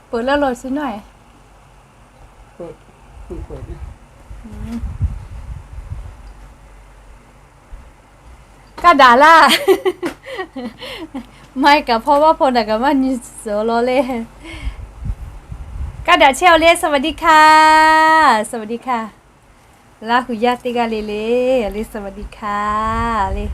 Peuˬ laˇ law chi nawˉ e. Kaˇ daꞈ laˇ. Maˇ kaꞈ hpaw maˇ hpaw daꞈ kaꞈ maˇ nyi suhˍ law le. Kaˇ daꞈ chehˇ-oˬ le, สวัสดีค่ะ สวัสดีค่ะ. Laˇ hui yaˇ teˇ g'aˇ le le le, สวัสดีค่ะ le.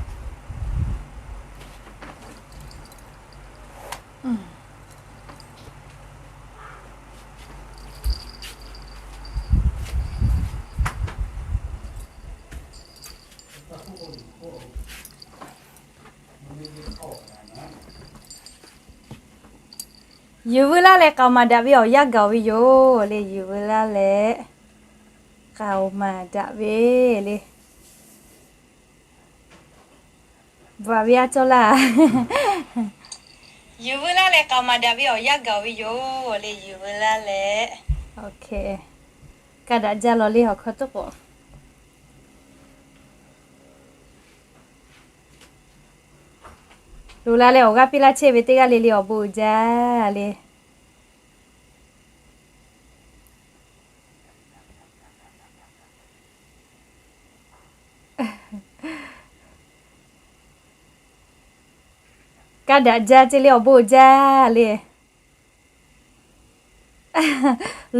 Yuˬ veu laˇ leh k'aoˍ maˍ daꞈ ve awˬ yanˇ gaˬ ve yoˬ le. Yuˬ veu laˇ leh k'aoˍ maˍ daꞈ ve le. Bvuhꞈ ve aˇ cawˇ laˇ. Yuˬ veu laˇ leh k'aoˍ maˍ daꞈ ve awˬ yanˇ gaˬ ve yoˬ le. Yuˬ veu laˇ leh, kaˇ daꞈ jaˇ law le awˬ hkawˇ tuˉ k'o. Loꞈ la leh awˬ g'aˇ piˇ laˇ chehˇ ve teˇ g'aˇ le le awˬ bon uiˍ jaˇ le. Kaˇ daꞈ jaˇ ce le awˬ bon uiˍ jaˇ le.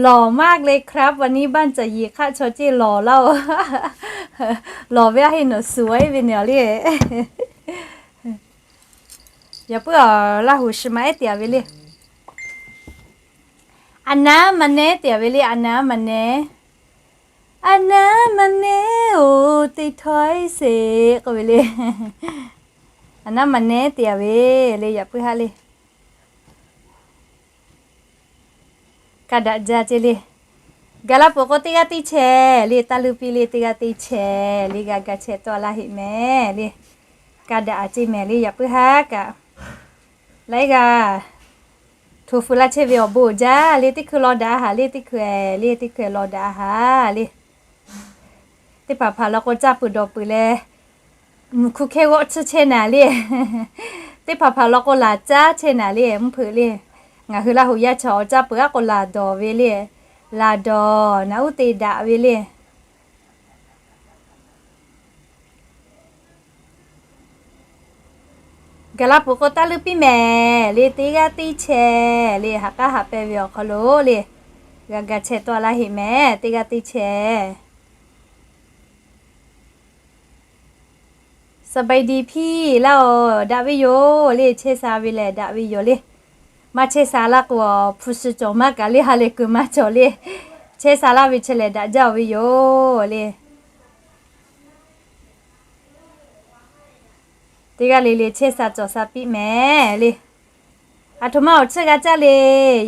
Lawˬ maˇ le ครับ วันนี้ baˆ caꞈ yiˍ hk'aˆ chaw ceˇ lawˬ laˇ-oˬ. Lawˬ ve aˇ heˆ nawˬ suhˍ-e ve ne awˬ le. Yaꞈ puiˉ awˬ Laˇ huˍ shiˍ maꞈ ehˉ te-a ve le. A naˉ maˇ nehˉ te-a ve le, a naˉ maˇ nehˉ. A naˉ maˇ nehˉ-oˬ, teˇ htawˇ-e sheˍ k'oˆ ve le. A naˉ maˇ nehˉ te-a ve le, yaꞈ puiˉ haˆ le. Kaˇ daꞈ jaˇ ce le. Gaˬ laˇ peuˬ k'o teˇ g'aˇ teˇ chehˇ le, taˇ leuˇ piˇ le, teˇ g'aˇ teˇ chehˇ le, g'a ga chehˇ tawˆ laˇ heˆ mehˍ le. Kaˇ daꞈ a ce mehˍ le, yaꞈ puiˉ haˆ kaꞈ. Laiˉ g'aˇ hto feu laˇ chehˇ ve awˬ bon uiˍ jaˇ le, teˇ hkui law daꞈ a haˍ le, teˇ hkui le, teˇ hkui law daꞈ a haˍ le. Teˇ hpaˍ hpaˍ law k'o caˇ peuˬ dawˬ peuˬ leh, mvuhˇ hkuˇ hkehˇ g'awˆ tsuhˇ chehˇ naˍ le. Teˇ hpaˍ hpaˍ law k'o laˬ caˉ chehˇ naˍ le, mvuhˇ hpeuꞈ le. Ngaˬ hui Laˇ huˍ yaˇ chaw awˬ caˇ peuˬ aˉ k'o laˬ dawˬ ve le. Laˬ dawˬ naꞈ uˉ te daꞈ ve le. Gaˬ laˇ peuˬ k'o taˇ leuˇ piˇ mehˍ le, teˇ g'aˇ teˇ chehˇ le, haꞈ k'aˉ haꞈ pehnˇ ve awˬ hk'aw lo le. G'a ga chehˇ tawˆ laˇ heˆ mehˍ, teˇ g'aˇ teˇ chehˇ. สบายดีพี่ laˇ-oˬ, daꞈ ve yoˬ le, chehˇ sha ve lehˬ daꞈ ve yoˬ le. Maˇ chehˇ sha laˇ k'o, hpu shi cawˬ maˇ kaꞈ le, ha lehˬ kuiˬ maˇ cawˬ le. Chehˇ sha laˇ ve chi lehˬ daꞈ jaˇ-oˬ ve yoˬ le. Teˇ g'aˇ le le chehˇ sha cawˬ sha piˇ mehˍ le. Aˬ htoꞈ ma awˬ tsuhˇ g'a caˇ le.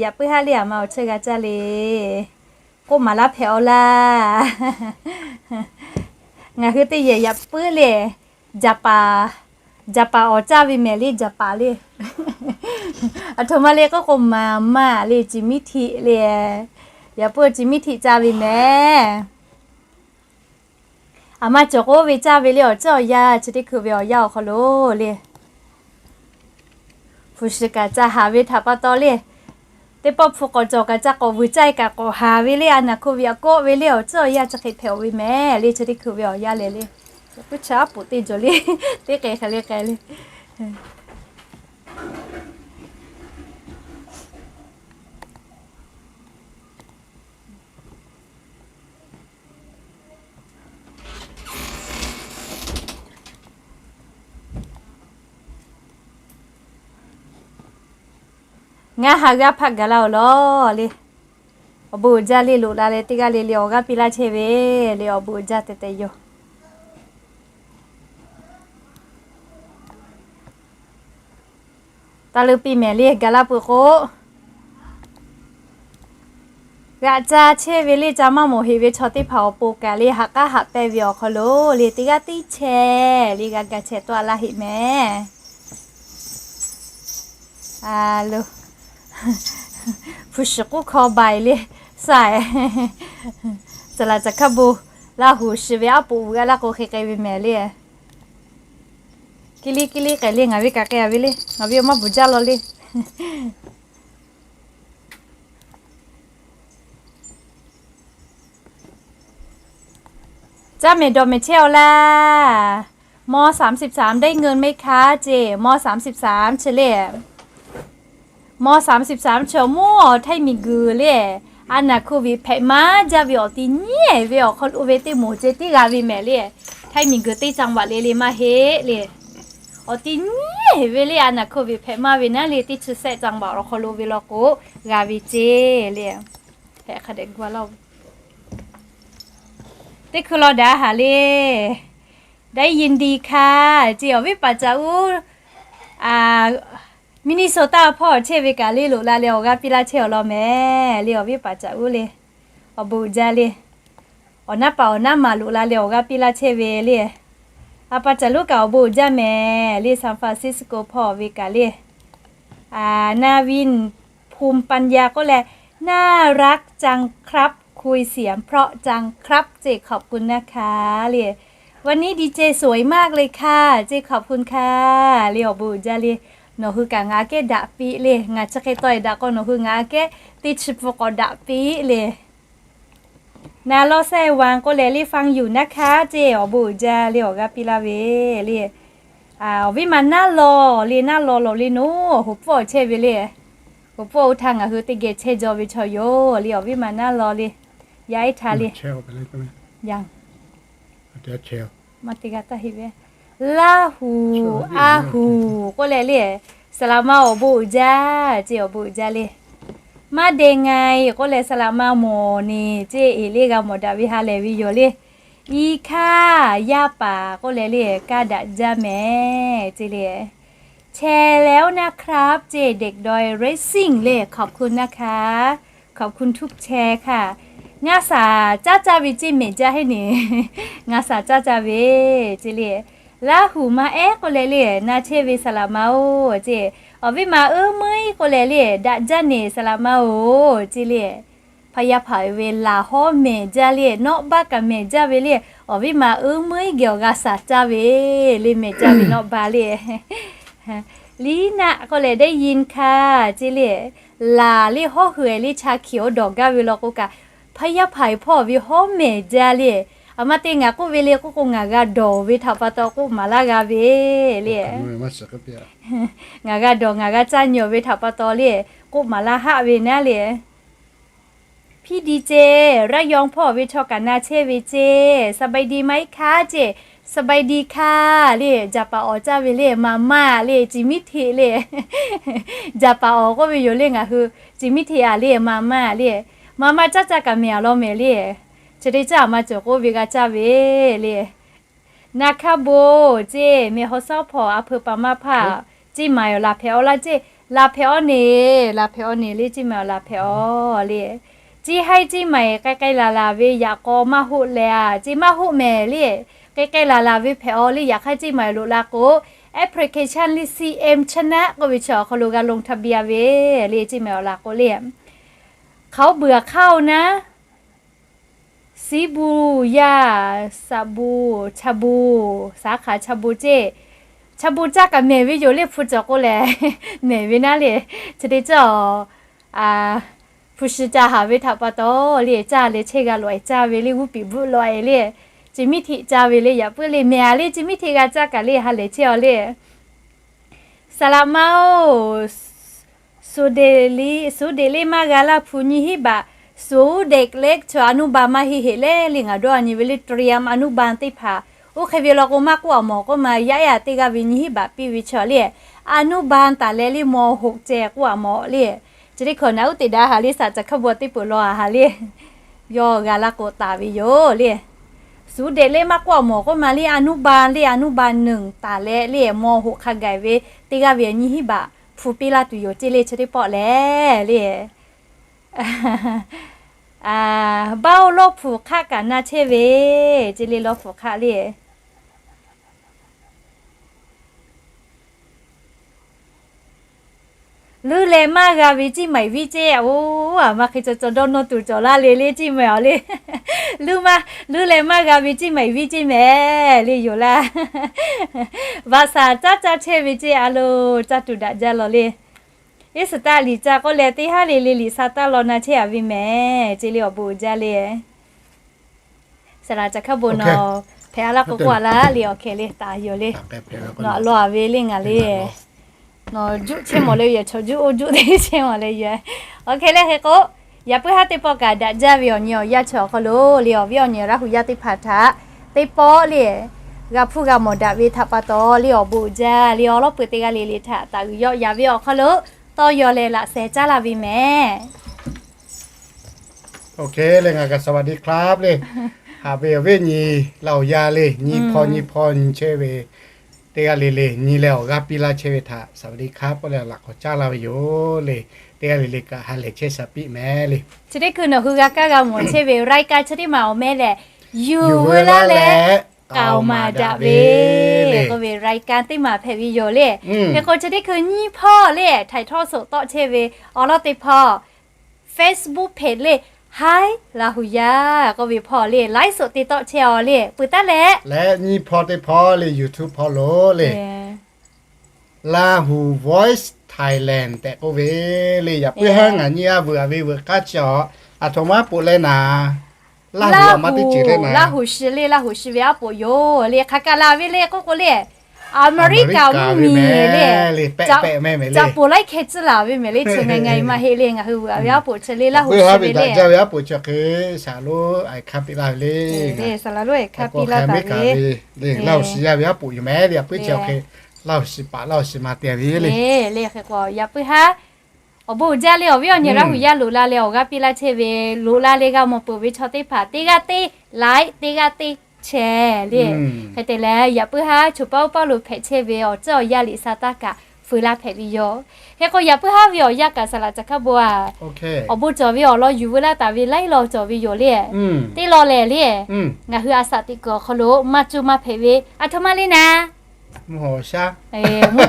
Yaꞈ puiˉ haˆ le, aˬ ma awˬ tsuhˇ g'a caˇ le. K'oˆ maˍ laˇ hpehꞈ-aw laˇ. Ngaˬ hui teˇ yehˬ yaꞈ puiˉ le. Jaˍpaˍ, Jaˍpaˍ awˬ caˇ ve mehˍ le, Jaˍpaˍ le. Aˬ htoꞈ ma le k'oˆ k'o, maˍ maˇ le, ci miˉ htiˆ le. Yaꞈ puiˉ ci miˉ htiˆ caˇ ve mehˍ. Aˬ ma cawˬ k'o ve caˇ ve le, awˬ ceuˬ awˬ yanˇ chi teˇ hkui ve awˬ yanˇ awˬ hk'aw lo le. Hpu shi kaꞈ ca haˍ ve htaꞈ pa taw le. Teˇ pawˆ hpu k'awꞈ cawˬ kaꞈ ca k'awꞈ vuiˬ caˇ-e kaꞈ k'awꞈ haˍ ve le, a naˍ hkuˇ ve aꞈ kawˆ ve le, awˬ ceuˬ awˬ yanˇ chi hk'e hpehꞈ-oˬ ve mehˍ le, chi teˇ hkui ve awˬ yanˇ lehˬ le. Yaꞈ puiˉ chi aˉ poꞈ teˇ jawˬ le, teˇ k'ai hk'e le k'ai le. Ngaˬ ha g'aˇ hpaˆ gaˬ laˇ-oˬ lawˬ le. Awˬ bon uiˍ jaˇ le, loꞈ la leh teˇ g'aˇ le le awˬ g'aˇ piˇ laˇ chehˇ ve le, awˬ bon uiˍ jaˇ tehꞈ tehꞈ yoˬ. Taˇ leuˇ piˇ mehˍ le, gaˬ laˇ peuˬ k'o, g'aꞈ ca chehˇ ve le, ca maˇ mawˬ heꞈ ve chaw teˇ hpaˍ awˬ pon kaꞈ le, haꞈ k'aˉ haꞈ pehnˇ ve awˬ hk'aw lo le, teˇ g'aˇ teˇ chehˇ le, g'a ga chehˇ tawˆ laˇ heˆ mehˍ. A lo, hpu shiˍ k'oˆ hkaw baiˬ le, sa, saˍ laˍ caˬ hkaˇ bon, Laˇ huˍ shiˍ ve aˉ poꞈ vuiˬ a laˇ k'o hk'e k'ai ve mehˍ le. Kiˇ liˇ kiˇ liˇ k'ai le, ngaˬ ve kaꞈ k'ai-a ve le, ngaˬ ve awˬ maˇ bvuhˬ jaˇ law le. Caˇ mehˍ dawˬ mehˍ chehˇ-aw laˇ. ม.สามสิบสาม ได้เงินไหมคะ ceˇ, ม.สามสิบสาม chi le. ม.สามสิบสาม chi awˬ mawˇ awˬ ไทย miˬguiˬ le, a naˬ โควิด hpehꞈ maˇ jaˇ ve awˬ ti nyiˉ ve awˬ hk'aw lo ve teˇ moˍ ceh tiˉ g'a ve mehˍ le. ไทย miˬguiˬ teˇ จังหวัด le le maˇ heˆ le. Awˬ ti nyiˉ ve le, a naˬ โควิด hpehꞈ maˇ ve naˉ le, teˇ chi sehˆ จังหวัด awˬ hk'aw lo ve law k'o g'a ve ceˇ le. Hpehꞈ hk'a dehꞈ gu a laˇ-oˬ. Teˇ hkui law daꞈ haˍ le. ได้ยินดีค่ะ ceˇ, awˬ viˉ paˍ caꞈ uˉ Minnesota hpawˇ chehˇ ve kaꞈ le loꞈ la leh awˬ g'aˇ piˇ laˇ chehˇ awˬ lawn mehˍ le, awˬ viˉ paˍ caꞈ uˉ le. Awˬ bon uiˍ jaˇ le. Awˬ naˉ paˍ awˬ naˉ maˬ loꞈ la leh awˬ g'aˇ piˇ laˇ chehˇ ve le. A pa caꞈ lonˉ kaꞈ awˬ bon uiˍ jaˇ mehˍ le, San Francisco hpawˇ ve kaꞈ le. นายวิน ภูมิปัญญา k'oˆ leh, น่ารักจังครับ คุยเสียงเพราะจังครับ ceˇ, ขอบคุณนะคะ le. วันนี้ดีเจสวยมากเลยค่ะ ceˇ, ขอบคุณค่ะ le, awˬ bon uiˍ jaˇ le. Nawˬ hui kaꞈ ngaˬ aꞈ kehˉ daꞈ piˇ le, ngaˬ chi hk'e taw-e daꞈ k'o nawˬ hui ngaˬ aꞈ kehˉ teˇ chi pfuhˇ k'awꞈ daꞈ piˇ le. Na lawˇ sehˆ วาง k'oˆ leh le, ฟังอยู่นะคะ ceˇ, awˬ bon uiˍ jaˇ le, awˬ g'aˇ piˇ laˇ ve le. Awˬ viˉ ma naˉ law le, naˉ law lawˬ le, nawˬ hoˍ pfuhˇ chehˇ ve le. Hoˍ pfuhˇ oˇ htaˇ ngaˬ hui teˇ geh chehˇ jaw ve chaw yoˬ le, awˬ viˉ ma naˉ law le. Yaˇ iˉ htaˇ le. Laˇ huˍ, a huˍ k'oˆ leh le, saˍ laꞈ ma awˬ bon uiˍ jaˇ ceˇ, awˬ bon uiˍ jaˇ le. Maˇ deh nga-e k'oˆ leh saˍ laꞈ ma mawˬ neˬ ceˇ, eˍ le g'a mawˬ daꞈ ve ha lehˬ ve yoˬ le. Iˉ hkaˇ yaˇ paˍ k'oˆ leh le, kaˇ daꞈ jaˇ mehˍ ceˇ le. แชร์แล้วนะครับ ceˇ, เด็กดอย Racing เลย ขอบคุณนะคะ ขอบคุณทุกแชร์ค่ะ Ngaˇ shaˍ caˉ caˇ ve ceˇ mehˍ jaˇ heˆ neˬ. Ngaˇ shaˍ caˉ caˇ ve ceˇ le. Laˇ huˍ ma ehˉ k'oˆ leh le, na chehˇ ve saˍ laꞈ ma-oˬ ceˇ. Awˬ viˉ ma uˉ meuˇ-iˉ k'oˆ leh le, daꞈ jaˇ neˬ saˍ laꞈ ma-oˬ ceˇ le. Hpaˇ yaˇ hpaˍ ve laˬ hawˉ mehˍ jaˇ le, nawˆ baˆ kaꞈ mehˍ jaˇ ve le. Awˬ viˉ ma uˉ meuˇ-iˉ geh awˬ g'a shaˍ caˇ ve le, mehˍ jaˇ ve nawˆ baˆ le. Liˉ naˆ k'oˆ leh ได้ยินค่ะ ceˇ le. Laˬ le hawˉ hui-e le, cha hkiˬ awˬ dawˬ gaˇ ve law k'o kaꞈ, hpaˇ yaˇ hpaˍ hpawˇ ve hawˉ mehˍ jaˇ le. Aˬ ma te ngaˬ k'oˆ ve le k'oˆ k'o, ngaˬ g'a dawˬ ve htaꞈ pa taw k'oˆ maˍ laˇ g'a ve le. Ngaˬ g'a dawˬ ngaˬ g'a caˇ nyi-oˬ ve htaꞈ pa taw le, k'oˆ maˍ laˇ haˆ ve naˉ le. Piˇ di ceˇ, ระยอง hpawˇ ve chaw kaꞈ na chehˇ ve ceˇ, สบายดีไหมคะ ceˇ, สบายดีค่ะ le, jaˍ paˍ awˬ caˇ ve le, มาม่า le, จีมิเทะ le. Jaˍ paˍ awˬ k'oˆ ve yoˬ le ngaˬ hui, จีมิเทะ a le, มาม่า le. มาม่า caˇ caˇ kaꞈ mehˍ a law mehˍ le. Chi teˇ caˇ aˬ ma cawˬ k'oˆ ve g'a caˇ ve le. Na hkaˇ bon ceˇ, แม่ฮ่องสอน hpawˇ a hpeu paˍ ma hpaˇ, ceˇ maˬ awˬ laˬ hpehꞈ-aw laˇ ceˇ, laˬ hpehꞈ-aw neˬ, laˬ hpehꞈ-aw neˬ le, ceˇ maˬ awˬ laˬ hpehꞈ-aw le. Ceˇ haiˉ ceˇ maˬ k'ai k'ai laˬ laˬ ve yaꞈ k'aw maˇ hoˆ leh a, ceˇ maˇ hoˆ mehˍ le. K'ai k'ai laˬ laˬ ve hpehꞈ-aw le, yaꞈ hk'aˇ ceˇ maˬ loꞈ la k'o, application le, C M China k'oˆ ve chi awˬ hk'aw lo g'a ลงทะเบียน ve le, ceˇ maˬ awˬ laˬ k'o le. เขาเบื่อข้าวนะ Shibuya, Shabu, Chabu, สาขา Chabu ceˇ. Chabu caˇ kaꞈ mehˍ ve yoˬ le, hpu cawˬ k'o lehˬ mehˍ ve naˉ le. Chi teˇ caˇ, hpu shi ca haˍ ve htaꞈ pa taw le, caˇ leh chehˇ g'a lawꞈ-e caˇ ve le, g'uˇ piˍ bvuhˆ lawꞈ-e le. Ceˇ miˉ hteꞈ caˇ ve le, yaꞈ puiˉ le mehˍ a le, ceˇ miˉ hteꞈ g'a caˇ kaꞈ le ha lehˬ chehˇ-aw le. Saˍ laꞈ ma-oˬ, suˍ deꞈ le maˇ g'a laˇ hpu nyiˇ hinˉ baꞈ, ศูนย์เด็กเล็ก chaw อนุบาล maˇ heˆ heˆ le le, ngaˬ dawˇ a nyi ve le เตรียมอนุบาล teˇ hpaˍ. Oˇ hk'e ve law k'o maˇ k'oˆ a mawˬ k'oˆ ma, yaˇ yaˇ teˇ g'aˇ ve nyiˇ hinˉ baꞈ piˇ ve chaw le, อนุบาล taˍ leh le ม.หก ceh k'oˆ a mawˬ le. Chi teˇ hkawꞈ naꞈ uˉ teꞈ daꞈ haˍ le, saˍ caˬ hkaˇ baw teˇ peuˬ law a haˍ le. Yawˇ g'a laˇ k'o taˍ ve yoˬ le. ศูนย์เด็กเล็ก maˇ k'oˆ a mawˬ k'oˆ ma le, อนุบาล le, อนุบาลหนึ่ง taˍ leh le, ม.หก hk'a gaˬ ve teˇ g'aˇ ve nyiˇ hinˉ baꞈ hpu piˇ laˇ tuˬ yoˬ ceˇ le, chi teˇ pawˆ lehˬ le. Baoˇ lawˇ hpu hk'aˆ kaꞈ na chehˇ ve ceˇ le, lawˇ hpu hk'aˆ le. Luˇ leh maˇ g'a ve ceˇ maˬ viˉ ceˇ, oˬ, aˬ ma hk'e cawˬ cawˬ dawˇ nawˇ tuˬ cawˬ laˇ le le ceˇ maˬ awˬ le. Luˇ maˇ, luˇ leh maˇ g'a ve ceˇ maˬ viˉ ceˇ mehˍ le yoˬ laˇ. Vaꞈ shaˍ caˉ caˇ chehˇ ve ceˇ a lo, caˇ tuˬ daꞈ jaˇ law le. Iˉ suˍ taˆ liꞈ ca k'oˆ leh teˇ haˉ le le liꞈ sha taˇ law na chehˇ a ve mehˍ ceˇ le, awˬ bon uiˍ jaˇ le. Saˍ laꞈ caˬ hkaˉ bon nawˬ hpehꞈ a laˇ k'o k'oˆ a laˇ le, awˬ hkeh le taˍ yoˬ le. Nawˬ a law a ve le ngaˬ le. Nawˬ juˆ chehˇ mawˬ leh yoˬ, chaw juˆ oˇ juˆ teˇ chehˇ mawˬ leh yoˬ. Awˬ hkeh le hk'e k'o, yaꞈ puiˉ haˉ teˇ pawˆ kaꞈ daꞈ jaˇ ve awˬ nyi awˬ yanˇ chi awˬ hk'aw lo le, awˬ viˉ awˬ nyi Laˇ huˍ yaˇ teˇ hpaˍ htaꞈ teˇ pawˆ le g'a hpuˇ g'a mawˬ daꞈ ve htaꞈ pa taw le, awˬ bon uiˍ jaˇ le, awˬ lawˉ peuˬ teˇ g'aˇ le le htaꞈ taˍ uiˍ yawˆ yaꞈ ve awˬ hk'aw lo tawˇ yaw leh laꞈ sheh caˉ laˇ ve mehˍ. Awˬ hkeh le ngaˬ kaꞈ สวัสดีครับ le, haꞈ ve awˬ viˉ nyi Laˇ huˍ yaˇ le, nyi hpawˇ nyi hpawˇ nyi chehˇ ve teˇ g'aˇ le le, nyi leh awˬ g'aˇ piˇ laˇ chehˇ ve htaꞈ สวัสดีครับ k'oˆ leh laꞈ k'awꞈ caˉ laˇ ve yoˬ le. Teˇ g'aˇ le le kaꞈ ha lehˬ chehˇ sha piˇ mehˍ le. Chi teˇ hkui nawˬ hui g'a kaˇ g'a mawˬ chehˇ ve รายการ chi teˇ maˬ awˬ meh lehˬ, yuˬ veu laˇ leh k'aoˍ maˍ daꞈ ve le k'oˆ ve รายการ teˇ maˬ hpehꞈ ve yoˬ le. Hk'e k'o chi teˇ hkui nyiˇ hpawˇ le ถ่ายทอดสด tawˆ chehˇ ve awˬ lawn teˇ hpawˇ Facebook page le, Hi Laˇ huˍ yaˇ k'oˆ ve hpawˇ le ไลฟ์สด te tawˆ chehˇ a le, peuˬ taˉ leh leh nyiˇ hpawˇ teˇ hpawˇ le YouTube hpawˇ lo le, Lahu Voice Thailand tehꞈ k'oˆ ve le. Yaꞈ puiˉ haˉ ngaˬ nyi a veuꞈ a ve veuꞈ k'aˉ chi awˬ, aˬ htoꞈ ma aˉ poꞈ leh naˍ, Laˇ huˍ a ma teˇ ceuˬ leh naˍ, Laˇ huˍ shi le, Laˇ huˍ shi ve aˉ poꞈ yoˬ le. Hk'aˬ kaꞈ la ve le k'oˆ k'o le, America mvuhˇ miˬ le, pehˆ pehˆ meh meh le, caꞈ poˬ laiˉ hkeh tcuhˉ laˬ ve mehˍ le. Chi ngaˬ ngaˬ e maˇ heˆ le, ngaˬ hui veuꞈ a ve aˉ poꞈ chi le, Laˇ huˍ shi ve le, daꞈ jaˇ ve aˉ poꞈ chi hk'e shaˍ lo a hkanˇ piˇ laˇ ve le. Saˍ laꞈ lonˉ e hkanˇ piˇ laˇ taˍ ve le, Laˇ huˍ shi yaˇ ve aˉ poꞈ yoˬ meh le. Yaꞈ puiˉ chi awˬ hk'e Laˇ huˍ shi paˍ Laˇ huˍ shi ma te ve le. Le hk'e k'o yaꞈ puiˉ haˉ awˬ bon uiˍ jaˇ le, awˬ viˉ awˬ nyi Laˇ huˍ yaˇ loꞈ la leh awˬ g'aˇ piˇ laˇ chehˇ ve, loꞈ la leh g'a mawˬ peuˬ ve chaw teˇ hpaˍ teˇ g'aˇ teˇ like teˇ g'aˇ teˇ share le. Hk'e te leh yaꞈ puiˉ haˉ choˬ paˉ oˇ paˉ lo hpehꞈ chehˇ ve awˬ ceuˬ awˬ yanˇ liꞈ sa taˇ kaꞈ feu laˇ hpehꞈ ve yoˬ. Hk'e k'o yaꞈ puiˉ haˉ ve awˬ yanˇ kaꞈ saˍ laꞈ caˬ hkaˉ bon a, awˬ bon cawˬ ve awˬ lawn yuˬ veu laˇ taˍ ve laiˉ law cawˬ ve yoˬ le. Teˇ law lehˬ le, ngaˬ hui a saꞈ teꞈ kuiˬ awˬ hk'aw lo maˇ cuˇ maˇ hpehꞈ ve aˬ htoꞈ ma le naˍ, mvuhˇ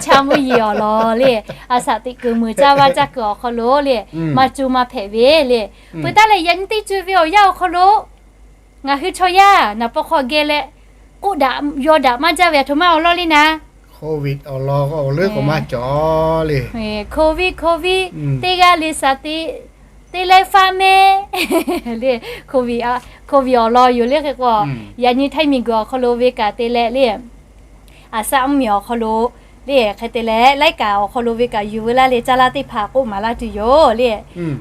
cha mvuhˇ yiˍ awˬ lawn le, a saꞈ teꞈ kuiˬ meuˬ caˇ vaˇ caˇ kuiˬ awˬ hk'aw lo le, maˇ cuˇ maˇ hpehꞈ ve le. Peuˬ taˉ leh yaꞈ nyi teˇ ceuˬ ve awˬ yanˇ awˬ hk'aw lo ngaˬ hui chaw yaˇ naˍ paw hk'aw geh leh k'oˆ daꞈ yaw daꞈ maˇ jaˇ ve aˬ htoꞈ ma awˬ lawn le naˍ, Covid awˬ lawn awˬ leuˉ k'awꞈ maˇ cawˬ le. Covid, Covid, teˇ g'aˇ le saˍ teꞈ teˇ leh faˇ meh le, Covid, Covid awˬ lawn yoˬ le. Hk'e k'o yaꞈ nyi htaiˇ miˬ guiˬ awˬ hk'aw lo ve kaꞈ te leh le, aˬ saˆ mvuhˇ miˬ awˬ hk'aw lo le, hk'e te leh laiˉ kaꞈ awˬ hk'aw lo ve kaꞈ yuˬ veu laˇ leh caˇ laˇ teˇ hpaˍ k'oˆ maˍ laˇ tuˬ yoˬ le.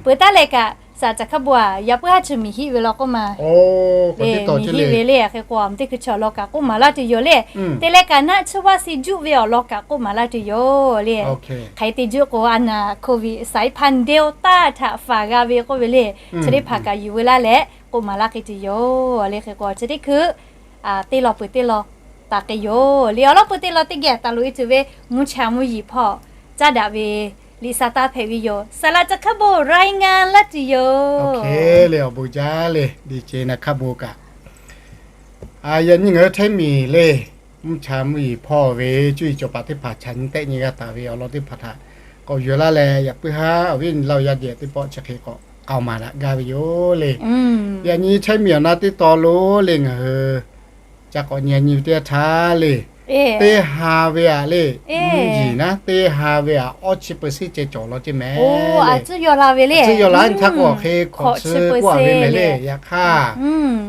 Peuˬ taˉ leh kaꞈ saˍ laꞈ caˬ hkaˉ bon a, yaꞈ puiˉ haˉ chi miˬ hiˆ ve law k'oˆ ma le, miˬ hiˆ ve le. Hk'e k'o a teˇ hkui chi awˬ lawn kaꞈ k'oˆ maˍ laˇ tuˬ yoˬ le. Te leh kaꞈ naˆ tsuhˇ vaˇ si juˆ ve awˬ lawn kaꞈ k'oˆ maˍ laˇ tuˬ yoˬ le. Hk'e te juˆ k'o a naˍ Covid สายพันธุ์ Delta htaꞈ faˍ g'a ve k'oˆ ve le, chi teˇ hpaˍ kaꞈ yuˬ veu laˇ leh k'oˆ maˍ laˇ hk'e tuˬ yoˬ le. Hk'e k'o chi teˇ hkui teˇ law peuˬ teˇ law taˍ k'ai yoˬ le. Awˬ lawn peuˬ teˇ law teˇ geh taˍ loꞈ e tuˬ ve mvuhˇ cha mvuhˇ yiˍ hpawˇ caˇ daꞈ ve liꞈ sa taˇ hpehꞈ ve yoˬ. Saˍ laꞈ caˬ hkaˉ bon รายงาน laˇ tuˬ yoˬ. Awˬ bon jaˇ le, ดีเจ naˍ hkaˉ bon kaꞈ, yaꞈ nyi ngaˬ hui htaiˇ miˬ le, mvuhˇ cha mvuhˇ yiˍ hpawˇ ve cuˇ yiˍ cawˬ paˍ teˇ hpaˍ chaꞈ nyi tehˆ nyi g'a taˍ ve awˬ lawn teˇ hpaˍ htaꞈ k'awꞈ yuˬ laˇ leh, yaꞈ puiˉ haˉ awˬ viˉ awˬ nyi Laˇ huˍ yaˇ dehꞈ teˇ pawˆ chi hk'e k'awꞈ k'aoˍ maˍ daꞈ gaˇ ve yoˬ le. Yaꞈ nyi htaiˇ miˬ awˬ na teˇ taw lo le ngaˬ hui ca k'awꞈ nyi nyi ve teˇ yanˇ htaˇ le, teˇ ha ve aꞈ le, mvuhˇ yiˍ naˉ teˇ ha ve aꞈ awˇ chi เปอร์เซ็นต์ ceh cawˬ law ceˇ mehˍ. Tcuhˉ yaw la nyi htaˇ k'o awˬ hk'e hkawꞈ chi k'oˆ a ve mehˍ le. Yaꞈ hk'aˇ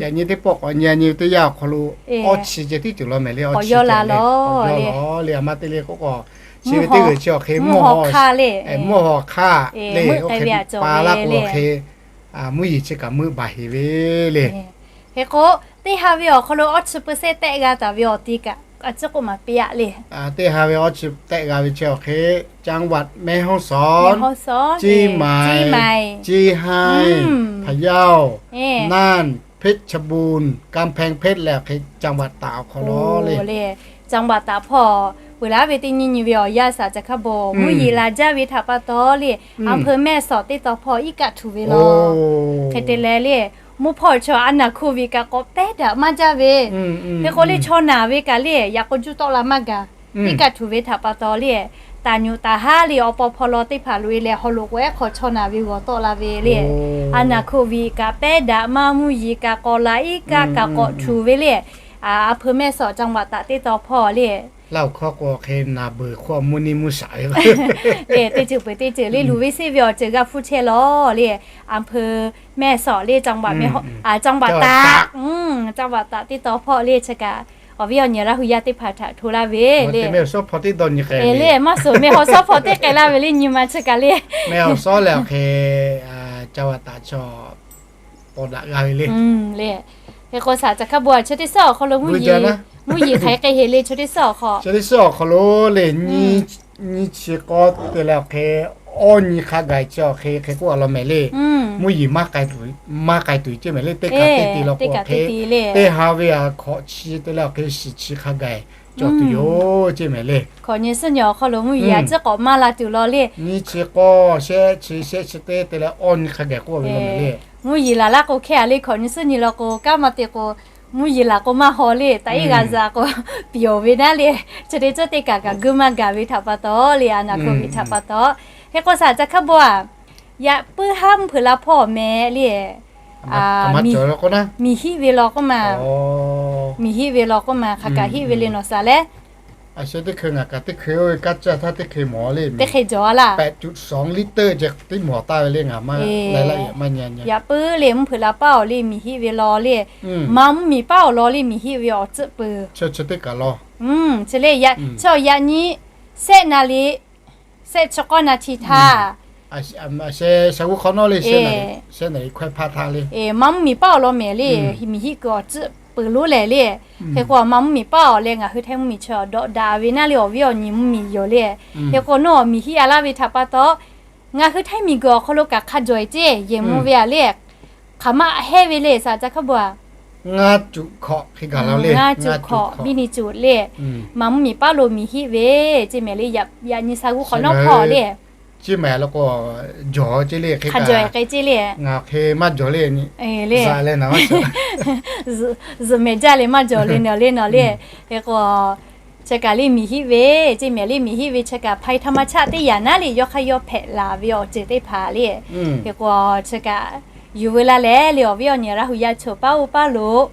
yaꞈ nyi teˇ pawˆ k'awꞈ nyi nyi ve teˇ yanˇ awˬ hk'aw lo awˇ chi ceh tiˉ ceuˬ law mehˍ le. Awˇ chi ceh le, awˬ yaw law le, a ma te le k'oˆ k'o, chi ve teˇ g'uiˬ chi awˬ hk'e mvuhˇ haw hk'aˇ le, mvuhˇ haw hk'aˇ le, oˇ hk'e pa laˇ k'o awˬ hk'e mvuhˇ yiˍ chi kaꞈ meuˆ baˬ heˍ ve le. Hk'e k'o teˇ ha ve awˬ hk'aw lo awˇ chi เปอร์เซ็นต์ tehˆ g'a taˍ ve awˬ ti kaꞈ a ciˉ k'oˆ maˍ piˇ aꞈ le. Teˇ ha ve awˇ chi tehˆ g'a ve chi awˬ hk'e จังหวัดแม่ฮ่องสอน, เชียงใหม่, เชียงราย, พะเยา, น่าน, เพชรบูรณ์, กำแพงเพชร leh awˬ hk'e จังหวัดตาก awˬ hk'aw lo le. จังหวัดตาก hpawˇ peuˬ laˇ ve teˇ nyi nyi ve awˬ yanˇ saˍ laꞈ caˬ hkaˉ bon mvuhˇ yiˍ la jaˇ ve htaꞈ pa taw le, อำเภอแม่สอด teˇ taw hpawˇ iˉ kaˆ htuꞈ ve law. Hk'e te leh le, mvuhˇ hpawˇ chaw a naˍ โควิด kaꞈ k'awꞈ pehˉ daꞈ maˇ jaˇ ve. Hk'e k'o le chaw naˬ ve kaꞈ le yaꞈ k'o juˇ tawˆ la maˇ gaˬ. Iˉ kaˆ htuꞈ ve htaꞈ pa taw le, taˍ nyuꞈ taˍ haˉ le awˬ paw hpawˇ law teˇ hpaˍ loꞈ e leh haw loꞈ k'o ehˉ hk'aw chaw naˬ ve g'awˬ tawˆ la ve le. A naˍ โควิด kaꞈ pehˉ daꞈ maˇ, mvuhˇ yiˍ kaꞈ k'awꞈ la, iˉ kaˆ kaꞈ k'awꞈ htuꞈ ve le. อำเภอแม่สอด จังหวัดตาก teˇ taw hpawˇ le, Laˇ huˍ hkawˇ k'o awˬ hk'e naˍ beuˬ hk'oˆ mvuhˇ neˇ mvuhˇ shaˍ ve le. Teˇ ceuˬ peuˬ teˇ ceuˬ le luˬ ve seˇ ve awˬ ceuˬ g'a hpuˇ chehˇ law le. อำเภอแม่สอด le จังหวัด แม่ฮ่อง จังหวัดตาก Caˇ vaꞈ taꞈ teˇ taw hpawˇ le chi kaꞈ, awˬ viˉ awˬ nyi Laˇ hu yaˇ teˇ hpaˍ htaꞈ hto laˇ ve le. Mehˬ awˬ shawˉ hpawˇ teˇ dawˇ nyi k'ai le, maˇ suˍ mehˬ awˬ shawˉ hpawˇ teˇ k'ai laˇ ve le nyi ma chi kaꞈ le. Mehˬ awˬ shawˉ lehˬ awˬ hk'e, caˇ vaꞈ taꞈ chaw paw daꞈ g'a ve le. Le, hk'e k'o shaˍ caˬ hkaˇ bon a chi teˇ suhˉ awˬ hk'aw lo mvuhˇ yeˬ hk'aˬ hk'e k'ai heˍ le, chi teˇ suhˉ awˬ hk'aw, chi teˇ suhˉ awˬ hk'aw lo le, nyi chi k'awˇ te leh awˬ hk'e awˇ nyi hk'a gaˬ chi awˬ hk'e hk'e k'oˆ a law mehˍ le. Mvuhˇ yeˬ maˇ k'ai tuˬ ceˇ mehˍ le, teˇ kaꞈ teˇ te law k'o hk'e, teˇ ha ve a hkawꞈ chi te leh awˬ hk'e shiˍ chi hk'a gaˬ cawˬ tuˬ yoˬ ceˇ mehˍ le. Hkawꞈ nyi suhˉ nyi awˬ hk'aw lo mvuhˇ yeˬ a ciˉ k'awꞈ maˇ la tuˬ law le. Nyi chi k'awˇ shehˆ chi shehˆ chi teˇ te leh awˇ nyi hk'a gaˬ k'oˆ ve law mehˍ le. Mvuhˇ yeˬ laˬ laˇ k'o hkehˇ a le, hkawꞈ nyi suhˉ nyi law k'o kanˉ maˇ te k'o, mvuhˇ yeˬ laˬ k'o maˇ haw le, taꞈ iˉ g'a za k'o, piˍ awˬ ve naˉ le. Chi teˇ ceuˬ teˇ kaꞈ kaꞈ geuˇ maˇ gaˬ ve htaꞈ pa taw le, a naˍ hk'oˆ ve htaꞈ pa taw. Hk'e k'o shaˍ caˬ hkaˇ bon a, yaꞈ puiˉ haˉ mvuhˇ hpeuꞈ la hpawˇ mehˍ le. Miˬ hiˆ ve law k'oˆ ma, miˬ hiˆ ve law k'oˆ ma, hk'aˬ kaꞈ hiˆ ve le nawˬ shaˍ leh. A sheh teˇ hkui ngaˬ kaꞈ teˇ hkui oˇ ve kaˇ caˇ htaˇ teˇ hkui mawˬ le, teˇ hkui jawˬ a laˇ. Pehꞈ cuꞈ sawˍ liˇ teuˆ ceh tiˉ mawˬ taˍ ve le, ngaˬ maˇ laiˉ laˆ yaꞈ maˇ nyi nyi. Yaꞈ puiˉ le mvuhˇ hpeuꞈ la paˉ awˬ le miˬ hiˆ ve law le. Maˇ mvuhˇ miˬ paˉ awˬ law le miˬ hiˆ ve awˬ tcuhˆ peuˬ. Chi teˇ kaꞈ law. Chi le yaꞈ chaw yaꞈ nyi sehˆ na le, sehˆ chi k'awˇ na chi htaˇ, a sheh sha g'uˇ hk'awꞈ nawˉ le, sehˆ na le, sehˆ na le hkawehˇ hpaˇ htaˇ le, maˇ mvuhˇ miˬ paˉ awˬ law mehˍ le, miˬ hiˆ kuiˬ awˬ tcuhˆ peuˬ lonˉ lehˬ le. Hk'e k'o maˇ mvuhˇ miˬ paˉ awˬ leh ngaˬ hui htaiˇ mvuhˇ miˬ chi dawꞈ daꞈ ve naˉ le, awˬ viˉ awˬ nyi mvuhˇ miˬ yoˬ le. Hk'e k'o nawˉ miˬ hiˆ a laˇ ve htaꞈ pa taw, ngaˬ hui htaiˇ miˬ guiˬ awˬ hk'aw lo kaꞈ hk'a jawˬ e ceˇ yehˬ mvuh ve a le. Hk'aˬ ma hehnˇ ve le shaˍ caˬ hkaˇ bon a, ngaˇ cuꞈ hkawꞈ hk'e gaˬ la le, ngaˇ cuꞈ hkawꞈ biˇ nyi cuꞈ le. Maˇ mvuhˇ miˬ paˉ lo miˬ hiˆ ve ceˇ mehˍ le, yaꞈ nyi sha g'uˇ hk'awꞈ nawˉ hk'aw le. Chi mehˍ la k'o, jawˬ ceˇ le, hk'e jawˬ k'ai ceˇ le. Ngaˬ hk'e maˇ jawˬ le, le, zuhꞈ mehˍ jaˇ le maˇ jawˬ le nawˬ le nawˬ le. Hk'e k'o chi kaꞈ le miˬ hiˆ ve ceˇ mehˍ le, miˬ hiˆ ve chi kaꞈ hpaˇ htaˇ maˇ chaˆ teˇ yanˇ naˉ le, yawˇ hk'aˇ yawˇ hpehꞈ laˬ ve awˬ ceuˬ teˇ hpaˍ le. Hk'e k'o chi kaꞈ yuˬ veu laˇ leh le, awˬ viˉ awˬ nyi Laˇ hu yaˇ chaw paˉ oˇ paˉ lo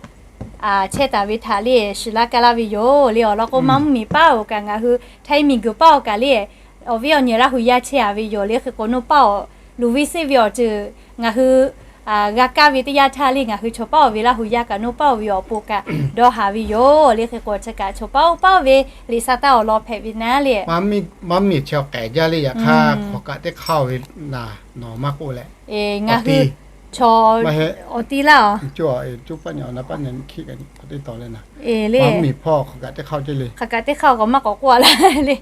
chehˇ taˍ ve htaꞈ le shiˍ laˇ kaˇ laˇ ve yoˬ le. Awˬ lawn k'o maˇ mvuhˇ miˬ paˉ awˬ kaꞈ ngaˬ hui htaiˇ miˬ guiˬ paˉ awˬ kaꞈ le, awˬ viˉ awˬ nyi Laˇ hu yaˇ chehˇ a ve yoˬ le. Hk'e k'o nawˉ paˉ awˬ luˬ viˇ seˆ ve awˬ ceuˬ ngaˬ hui g'a kaˇ ve teˇ yanˇ htaˇ le, ngaˬ hui chaw paˉ awˬ ve Laˇ hu yaˇ kaꞈ nawˉ paˉ awˬ ve awˬ pon kaꞈ dawˇ haˍ ve yoˬ le. Hk'e k'o chi kaꞈ chaw paˉ oˇ paˉ ve liꞈ sa taˇ awˬ lawn hpehꞈ ve naˉ le. Maˇ mvuhˇ miˬ chi awˬ k'ehˬ jaˇ le, yaꞈ hk'aˇ hk'aˬ kaꞈ teˇ hk'aˇ oˬ ve naˬ nawˬ maˇ k'oˆ leh, ngaˬ hui chaw awˬ ti laˇ a, coˇ paˆ nyi na paˆ nyi hkiˆ kaꞈ teˇ taw le na, maˇ mvuhˇ miˬ hpawˇ hk'aˬ kaꞈ teˇ hk'aˇ oˬ ceˇ le. Hk'aˬ kaꞈ teˇ hk'aˇ oˬ kaꞈ maˇ k'awꞈ k'oˆ a laˇ le.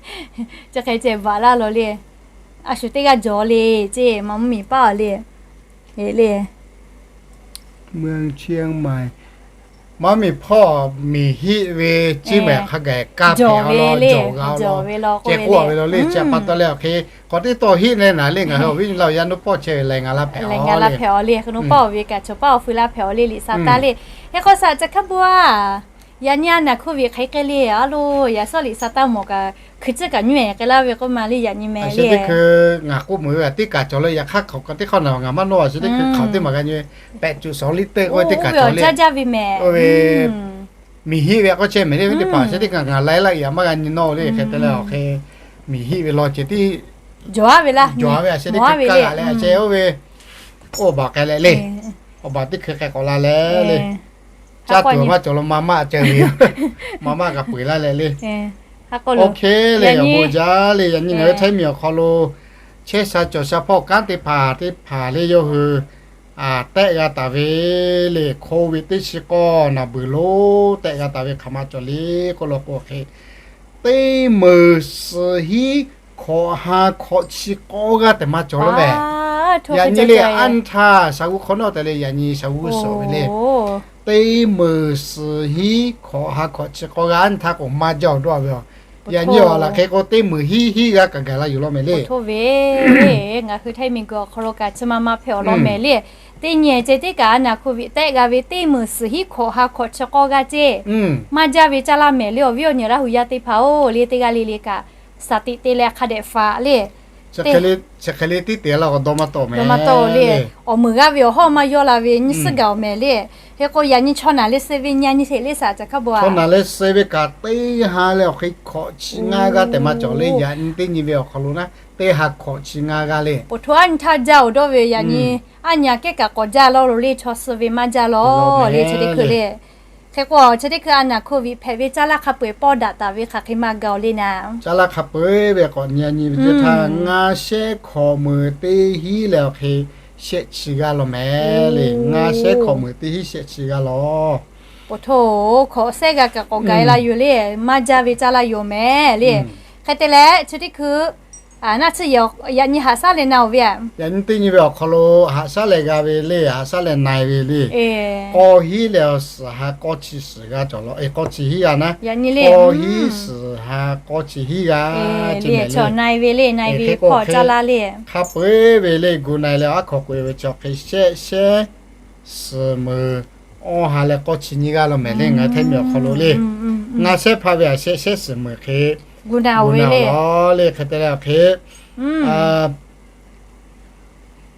Chi hk'e ceh baˬ laˇ lo le. A shu teˇ g'aˇ jawˬ le ceˇ, maˇ mvuhˇ miˬ paˉ awˬ le. Le, maˇ mvuhˇ miˬ hpawˇ miˬ hiˆ ve ceˇ mehˍ hk'a gaˬ kaˇ hpehꞈ ve le, jawˬ g'a ve law, ceh k'oˆ ve law le. Chi pa taw leh awˬ hk'e k'awꞈ teˇ taw hiˆ ne naˍ le, ngaˬ hui awˬ viˉ awˬ nyi Laˇ hu yaˇ nawˉ pawˆ chehˇ ve leh ngaˬ laˇ hpehꞈ a le. Hk'e nawˉ pawˆ ve kaꞈ chaw paˉ awˬ hui laˇ hpehꞈ awˬ le liꞈ sa taˇ le. Hk'e k'o shaˍ caˬ hkaˇ bon a, yaꞈ nyi a naˍ hkuˇ ve hk'aˬ hk'e le a lo, yaꞈ shawˉ liꞈ sa taˇ mawˬ kaꞈ hkui tcuhˉ kaꞈ nyi ehˍ k'ai laˇ ve k'oˆ ma le, yaꞈ nyi mehˍ le. Ngaˬ k'oˆ meuˬ ve teˇ kaꞈ cawˬ le, yaꞈ hk'aˇ hk'aˬ kaꞈ teˇ hk'aˇ naˬ ngaˬ maˇ nawˇ a, chi teˇ hkui hk'aˬ teˇ maˬ g'a nyi, pehꞈ cuꞈ sawˍ liˇ teuˆ k'oˆ ve teˇ kaꞈ cawˬ le. Oˇ ve miˬ hiˆ ve k'oˆ chehˇ mehˍ le, ve teˇ hpaˍ chi teˇ kaꞈ ngaˬ laiˉ laˆ yaꞈ maˇ g'a nyi nawˇ le. Hk'e te leh awˬ hk'e miˬ hiˆ ve law ceh tiˉ jawˬ a ve laˇ, jawˬ a ve a chi teˇ hkui kaˇ g'aꞈ leh a chehˇ oˇ ve, oˇ baˬ k'ai leh le, awˬ baˬ teˇ hkui k'ai k'awꞈ la leh le. Caˇ tuˬ maˇ cawˬ lo maˇ maˇ cawˬ ve, maˇ maˇ kaꞈ peu eˬ laˇ leh le. Oˇ hk'e le awˬ bon jaˇ le, yaꞈ nyi ngaˬ hui htaiˇ miˬ awˬ hk'aw lo chehˇ sha cawˬ sha hpawˇ kanˉ teˇ hpaˍ teˇ hpaˍ le yawˇ hui tehˆ g'a taˍ ve le, hk'oˆ ve teˇ chi k'awˇ naˬ beuˬ lo tehˆ g'a taˍ ve hk'aˬ ma cawˬ le k'oˆ law k'o hk'e, teˇ meunˍ suhˍ hinˉ hkawꞈ ha hkawꞈ chi k'awˇ g'aˇ tehꞈ maˇ cawˬ lo mehˍ. Yaꞈ nyi le anˇ htaˇ sha g'uˇ hk'awꞈ nawˉ tehꞈ le, yaꞈ nyi sha g'uˇ suhˍ ve le. Teˇ meunˍ suhˍ hinˉ hkawꞈ ha hkawꞈ chi k'awˇ g'aˇ anˇ htaˇ k'o maˇ jaˇ awˬ dawˇ ve a. Yaꞈ nyi awˬ laˬ hk'e k'o teˇ meunˍ hinˉ hinˉ g'aˇ kaꞈ gaˬ la yuˬ law mehˍ le. Ngaˬ hui htaiˇ miˬ guiˬ awˬ hk'aw lo kaꞈ chi ma ma hpehꞈ awˬ lawn mehˍ le. Teˇ nyi ceh tiˉ kaꞈ a naˍ hkuˇ ve tehˆ g'a ve teˇ meunˍ suhˍ hinˉ hkawꞈ ha hkawꞈ chi k'awˇ g'aˇ ceˇ maˇ jaˇ ve caˇ laˇ mehˍ le. Awˬ viˉ awˬ nyi Laˇ hu yaˇ teˇ hpaˍ oˬ le, teˇ g'aˇ le le kaꞈ shaˍ tiꞈ te leh hk'a dehꞈ faꞈ le. Chi hk'e le tiˉ te la k'o dawˇ maˇ tawˆ mehˍ, dawˇ maˇ tawˆ le. Awˬ meunˍ g'aˇ ve awˬ hawˉ maˇ yawˇ la ve nyi suhˉ gaˬ awˬ mehˍ le. Hk'e k'o yaꞈ nyi chaw naˬ leh suh ve nyi a nyi sheˍ le shaˍ caˬ hkaˇ bon a. Chaw naˬ leh suh ve kaꞈ teˇ ha leh awˬ hk'e hkawꞈ chi ngaˇ g'aˇ tehꞈ maˇ cawˬ le. Yaꞈ nyi teˇ nyi ve awˬ hk'aw lo naˉ teˇ ha hkawꞈ chi ngaˇ g'aˇ le. Oˬ hto aˉ nyi htaˇ jaˇ awˬ dawˇ ve yaꞈ nyi aˉ nyi a kehˉ kaꞈ k'awꞈ jaˇ law lo le, chaw suh ve maˇ jaˇ law le, chi teˇ hkui le. Hk'e k'o, chi teˇ hkui a naˬ โควิด hpehꞈ ve caˇ laˇ hk'a peu-eˬ pawˇ daꞈ taˍ ve hk'aˬ hk'e maˇ g'a-oˬ le naˍ. Caˇ laˇ hk'a peu-eˬ ve k'awꞈ nyi nyi ve teˇ htaˇ, ngaˇ shehˉ hkawꞈ meunˍ teˇ hinˉ leh awˬ hk'e shehˆ chi g'aˇ law mehˍ le. Ngaˇ shehˉ hkawꞈ meunˍ teˇ hinˉ shehˆ chi g'aˇ law. Oˬ htoˇ, hkawꞈ shehˆ g'a kaꞈ k'awꞈ gaˬ-e la yoˬ le. Maˇ jaˇ ve caˇ laˇ yoˬ mehˍ le. Hk'e te leh chi teˇ hkui naˆ tsuhˇ yehˬ yaꞈ nyi haꞈ shaˉ leh na-oˬ ve aꞈ. Yaꞈ nyi teˇ nyi ve awˬ hk'aw lo haꞈ shaˉ leh g'a ve le, haꞈ shaˉ leh na-e ve le. K'aw hinˉ leh awˬ suhˍ ha k'aw chi suhˍ g'a cawˬ law, k'aw chi hinˉ g'a naˉ. K'aw hinˉ suhˍ ha k'aw chi hinˉ g'a. Chi na-e ve le, na-e ve hk'e k'o caˇ laˇ le. Hk'a peu-eˬ ve le gu na-e leh aˉ hkawꞈ k'oꞈ-e ve chi awˬ hk'e shehˆ shehˉ suhˍ meunˍ awˇ ha leh k'aw chi nyiˇ g'aˇ law mehˍ le. Ngaˬ hui hteˇ miˬ awˬ hk'aw lo le, ngaˇ shehˉ hpaˇ ve aꞈ shehˆ shehˉ suhˍ meunˍ hk'e gu na-oˬ ve le. Hk'e te leh awˬ hk'e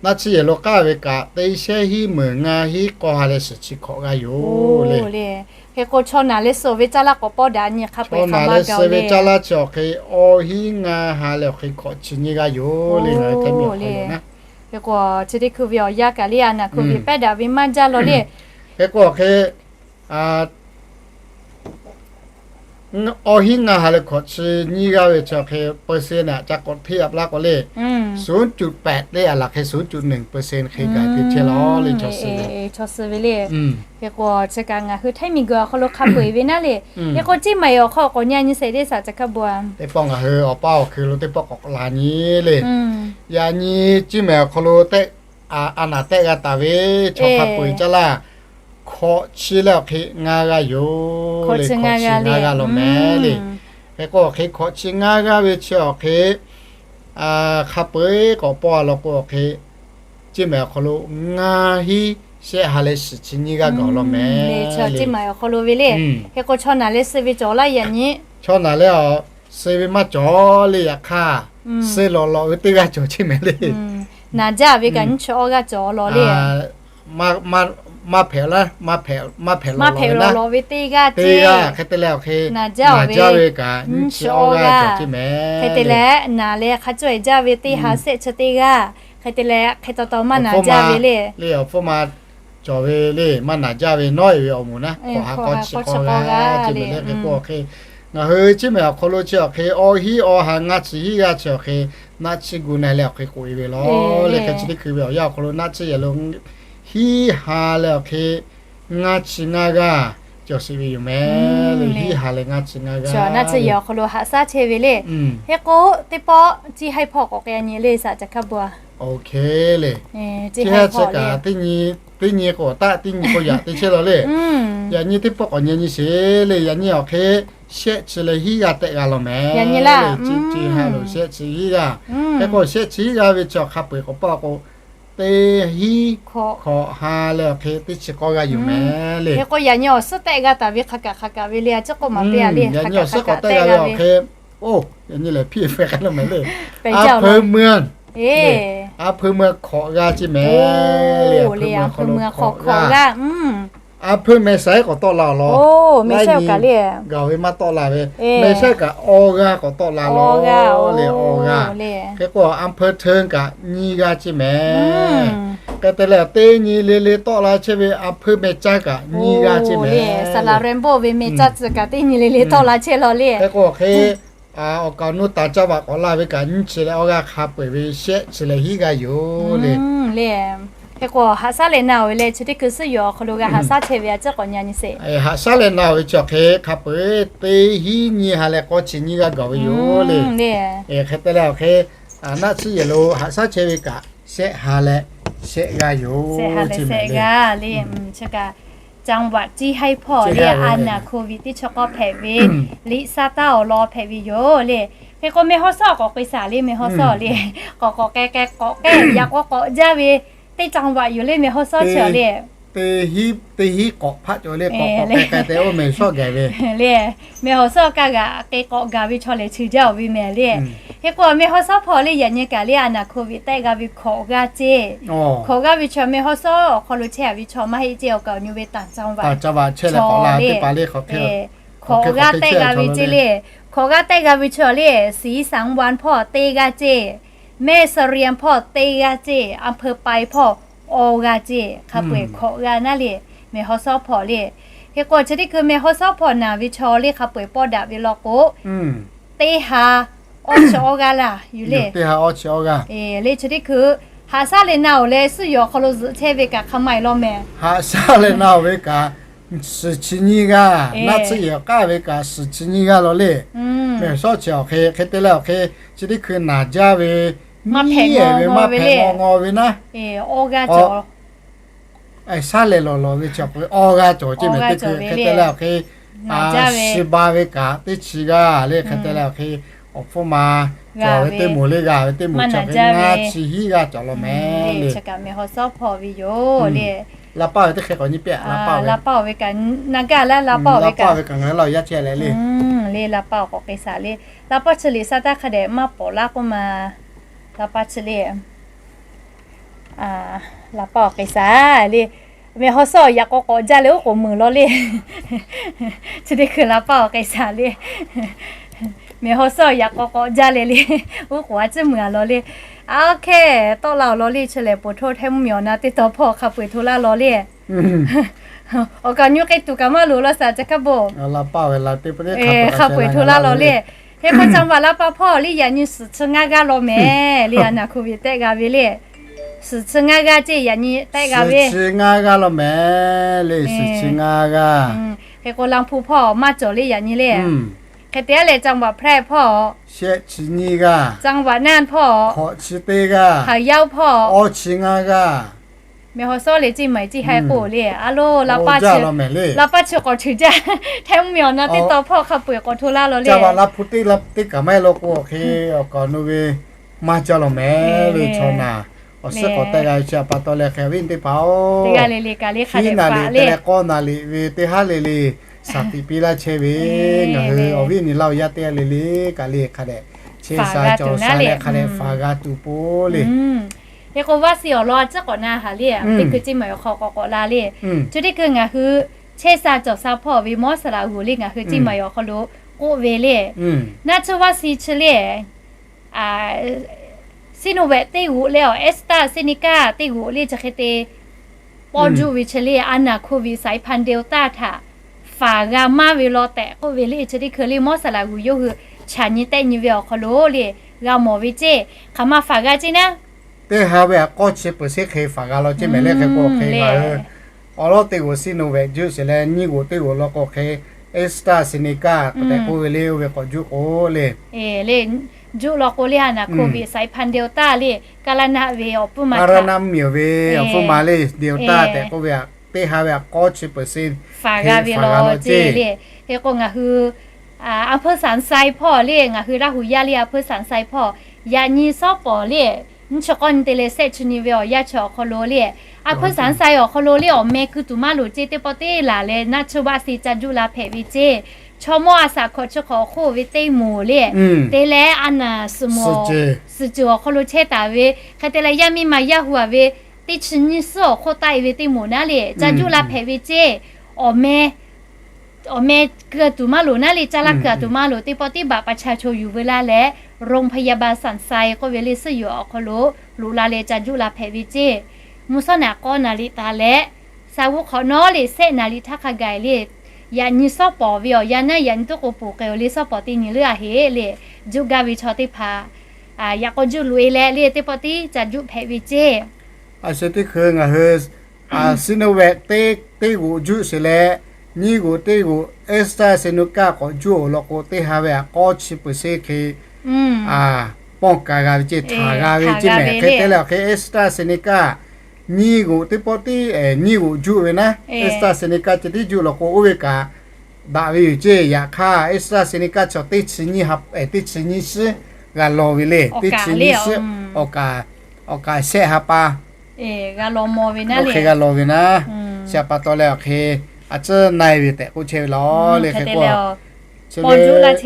naˆ tsuhˇ yehˬ lo k'aˇ ve kaꞈ teˇ shehˉ hinˉ meunˍ ngaˇ hinˉ k'aw ha leh suhˍ chi hkawꞈ g'a yoˬ le. Hk'e k'o, chaw naˬ leh suh ve caˇ laˇ k'awꞈ pawˇ daꞈ nyi hk'a peu-eˬ hk'aˬ ma gaˬ-oˬ le. Caˇ laˇ chi awˬ hk'e awˇ hinˉ ngaˇ ha leh awˬ hk'e hkawꞈ chi nyiˇ g'aˇ yoˬ le. Ngaˬ hui hteˇ miˬ awˬ hk'aw lo naˉ. Hk'e k'o, chi teˇ hkui ve awˬ yanˇ kaꞈ le, a naˬ โควิด pehˇ daꞈ ve maˇ jaˇ law le. Hk'e k'o awˬ hk'e awˇ hinˉ ngaˇ ha leh hkawꞈ chi nyiˇ g'aˇ ve chi awˬ hk'e เปอร์เซ็นต์ naˬ ca k'awꞈ hteˇ aꞈ laˇ k'o le, ศูนย์จุดแปด teˇ aꞈ laˬ hk'e ศูนย์จุดหนึ่งเปอร์เซ็นต์ hk'e gaˬ te chehˇ law le. Chaw suh ve le. Hk'e k'o, chi kaꞈ ngaˬ hui hteˇ miˬ guiˬ awˬ hk'aw lo hk'a peu-eˬ ve naˉ le. Hk'e k'o, Ciˇ mehˍ awˬ hk'aw k'awꞈ nyi nyi sheˍ le, saˍ ca hkaˇ bu-a. Teˇ pawˆ ngaˬ hui awˬ paˇ awˬ hkui lo teˇ pawˆ k'awꞈ la nyi le. Yaꞈ nyi Ciˇ mehˍ awˬ hk'aw lo a naˬ tehˆ g'a taˍ ve chaw hk'a peu-eˬ caˇ laˇ hkawꞈ chi leh awˬ hk'e ngaˇ g'aˇ yoˬ le. Hkawꞈ chi ngaˇ g'aˇ law mehˍ le. Hk'e k'o, awˬ hk'e hkawꞈ chi ngaˇ g'aˇ ve chi awˬ hk'e hk'a peu-eˬ k'awꞈ pawˇ-a law k'o, awˬ hk'e Ciˇ mehˍ awˬ hk'aw lo ngaˇ hinˉ shehˆ ha leh suhˍ chi nyiˇ g'aˇ gaˬ law mehˍ le. Ciˇ mehˍ awˬ hk'aw lo ve le. Hk'e k'o, chaw naˬ leh suh ve cawˬ laˇ yaꞈ nyi. Chaw naˬ leh suh ve maˇ cawˬ le. Yaꞈ hk'aˇ, suh lawꞈ lawꞈ ve teˇ g'aˇ cawˬ Ciˇ mehˍ le. Naˬ jaˇ ve kaꞈ nyiˇ chi awˇ g'aˇ cawˬ law le. Maˇ hpehꞈ laˇ, maˇ hpehꞈ lawꞈ lawꞈ ve teˇ g'aˇ, teˇ g'aˇ hk'e te leh awˬ hk'e naˬ jaˇ ve kaꞈ nyiˇ chi awˇ g'aˇ cawˬ Ciˇ mehˍ. Hk'e te leh naˬ leh hk'a cawˇ-e jaˇ ve teˇ ha shehˆ chi teˇ g'aˇ, hk'e te leh hk'e taw taw maˇ naˬ jaˇ ve le. Le awˬ hpfuhˇ ma cawˬ ve le, maˇ naˬ jaˇ ve nawˉ-e ve awˬ moˍ naˉ, hk'awꞈ ha k'aw chi k'aw g'aˇ Ciˇ mehˍ le. Hk'e k'o awˬ hk'e ngaˬ hui Ciˇ mehˍ awˬ hk'aw lo chi awˬ hk'e awˇ hinˉ awˇ ha ngaˇ chi hinˉ g'aˇ chi awˬ hk'e naˆ tsuhˇ gu na-e leh awˬ hk'e k'oꞈ-e ve law le. Hk'e chi teˇ hkui ve awˬ yanˇ awˬ hk'aw lo naˆ tsuhˇ yehˬ lo hiˉ ha leh awˬ hk'e ngaˇ chi ngaˇ g'aˇ cawˬ sheˍ ve yoˬ mehˍ le. Hiˉ ha leh ngaˇ chi ngaˇ g'aˇ naˆ tsuhˇ yehˬ awˬ hk'aw lo haꞈ shaˉ chehˇ ve le. Hk'e k'o, teˇ pawˆ Ciˇ haiˇ hpawˇ k'awꞈ k'ai nyi le, saˍ ca hkaˇ bu-a. Oˇ hk'e le. Ciˇ haiˇ chi kaꞈ teˇ nyi k'o taˆ, teˇ nyi k'o yaꞈ te chehˇ law le. Yaꞈ nyi teˇ pawˆ k'awꞈ nyi nyi sheˍ le. Yaꞈ nyi awˬ hk'e shehˆ chi leh hiˉ g'aˇ tehˆ g'a law mehˍ le. Ciˇ haiˇ lo shehˆ chi hiˉ g'aˇ. Hk'e k'o, shehˆ chi hiˉ g'aˇ ve chi awˬ hk'a peu-eˬ k'awꞈ pawˇ k'o, teˇ hinˉ hkawꞈ ha leh awˬ hk'e teˇ chi k'awˇ g'aˇ yoˬ mehˍ le. Hk'e k'o, yaꞈ nyi awˬ suhˉ tehˆ g'a taˍ ve hk'a kaꞈ hk'a kaꞈ ve le, a ciˉ k'oˆ maˍ piˇ-a le. Yaꞈ nyi awˬ suhˉ k'awꞈ tehˆ g'a ve awˬ hk'e, oˇ, yaꞈ nyi lehˬ hpiˇ-e hpehꞈ k'ai law mehˍ le. A hpeu meuˇ, a hpeu meuˇ hkawꞈ g'aˇ Ciˇ mehˍ le. A hpeu meuˇ hk'aw lo hkawꞈ g'aˇ. A hpeu mehˍ saiˉ k'awꞈ tawˆ la awˬ lawn, mehˍ saiˉ kaꞈ le, gaˬ ve maˇ tawˆ la ve, mehˍ saiˉ kaꞈ awˇ g'aˇ k'awꞈ tawˆ la law le. Awˇ g'aˇ. Hk'e k'o, a hpeu hteˇ kaꞈ nyiˇ g'aˇ Ciˇ mehˍ. Hk'e te leh, teˇ nyi le le tawˆ la chehˇ ve a hpeu mehˍ caˇ kaꞈ nyiˇ g'aˇ Ciˇ mehˍ. Saˍ laˍ Renˍ bawˆ ve mehˍ caˇ tcuh kaꞈ teˇ nyi le le tawˆ la chehˇ law le. Hk'e k'o, awˬ hk'e awˬ kaˍ awˬ nu taˍ caˇ vaꞈ k'awꞈ la ve kaꞈ nyiˇ chi leh awˇ g'aˇ hk'a peu-eˬ ve shehˆ chi leh hiˉ g'aˇ yoˬ le. Le. Hk'e k'o, haꞈ shaˉ leh na-oˬ ve leh chi teˇ hkui suhˉ yoˬ awˬ hk'aw lo g'a haꞈ shaˉ chehˇ ve a ciˉ k'awꞈ nyi nyi sheˍ. Haꞈ shaˉ leh na-oˬ ve chi awˬ hk'e hk'a peu-eˬ teˇ hinˉ nyiˇ ha leh k'awˇ chi nyiˇ g'aˇ gaˬ ve yoˬ le. Hk'e te leh awˬ hk'e naˆ tsuhˇ yehˬ lo haꞈ shaˉ chehˇ ve kaꞈ shehˆ ha leh shehˆ g'aˇ yoˬ. Shehˆ ha leh shehˆ g'aˇ le. Chi kaꞈ จังหวัด Ciˇ haiˇ hpawˇ le, a naˬ โควิด teˇ chi k'awˇ hpehꞈ ve liꞈ shaˉ taˉ awˬ lawn hpehꞈ ve yoˬ le. Hk'e k'o, meh hawˉ sawˉ k'awꞈ k'ai shaˍ le, meh hawˉ sawˉ le, k'awꞈ k'awꞈ k'ai k'ai k'awꞈ k'ai yaꞈ k'aw k'awꞈ jaˇ ve teˇ จังหวัด yoˬ le, meh hawˉ sawˉ chi le. Teˇ hinˉ k'awꞈ hpaˆ cawˬ le, k'awꞈ k'awꞈ k'ai k'ai te oˇ meh shawˉ gaˬ ve le. Meh hawˉ sawˉ kaˇ g'aꞈ k'e k'awꞈ gaˬ ve chaw lehˬ chi jaˇ-oˬ ve meh le. Hk'e k'o, meh hawˉ sawˉ hpawˇ le yaꞈ nyi kaꞈ le, a naˬ โควิด tehˆ g'a ve hkawꞈ g'aˇ ceˇ. Hkawꞈ g'aˇ ve chaw meh hawˉ sawˉ awˬ hk'aw lo chehˇ-a ve chaw maˇ heˆ ceˇ, awˬ kaꞈ awˬ nyu ve ต่างจังหวัด chaw le. Hkawꞈ g'aˇ tehˆ g'a ve ceˇ le. Hkawꞈ g'aˇ tehˆ g'a ve chaw le, ศรีสังวร hpawˇ teˇ g'aˇ ceˇ, แม่เสรียง hpawˇ teˇ g'aˇ ceˇ, อำเภอปาย hpawˇ awˇ g'aˇ ceˇ. Hk'a peu-eˬ hkawꞈ g'aˇ naˉ le, meh hawˉ sawˉ hpawˇ le. Hk'e k'o chi teˇ hkui meh haw sawˉ hpawˇ naˬ ve chaw le hk'a peu-eˬ pawˆ daꞈ ve law k'o, teˇ ha awˇ chi awˇ g'aˇ laˇ yuˬ le. Teˇ ha awˇ chi awˇ g'aˇ le. Chi teˇ hkui haꞈ shaˉ leh na-oˬ leh suhˉ yoˬ awˬ hk'aw lo zuhꞈ chehˇ ve kaꞈ hk'a maˇ-eˬ law mehˍ. Haꞈ shaˉ leh na-oˬ ve kaꞈ suhˍ chi nyiˇ g'aˇ, naˆ tcuhˉ yehˬ awˬ k'aˇ ve kaꞈ suhˍ chi nyiˇ g'aˇ law le. Meh shawˉ chi awˬ hk'e hk'e te leh awˬ hk'e chi teˇ hkui naˬ jaˇ ve, maˇ hpehꞈ ve maˇ hpehꞈ ngaw ngaw ve naˉ, awˇ g'aˇ cawˬ. Shaˉ leh lawˬ lawˬ ve chi awˬ hk'e awˇ g'aˇ cawˬ ceˇ mehˍ. Teˇ hkui hk'e te leh awˬ hk'e, shi ba ve kaꞈ teˇ chi g'aˇ le. Hk'e te leh awˬ hk'e awˬ hpfuhˇ ma cawˬ ve teˇ moˍ le, g'a ve teˇ moˍ chi awˬ hk'e ngaˇ chi hiˉ g'aˇ cawˬ law mehˍ le. Kaꞈ meh haw sawˉ hpawˇ ve yoˬ le. La paˇ ve teˇ hk'e k'awꞈ nyi piˇ-a. La paˇ ve kaꞈ na gaˇ laˇ, la paˇ ve kaꞈ ngaˬ hui laˇ yaˇ chehˇ leh le. Le la paˇ k'awꞈ k'ai shaˍ le. La paˇ chi liꞈ shaˉ taˇ hk'a dehꞈ maˇ pawˍ laˇ k'oˆ ma. La paˇ chi le. La paˇ awˬ k'ai shaˍ le. Meh haw sawˉ yaꞈ k'aw k'awꞈ jaˇ leh oˉ k'oˍ meuˬ law le. Chi teˇ hkui la paˇ awˬ k'ai shaˍ le. Meh haw sawˉ yaꞈ k'aw k'awꞈ jaˇ leh le, oˉ k'oˍ a ciˉ meuˬ-a law le. A, oˇ hk'e tawˆ la-oˬ law le. Chi lehˬ, poˬ hto htehˇ mvuhˇmiˬ awˬ na teˇ taw hpawˇ hk'a peu-eˬ hto laˇ law le. Awˬ kaˍ nyu k'ai tuˬ kaꞈ maˇ loˍ law shaˍ ca hkaˉ bon. Hk'a peu-eˬ hto laˇ law le. Hk'e k'o, caˇ vaꞈ la paˇ hpawˇ le yaꞈ nyi suhˍ chi ngaˇ g'aˇ law mehˍ le. A naˬ hk'oˆ ve tehˆ g'a ve le. Suhˍ chi ngaˇ g'aˇ ceˇ yaꞈ nyi tehˆ g'a ve. Suhˍ chi ngaˇ g'aˇ law mehˍ le. Suhˍ chi ngaˇ g'aˇ. Hk'e k'o, Laˇ hpu hpawˇ maˇ cawˬ le yaꞈ nyi le. Hk'e te leh caˇ vaꞈ hpehˇ hpawˇ shehˆ chi nyiˇ g'aˇ, caˇ vaꞈ naˇ hpawˇ hk'awꞈ chi teˇ g'aˇ, Hkaoˍ yaˇ hpawˇ awˇ chi ngaˇ g'aˇ. Meh haw sawˉ leh ceˇ maˬ ceˇ haiˉ k'oˆ le. A lo, la paˇ chi k'awꞈ ceuˬ jaˇ. Htehˇ mvuhˇmiˬ awˬ na teˇ taw hpawˇ hk'a peu-eˬ k'awꞈ hto laˇ law le. Caˇ vaꞈ la hpu teˇ teˇ kaꞈ maˇ heˆ law k'o, awˬ hk'e awˬ kaˍ awˬ nu ve maˇ jaˇ law mehˍ ve chaw naˬ. Awˬ suhˉ k'awꞈ tehˆ g'a ve chi a pa taw leh hk'e awˬ viˉ teˇ hpaˍ-oˬ, hiˉ naˬ liꞈ te leh k'awˇ naˬ liꞈ ve teˇ haˉ le le shaˍ tiꞈ piˇ laˇ chehˇ ve, ngaˬ hui awˬ viˉ awˬ nyi laˇ-oˬ yaˇ teˇ g'aˇ le le kaꞈ le hk'a dehꞈ chehˇ sha cawˬ sha leh hk'a dehꞈ faˍ g'a tuˬ po le. Hk'e k'o, vaˇ si awˬ lawn a ciˉ k'awꞈ na haˍ le. Teˇ hkui ceˇ maˬ awˬ hk'aw k'awꞈ k'awꞈ la le. Chi teˇ hkui ngaˬ hui chehˇ sha cawˬ sha hpawˇ ve mawˇ saˍ laꞈ g'uˬ le ngaˬ hui ceˇ maˬ awˬ hk'aw lo k'oˆ ve le. Naˆ tsuhˇ vaˇ si chi le, Sinovac teˇ g'uꞈ leh awˬ AstraZeneca teˇ g'uꞈ le chi hk'e te pawˇ juˆ ve chi le, a naˬ hk'oˆ ve saiˉ hpaˇ Delta htaꞈ faˍ g'a maˇ ve law tehꞈ k'oˆ ve le. Chi teˇ hkui le mawˇ saˍ laꞈ g'uˬ yawˇ hui chaꞈ nyi tehˆ nyi ve awˬ hk'aw lo le g'a mawˬ ve ceˇ, hk'aˬ ma faˍ g'a ceˇ naˉ, teˇ ha ve htaꞈ k'awˇ chi peuˬ sheˉ hk'e faˍ g'a law ceˇ mehˍ le. Hk'e k'o hk'e ngaˬ hui awˬ lawˉ teˇ g'uˬ Sinovac juˆ sheˍ leh nyiˇ g'uˬ teˇ g'uˬ law k'o hk'e AstraZeneca tehꞈ k'oˆ ve le, oˇ ve k'awꞈ juˆ k'o le, le juˆ law k'o le, a naˬ hk'oˆ ve saiˉ hpaˇ Delta le, kaˇ laˇ naˆ ve awˬ pfuhˇ ma, kaˇ laˇ naˆ mvuhˇmiˬ ve awˬ pfuhˇ ma le Delta tehꞈ k'oˆ ve htaꞈ teˇ ha ve htaꞈ k'awˇ chi peuˬ sheˉ faˍ g'a ve law ceˇ le. Hk'e k'o ngaˬ hui a hpeuˇ Shaˍnˍsai hpawˇ le, ngaˬ hui Laˇ huˍ yaˇ le a hpeuˇ Shaˍnˍsai hpawˇ yaꞈ nyi shawˉ pawˍ le, nyiˇ chi k'awˇ nyi te leh shehˆ chi nyi ve awˬ yanˇ chi awˬ hk'aw lo le, a hpeuˇ Shaˍnˍsai awˬ hk'aw lo le awˬ meh keu tuˬ maˇ loˍ ceˇ, teˇ pawˆ teˇ laˬ leh naˆ tsuhˇ vaˇ si ca juˆ la hpehꞈ ve ceˇ. Chaw mawˇ a shaꞈ hkawꞈ chi hk'awꞈ hk'oˆ ve teˇ moˍ le te leh a naˬ suhˍ moˍ suhˍ ceuˬ awˬ hk'aw lo chehˇ taˍ ve hk'e te leh yaˇ miˇ ma yaˇ hu-a ve teˇ chi nyiˇ suhˉ awˬ hk'oˆ taˆ-e ve teˇ moˍ naˉ le ca juˆ la hpehꞈ ve ceˇ. Awˬ meh awˬ meh keu tuˬ maˇ loˍ naˉ le, caˇ laˇ keu tuˬ maˇ loˍ, teˇ pawˆ teˇ baꞈ pa cha chaw yuˬ veu laˇ leh โรงพยาบาล Shaˍnˍsai k'oˆ ve le suhˉ yoˬ awˬ hk'aw lo loꞈ la leh ca juˆ la hpehꞈ ve ceˇ. Mvuhˇ shawˉ naꞈ k'awˇ naˍ riˍ taˍ leh, sa g'uˇ hk'awꞈ nawˉ le sehˆ naˍ riˍ htaˇ hk'a gaˬ le, yaꞈ nyi shawˉ pawˍ ve awˬ yanˇ naˉ yaꞈ nyi tuˉ k'o poˬ k'ai-o le shawˉ pawˍ teˇ nyi leuˉ a heˆ le, juˆ gaˇ ve chaw teˇ hpaˍ yaꞈ k'aw juˆ loꞈ-e leh le teˇ pawˆ teˇ ca juˆ hpehꞈ ve ceˇ. A shu teˇ hkui ngaˬ hui Sinovac teˇ g'uꞈ juˆ sheˍ leh, nyiˇ g'uꞈ teˇ g'uꞈ AstraZeneca k'awꞈ juˆ-oˬ law k'o, teˇ ha ve htaꞈ k'awˇ chi peuˬ sheˉ hk'e pawˇ ka g'a ve ceˇ, htaˍ g'a ve ceˇ mehˍ. Hk'e te leh awˬ hk'e AstraZeneca nyiˇ g'uꞈ teˇ pawˆ teˇ nyiˇ g'uꞈ juˆ ve naˉ, AstraZeneca ceh tiˉ juˆ law k'o oˇ ve kaꞈ daꞈ ve yoˬ ceˇ. Yaꞈ hk'aˇ AstraZeneca chaw teˇ chi nyiˇ ha, teˇ chi nyiˇ shiˉ g'a law ve le. Teˇ chi nyiˇ shiˉ awˬ kaˍ shehˆ ha pa g'a law ve naˉ, chi a pa taw leh awˬ hk'e a ciˉ na-e ve tehꞈ k'oˆ chehˇ ve law le. Hk'e k'o, Sinovac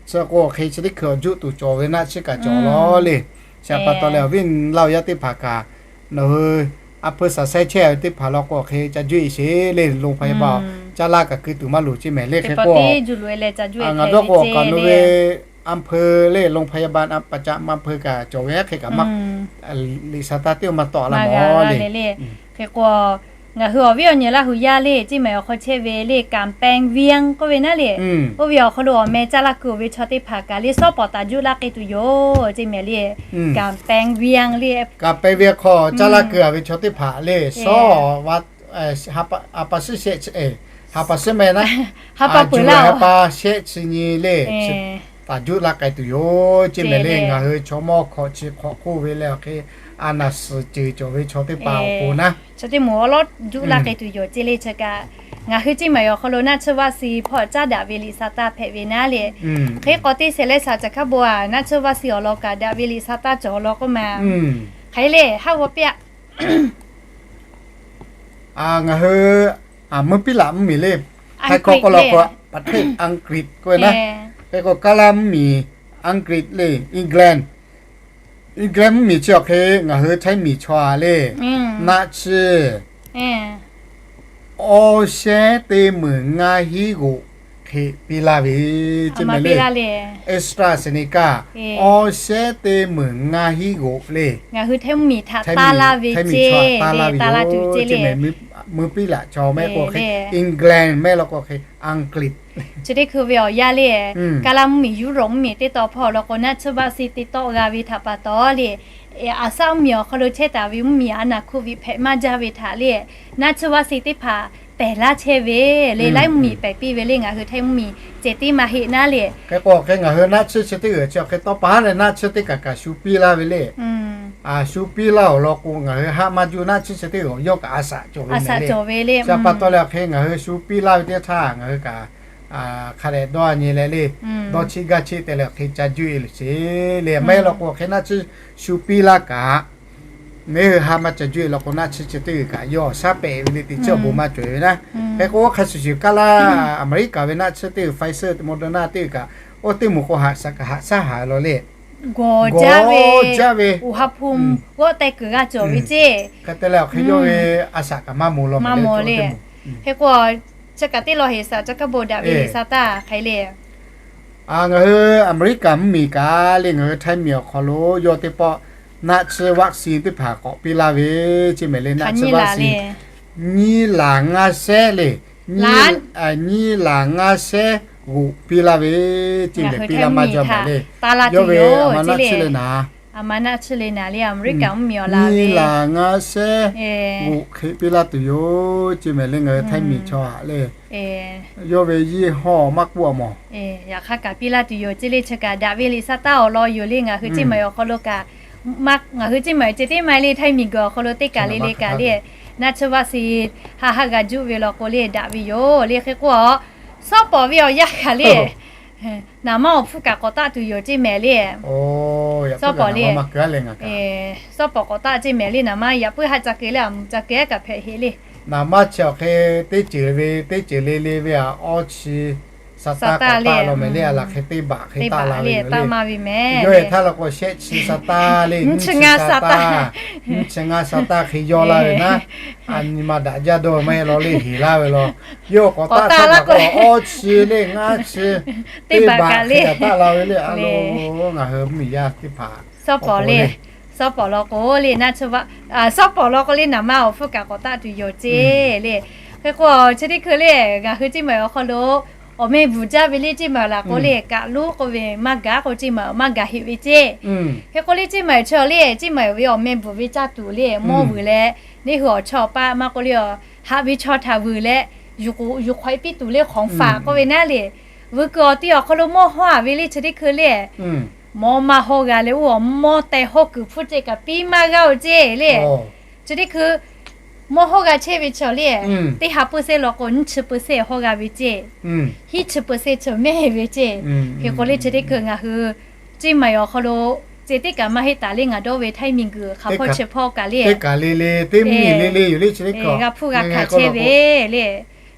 chi k'o awˬ hk'e chi teˇ hkui awˬ juˆ tuˬ cawˬ ve naˆ chiˉ kaꞈ cawˬ law le. Chi a pa taw leh awˬ viˉ laˇ-oˬ yaˇ teˇ hpaˍ kaꞈ nawˬ hui a hpeuˇ Shaˍnˍsai chehˇ ve teˇ hpaˍ law k'o hk'e ca juˆ-e sheˍ le. โรงพยาบาล caˇ laˇ kaꞈ keu tuˬ maˇ loˍ ceˇ mehˍ le. Hk'e k'o ngaˬ dawˇ k'o awˬ kaˍ nu ve a hpeuˇ le โรงพยาบาล a pa ca ma hpeuˇ kaꞈ cawˬ ve aˉ hk'e kaꞈ maˇ liꞈ sha taˇ teˇ-oˬ maˇ tawˆ la mawˬ le. Hk'e k'o Ngaˬ hui awˬ viˉ awˬ nyi Laˇ hu yaˇ le, ceˇ mehˍ awˬ hk'aw chehˇ ve le, campaign ဝိုင်း k'oˆ ve naˉ le. Oˇ ve awˬ hk'aw lo awˬ meh caˇ laˇ kuiˬ ve chaw teˇ hpaˍ kaꞈ le, shawˉ pawˍ taˍ juˆ laˇ k'ai tuˬ yoˬ, ceˇ mehˍ le. Campaign ဝိုင်း le, campaign ဝိုင်း hk'aw caˇ laˇ keu a ve chaw teˇ hpaˍ le, shawˉ, ha pa shiˉ shehˆ chi, ha pa shiˉ meh naˉ, ha pa peuˬ laˇ, ha pa shehˆ chi nyi le, taˍ juˆ laˇ k'ai tuˬ yoˬ, ceˇ mehˍ le. Ngaˬ hui chaw mawˇ hkawꞈ chi hk'awꞈ hk'oˆ ve leh awˬ hk'e, a naˬ suhˍ ceuˬ cawˬ ve chaw teˇ hpaˍ awˬ pon naˉ, chaw teˇ moˍ awˬ lawˉ juˆ laˇ k'ai tuˬ yoˬ, ceˇ le. Chi kaꞈ ngaˬ hui ceˇ mehˍ awˬ hk'aw lo naˆ tsuhˇ vaˆ si hpawˇ caˉ daꞈ ve liꞈ sa taˇ hpehꞈ ve naˉ le. Hk'e k'o teˇ shehˍ leh shaˍ caˬ hkaˇ bon a naˆ tsuhˇ vaˆ si awˬ lawn kaꞈ daꞈ ve liꞈ sa taˇ cawˬ awˬ lawn k'oˆ ma. Hk'e le, haˉ g'aw piˇ-aˆ. Ngaˬ hui mvuhˇ piˉ laꞈ mvuhˇmiˬ le, Htaiˇ hkawˇ k'oˆ law k'o, ประเทศอังกฤษ k'oˆ ve naˉ. Hk'e k'o Kaˇlaˇ mvuhˇmiˬ, Aˍg'riˆ le, England, England mvuhˇmiˬ chi awˬ hk'e ngaˬ hui Htaiˇ miˬ chaw a le, naˆ tsuhˇ awˇ shehˉ teˇ meunˍ ngaˇ hinˉ g'oꞈ hk'e piˇ laˇ ve, ceˇ mehˍ le. AstraZeneca awˇ shehˉ teˇ meunˍ ngaˇ hinˉ g'oꞈ le, ngaˬ hui Htaiˇ mvuhˇmiˬ htaꞈ taˇ laˇ ve, taˇ laˇ tuˬ ceˇ le. Mvuhˇ piˉ laꞈ chaw mehˆ k'o hk'e England mehˆ law k'o hk'e Aˍg'riˆ, chi teˇ hkui ve awˬ yanˇ le, Kaˇlaˇ mvuhˇmiˬ, Yuˇrawˍ mvuhˇmiˬ teˇ taw hpawˇ law k'o naˆ tsuhˇ vaˆ si te tawˆ g'a ve htaꞈ pa taw le, aˍ saˉ mvuhˇmiˬ awˬ hk'aw lo chehˇ taˍ ve mvuhˇmiˬ a naˬ hk'oˆ viꞈ hpehꞈ maˇ jaˇ ve htaꞈ le, naˆ tsuhˇ vaˆ si teˇ hpaˍ pehˬ laˇ chehˇ ve le, laiˉ mvuhˇmiˬ pehˬ piˇ ve le, ngaˬ hui Htaiˇ mvuhˇmiˬ ceh tiˉ maˇ heˆ naˉ le. Hk'e k'o hk'e ngaˬ hui naˆ tsuhˇ chi teˇ g'uiˬ chi awˬ hk'e tawˇ pa haˉ leh naˆ tsuhˇ teˇ kaꞈ kaꞈ shu piˇ laˇ ve le. Shu piˇ laˇ awˬ lawn k'o ngaˬ hui haˆ maˇ juˇ, naˆ tsuhˇ chi teˇ g'uiˬ yawˇ kaꞈ a shaꞈ cawˬ ve mehˍ le. Chi pa taw leh awˬ hk'e ngaˬ hui shu piˇ laˇ ve teˇ htaˇ ngaˬ hui kaꞈ hk'a dehꞈ dawˇ nyi leh le, dawˇ cheˆ gaˇ cheˆ te leh awˬ hk'e ca juˇ e le sheˍ le. Mehˆ law k'o awˬ hk'e naˆ tsuhˇ shu piˇ laˇ kaꞈ, neˇ hui ha maˇ ca juˇ e law k'o naˆ tsuhˇ chi teˇ g'uiˬ kaꞈ yawˇ awˬ shaˉ pehꞈ ve le, teˇ chi awˬ bon maˇ cawˬ e ve naˉ. Hk'e k'o oˇ hk'a shuˍ shuˍ Kaˇlaˇ Aˍmeˍriˆkaˍ ve naˆ tsuhˇ teˇ g'uiˬ Pfizer, Moderna teˇ g'uiˬ kaꞈ, oˇ teˇ moˍ k'o haꞈ shaꞈ kaꞈ haꞈ shaˉ haꞈ law le, gawˬ jaˇ ve, uˬ ha hpu g'awˆ teh kuiˬ g'a cawˬ ve ceˇ. Hk'e te leh awˬ hk'e yawˇ ve a shaꞈ kaꞈ maˇ moˍ law maˇ moˍ le. Hk'e k'o chi kaꞈ teˇ law heˍ shaˍ caˇ hkaˇ bon daꞈ ve liꞈ sa taˇ hk'e le. Ngaˬ hui Aˍmeˍriˆkaˍ mvuhˇmiˬ kaꞈ le, ngaˬ hui Htaiˇ miˬ awˬ hk'aw lo yawˇ teˇ pawˆ naˆ tsuhˇ vaˆ si teˇ hpaˍ k'awꞈ piˇ laˇ ve, ceˇ mehˍ le, naˆ tsuhˇ vaˆ si nyiˇ laˬ ngaˇ shehˉ le, nyiˇ laˬ ngaˇ shehˉ g'oꞈ piˇ laˇ ve, ceˇ mehˍ piˇ laˇ maˇ jaw mehˍ le. Yawˇ ve a ma naˆ tsuhˇ le naˍ, a ma naˆ tsuhˇ le naˍ le, Aˍmeˍriˆkaˍ mvuhˇmiˬ awˬ laˬ ve nyiˇ laˬ ngaˇ shehˉ g'oꞈ hk'e piˇ laˇ tuˬ yoˬ, ceˇ mehˍ le, ngaˬ hui Htaiˇ miˬ chaw a le. Yawˇ ve yiˇ hawˇ maˇ k'oˆ a mawˬ. Yaꞈ hk'aˇ kaꞈ piˇ laˇ tuˬ yoˬ, ceˇ le. Chi kaꞈ daꞈ ve liꞈ sa taˇ awˬ lawn yoˬ le, ngaˬ hui ceˇ mehˍ awˬ hk'aw lo kaꞈ, ngaˬ hui ceˇ mehˍ ceh tiˉ maˇ le, Htaiˇ miˬ guiˬ awˬ hk'aw lo teˇ kaˬ le le kaꞈ le, naˆ tsuhˇ vaˆ si ha ha g'a juˇ ve law k'o le daꞈ ve yoˬ le. Hk'e k'o a, shawˉ pawˍ ve awˬ yanˇ kaꞈ le, naˍ manˇ awˬ hpfuhˇ kaꞈ k'awꞈ taˆ tuˬ yoˬ, ceˇ mehˍ le. Shawˉ pawˍ le, shawˉ pawˍ k'awꞈ taˆ ceˇ mehˍ le. Naˍ manˇ yaꞈ puiˉ haˆ ca keu le, a mvuhˬ ca keu a kaꞈ hpehꞈ heˆ le. Naˍ manˇ chi awˬ hk'e teˇ ceuˬ ve teˇ ceuˬ le le ve a, awˇ chi sa taˇ k'awꞈ taˆ law mehˍ le, a laˬ hk'e teˇ baꞈ hk'e taˆ la ve yoˬ le. Yawˇ e htaˇ law k'o shehˆ chi sa taˇ le, nyiˇ chi sa taˇ, nyiˇ chi ngaˇ sa taˇ hk'e yawˇ laˇ ve naˉ, a nyi ma daꞈ jaˇ dawˇ maˇ heˆ law le, heˍ laˇ ve law. Yawˇ k'awꞈ taˆ chaˇ kaꞈ k'o awˇ chi le ngaˇ chi teˇ baꞈ hk'e taˆ la ve le. A lo, ngaˬ hui mvuhˇmiˬ yaˇ teˇ hpaˍ shawˉ pawˍ le, shawˉ pawˍ law k'o le, naˆ tsuhˇ vaˆ, shawˉ pawˍ law k'o le naˍ manˇ awˬ hpfuhˇ kaꞈ k'awꞈ taˆ tuˬ yoˬ ceˇ le. Hk'e k'o chi teˇ hkui le, ngaˬ hui ceˇ mehˍ awˬ hk'aw lo awˬ meh bvuhˬ jaˇ ve le, ceˇ mehˍ laˬ k'o le, kaꞈ lonˉ k'oˆ ve maˇ gaˬ k'o ceˇ mehˍ maˇ gaˬ heˆ ve ceˇ. Hk'e k'o le ceˇ mehˍ chi le, ceˇ mehˍ ve awˬ meh bvuhˬ ve caˇ tuˬ le mawˇ vuiˬ leh, neˇ hui awˬ chawˇ awˬ paˆ maˇ k'oˆ le, haꞈ ve chaw htaꞈ vuiˬ leh, yuˬ k'oꞈ yuˬ hk'awꞈ e piˇ tuˬ le, hk'awꞈ faˍ k'oˆ ve naˉ le, vuiˬ kuiˬ awˬ ti awˬ hk'aw lo mawˇ hawˇ a ve le, chi teˇ hkui le mawˇ maˇ hawˇ g'a leh, oˇ awˬ mawˇ teh hawˇ kuiˬ hpfuhˇ ceh kaꞈ piˇ maˇ g'a oˬ ceˇ le. Chi teˇ hkui mawˇ hawˇ g'a chehˇ ve chaw le, teˇ ha peuˬ sehˉ law k'o nyiˇ chi peuˬ sehˉ hawˇ g'a ve ceˇ. Hiˉ chi peuˬ sehˉ chi mehˆ ve ceˇ. Hk'e k'o le chi teˇ hkui ngaˬ hui ceˇ mehˍ awˬ hk'aw lo ceh teˇ kaꞈ maˇ heˆ taˍ le, ngaˬ dawˇ ve Htaiˇ miˬ guiˬ hk'aˬ hpawˇ chi hpawˇ kaꞈ le, teˇ kaˬ le le teˇ mvuhˇmiˬ le le yoˬ le, chi teˇ hkui g'a hpfuhˇ g'a hkanˍ chehˇ ve le.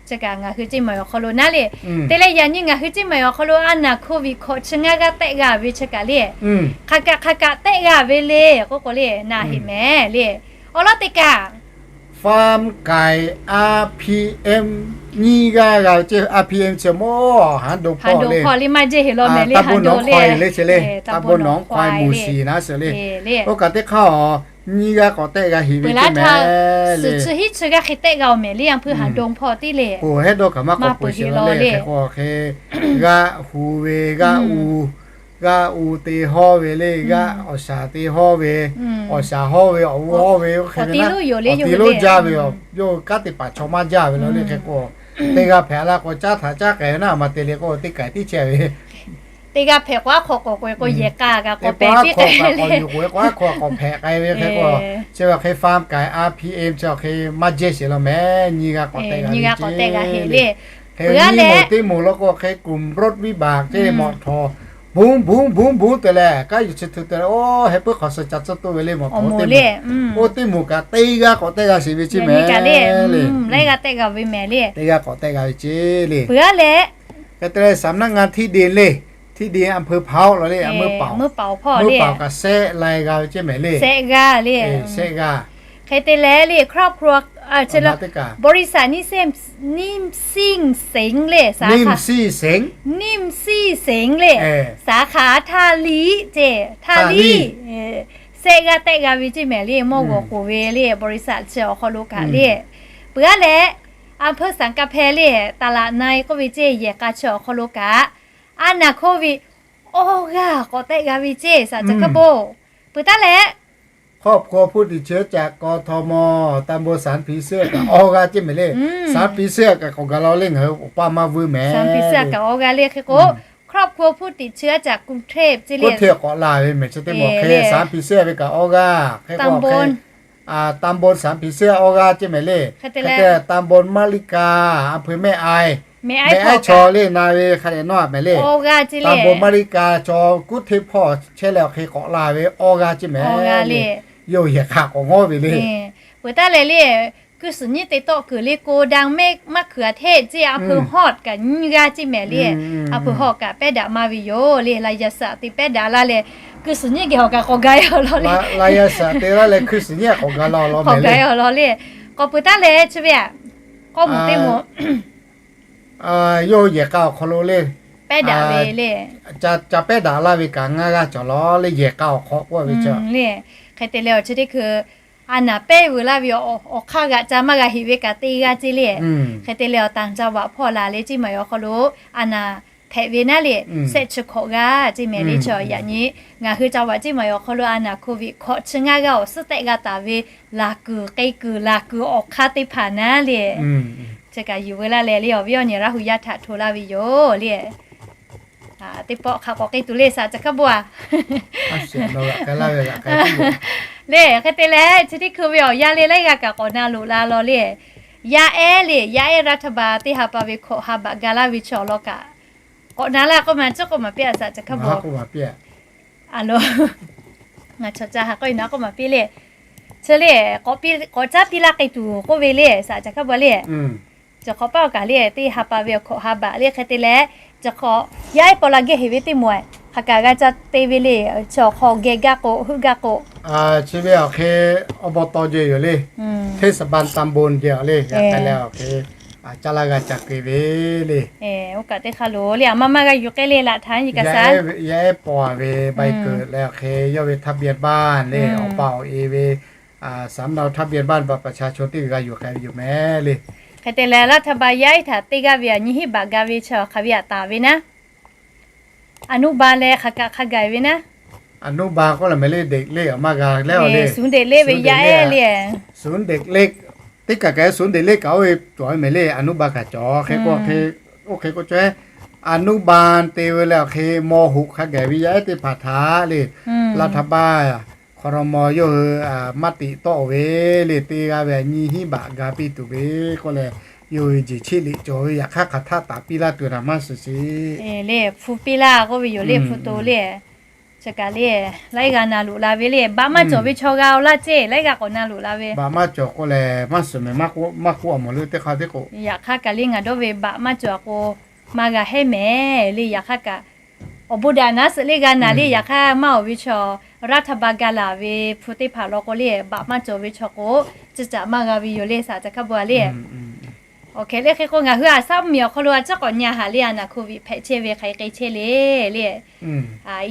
Chi kaꞈ ngaˬ hui ceˇ mehˍ awˬ hk'aw lo naˉ le. Te leh yaꞈ nyi ngaˬ hui ceˇ mehˍ awˬ hk'aw lo a naˬ hk'oˆ viꞈ hkawꞈ chi ngaˇ g'aˇ tehˆ g'a ve chi kaꞈ le, hk'aˬ kaꞈ hk'aˬ kaꞈ tehˆ g'a ve le k'oˆ k'o le, na heˍ mehˍ le. Awˬ lawn teˇ kaꞈ ฟาร์มไก่ อาร์พีเอ็ม nyiˇ g'aˇ g'a ve ceˇ, R P M chi mawˇ haˉ do hpawˇ le, taˇ bon nawˉ hk'aw e le chi le, taˇ bon nawˉ hk'aw e muˬ shiˍ naˉ shiˍ le. Oˇ kaꞈ teˇ hk'aˇ awˬ Nyiˇ g'aˇ k'awꞈ tehˆ g'a heˍ ve ceˇ mehˍ le. Suhˍ chi hiˉ chi g'aˇ hk'e tehˆ g'a oˬ mehˍ le, a hpui haˍ dongˇ hpawˇ tiˉ le. Oˬ, hehˉ dawˇ kaꞈ maˇ k'awꞈ peuˬ sheˍ la le. Hk'e k'o hk'e, g'aˆ hu ve, g'aˆ u, g'aˆ u te hawˇ ve le, g'aˆ awˬ shaˍ te hawˇ ve, awˬ shaˍ hawˇ ve, awˬ u hawˇ ve, oˇ hk'e ve na, awˬ ti lonˉ jaˇ ve, yawˇ kanˉ te paˍ chaw maˇ jaˇ ve la le. Hk'e k'o, teˇ g'aˇ hpehꞈ la k'o caˉ htaꞈ caˉ k'ai ve na, maˇ te le k'o teˇ kaiˍ tiˉ chehˇ ve. Teˇ g'aˇ hpehꞈ k'o aˉ hk'aw k'awꞈ k'oꞈ e k'o yehˬ k'a kaꞈ k'awꞈ pehˬ piˇ k'ai ve le. K'awꞈ yuˬ k'oꞈ e k'o aˉ hk'aw k'awꞈ hpehꞈ k'ai ve. Hk'e k'o, chi ve hk'e farm k'ai, R P M chi hk'e maˇ jehˇ sheˍ la mehˍ. Nyiˇ g'aˇ k'awꞈ tehˆ g'a ve ceˇ le. Hk'e nyiˇ moˍ teˇ moˍ la k'o hk'e กลุ่มรถวิบาก ceˇ le, มอเตอร์ bvuhˇ bvuhˇ bvuhˇ bvuhˇ te leh, kanˉ yuˬ chi htu te leh, oˇ heh puiˉ hk'awꞈ suh ca tcuhˉ toˆ ve le mawˬ hk'aw teˇ moˍ. Oˇ teˇ moˍ kaꞈ teˇ g'aˇ k'awꞈ tehˆ g'a sheˍ ve ceˇ mehˍ le. Laiˉ g'aˇ tehˆ g'a ve mehˍ le. Teˇ g'aˇ k'awꞈ tehˆ g'a ve ceˇ le. Peuˬ aˉ leh, hk'e te leh สำนักงานที่ดิน le, ที่ดิน อำเภอพร้าว la le, อำเภอพร้าว kaꞈ sehˆ lai g'a ve ceˇ mehˍ le. Sehˆ g'aˇ le. Sehˆ g'aˇ. Hk'e te leh le ครอบครัว บริษัท นิ่มซิ่งเสง le, นิ่มซิ่งเสง le, สาขาท่าลี้ ceˇ, ท่าลี้ sehˆ g'aˇ tehˆ g'a ve ceˇ mehˍ le. Mawˇ g'awˬ k'oˍ ve le บริษัท chi awˬ hk'aw lo kaꞈ le. Peuˬ aˉ leh, อำเภอสันกำแพง le, ตลาดใน k'oˆ ve ceˇ, yehˬ k'a chi awˬ hk'aw lo kaꞈ, a naˍ โควิด awˇ g'aˇ k'awꞈ tehˆ g'a ve ceˇ, saˍ caˬ hkaˇ bon. Peuˬ taˉ leh ครอบครัวผู้ติดเชื้อจาก กทม ตำบลสานผีเสื้อ kaꞈ awˇ g'aˇ ceˇ mehˍ le. Saan pi suhˉ kaꞈ k'awꞈ gaˬ la le, ngaˬ hui awˬ paˇ maˇ vuiˇ mehˍ. Saan pi suhˉ kaꞈ awˇ g'aˇ le. Hk'e k'o, ครอบครัวผู้ติดเชื้อจากกรุงเทพ ceˇ le, k'oˆ hteˇ k'awꞈ la ve mehˍ. Chi teˇ maˬ hk'e saan pi suhˉ ve kaꞈ awˇ g'aˇ. Hk'e k'o hk'e, ตำบลสานผีเสื้อ awˇ g'aˇ ceˇ mehˍ le. Hk'e te ตำบลมะลิกา อำเภอแม่อาย แม่อาย chaw le na ve hk'a dehꞈ nawˇ mehˍ le. ตำบลมะลิกา chaw กรุงเทพ hpawˇ chehˇ leh awˬ hk'e k'awꞈ la ve awˇ g'aˇ ceˇ mehˍ le. Yawˇ yehˬ k'a k'awꞈ ngawˉ ve le. Peuˬ taˉ leh le, kuˇ suhˍ nyiˇ te tawˆ kuiˬ le โกดัง maˇ hkui a hteˆ ceˇ, a hpui hawˇ kaꞈ nyiˇ g'aˇ ceˇ mehˍ le. A hpui hawˇ kaꞈ pehˉ daꞈ maˇ ve yoˬ le. Laˍ yaˍ saꞈ te pehˉ daꞈ laˇ leh, kuˇ suhˍ nyiˇ geh awˬ kaꞈ k'awꞈ gaˬ e awˬ lawn le. Laˍ yaˍ saˍ te laˇ leh kuˇ suhˍ nyiˇ k'awꞈ gaˬ la awˬ lawn, k'awꞈ gaˬ e awˬ lawn le. K'awꞈ peuˬ taˉ leh chi ve aꞈ, k'awˇ moˍ teˇ moˍ yawˇ yehˬ k'a awˬ hk'aw lo le, pehˉ daꞈ ve le. Ca pehˉ daꞈ laˇ ve kaꞈ ngaˇ g'aˇ cawˬ law le, yehˬ k'a awˬ hk'aw k'oˆ ve cawˬ le. Hk'e te leh awˬ chi teˇ hkui a naˍ pehˉ veu laˇ ve awˬ hk'aˇ g'aꞈ ca maˇ g'a heˍ ve kaꞈ teˇ g'aˇ ceˇ le. Hk'e te leh awˬ ต่างจังหวัด hpawˇ laˬ le ceˇ maˬ awˬ hk'aw lo a naˍ hpehꞈ ve naˉ le, sehˆ chi hkawꞈ g'aˇ ceˇ mehˍ le. Chi yaꞈ nyi ngaˬ hui จังหวัด ceˇ maˬ awˬ hk'aw lo a naˍ โควิด hkawꞈ chi ngaˇ g'aˇ awˬ suhˉ tehˆ g'a taˍ ve laˬ kuiˬ k'e kuiˬ laˬ kuiˬ awˬ hk'aˇ teˇ hpaˍ naˉ le. Chi kaꞈ yuˬ veu laˇ leh le, awˬ viˉ awˬ nyi Laˇ hu yaˇ htaꞈ hto laˇ ve yoˬ le. Teˇ pawˆ hk'a k'awꞈ k'e tuˬ le, saˍ caˬ hkaˇ bon a. Le hk'e te leh chi teˇ hkui ve awˬ yanˇ le laiˉ g'aˇ kaꞈ k'awꞈ na loꞈ la law le. Yaˇ ehˉ le, yaˇ ehˉ รัฐบาล teˇ ha pa ve hkawꞈ ha baꞈ ga laˇ ve chi awˬ lawn kaꞈ k'awꞈ na laˇ k'oˆ ma, ciˉ k'oˆ maˍ piˇ a, saˍ caˬ hkaˇ bon a. Ngaˬ chaw ca ha k'oˆ e na k'oˆ maˍ piˇ le. Chi le, k'awꞈ caˉ piˇ laˇ k'e tuˬ k'oˆ ve le, saˍ caˬ hkaˇ bon le. Chi hk'awꞈ paˆ awˬ kaˬ le, teˇ ha pa ve awˬ hkawꞈ ha baꞈ le. Hk'e te leh, chi hk'awꞈ yaˇ ehˉ paw la geh heˍ ve teˇ moˍ hk'a kaꞈ g'a ca te ve le. Chi awˬ hk'aw geh gaˇ k'o, heuˆ gaˇ k'o, chi ve awˬ hk'e awˬ baw taw jehˬ yoˬ le. เทศบาลตำบล jehˬ a le, g'a k'ai leh awˬ hk'e caˇ laˇ g'a ca k'e ve le. Oˇ kaꞈ teˇ hk'a loˍ le, a maˇ maˇ g'a yuˬ k'ai le, laꞈ htaꞈ nyi kaꞈ sa. Yaˇ ehˉ paw ve ใบเกิด leh awˬ hk'e yawˇ ve ทะเบียนบ้าน le, awˬ pa awˬ e ve สำเนาทะเบียนบ้าน บัตรประชาชน teˇ g'aˇ g'a yuˬ k'ai ve yoˬ mehˍ le. Hk'e te leh รัฐบาล yaˇ ehˉ htaꞈ te g'aˇ ve aꞈ nyi hiˉ baꞈ ga ve chi hk'aˬ ve aꞈ taˍ ve naˉ, อนุบาล leh hk'a kaꞈ hk'a gaˬ ve naˉ. อนุบาล k'oˆ leh mehˍ le, เด็กเล็ก a maˇ g'a leh awˬ le, ศูนย์เด็กเล็ก ve yaˇ ehˉ le, ศูนย์เด็กเล็ก teˇ kaꞈ kaꞈ ศูนย์เด็กเล็ก kaꞈ oˇ ve cawˬ ve mehˍ le, อนุบาล kaꞈ cawˬ. Hk'e k'o hk'e, oˇ hk'e k'o cawˬ, อนุบาล te ve leh awˬ hk'e ม.หก hk'a gaˬ ve yaˇ ehˉ teˇ hpaˍ htaꞈ le, รัฐบาล ครม. yawˇ hui มติ tawˆ ve le, te g'a ve aꞈ nyi hiˉ baꞈ ga piˇ tuˬ ve k'oˆ leh, yawˇ hui jeˬ cheˆ liꞈ cawˬ ve yaꞈ hk'aˇ hk'aˬ htaˆ taˍ piˇ laˇ tuˬ htaꞈ maˇ shiˍ sheˍ le. Hpu piˇ laˇ k'oˆ ve yoˬ le, hpu to le. Chi kaꞈ le, laiˉ g'a na loꞈ la ve le, baꞈ maˇ cawˬ ve chaw g'a awˬ laˇ ceˇ, laiˉ g'a k'awꞈ na loꞈ la ve. Baꞈ maˇ cawˬ k'oˆ leh maˇ suhˍ mehˍ, maˇ k'oˆ a mawˬ le teˇ hk'a teˇ k'o. Yaꞈ hk'aˇ kaꞈ le ngaˬ dawˇ ve baꞈ maˇ cawˬ a k'o, maˇ g'a hehˉ mehˍ le. Yaꞈ hk'aˇ kaꞈ awˬ bon daꞈ naˉ suhˍ le g'a naˍ le. Yaꞈ hk'aˇ maˇ awˬ ve chaw, รัฐบาล ga laˬ ve hpu teˇ hpaˍ law k'o le, baꞈ maˇ cawˬ ve chaw k'o, chi caꞈ maˇ g'a ve yoˬ le, saˍ caˬ hkaˇ bon a le. Awˬ hk'e le hk'e k'o ngaˬ hui a saˉ mvuhˇmiˬ awˬ hk'aw lo a ciˉ k'awꞈ nya haˍ le, a naˍ โควิด hpehꞈ chehˇ ve hk'aˬ hk'e chehˇ le le.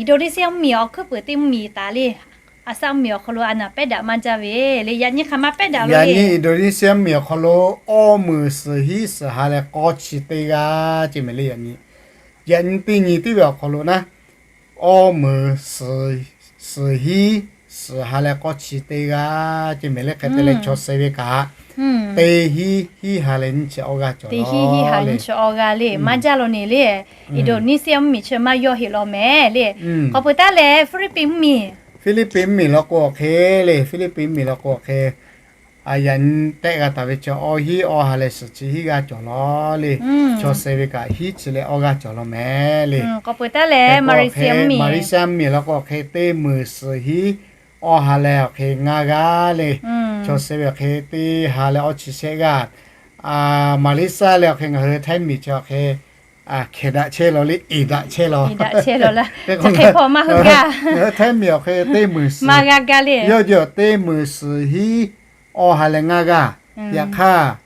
Indonesia mvuhˇmiˬ awˬ hkuiˉ peuˬ teˇ mvuhˇmiˬ taˍ le. A shaˆ mvuhˇmiˬ awˬ hk'aw lo a naˍ pehˉ daꞈ maˇ jaˇ ve le. Yaꞈ nyi hk'a maˇ pehˉ daꞈ lo le. Yaꞈ nyi Indonesia mvuhˇmiˬ awˬ hk'aw lo awˇ meunˍ suhˍ hiˉ suhˍ ha leh k'awˇ chi teˇ g'aˇ ce mehˍ le. Yaꞈ nyi, yaꞈ nyi teˇ nyi teˇ ve awˬ hk'aw lo naˉ, awˇ meunˍ suhˍ hiˉ suhˍ ha leh k'awˇ chi teˇ g'aˇ ce mehˍ le. Hk'e te leh chaw suh ve kaꞈ teˇ hiˉ hiˉ ha leh nyiˇ chi awˇ g'aˇ cawˬ, teˇ hiˉ hiˉ ha nyiˇ chi awˇ g'aˇ le. Maˇ jaˇ lo ne le. Indonesia mvuhˇmiˬ chi maˇ yawˇ heˆ law mehˍ le. K'awꞈ peuˬ taˉ leh Philippines mvuhˇmiˬ, Philippines mvuhˇmiˬ law k'o awˬ hk'e le. Philippines mvuhˇmiˬ law k'o awˬ hk'e, yaꞈ nyi tehˆ g'a taˍ ve chi awˇ hiˉ awˇ ha leh suhˍ chi hiˉ g'aˇ cawˬ law le. Chaw suh ve kaꞈ hiˉ chi leh awˇ g'aˇ cawˬ law mehˍ le. Malaysia mvuhˇmiˬ law k'o awˬ hk'e teˇ meunˍ suhˍ hiˉ awˇ ha leh awˬ hk'e ngaˇ g'aˇ le. Chaw suh ve awˬ hk'e teˇ ha leh awˇ chi shehˆ g'aˇ. Malaysia leh awˬ hk'e ngaˬ hui Htaiˇ mvuhˇmiˬ chi awˬ hk'e hkehˬ daꞈ chehˇ law le, eˍ daꞈ chehˇ law. Ngaˬ hui Htaiˇ mvuhˇmiˬ awˬ hk'e teˇ meunˍ suhˍ, yawˇ jehˬ teˇ meunˍ suhˍ hiˉ awˇ ha leh ngaˇ g'aˇ. Yaꞈ hk'aˇ,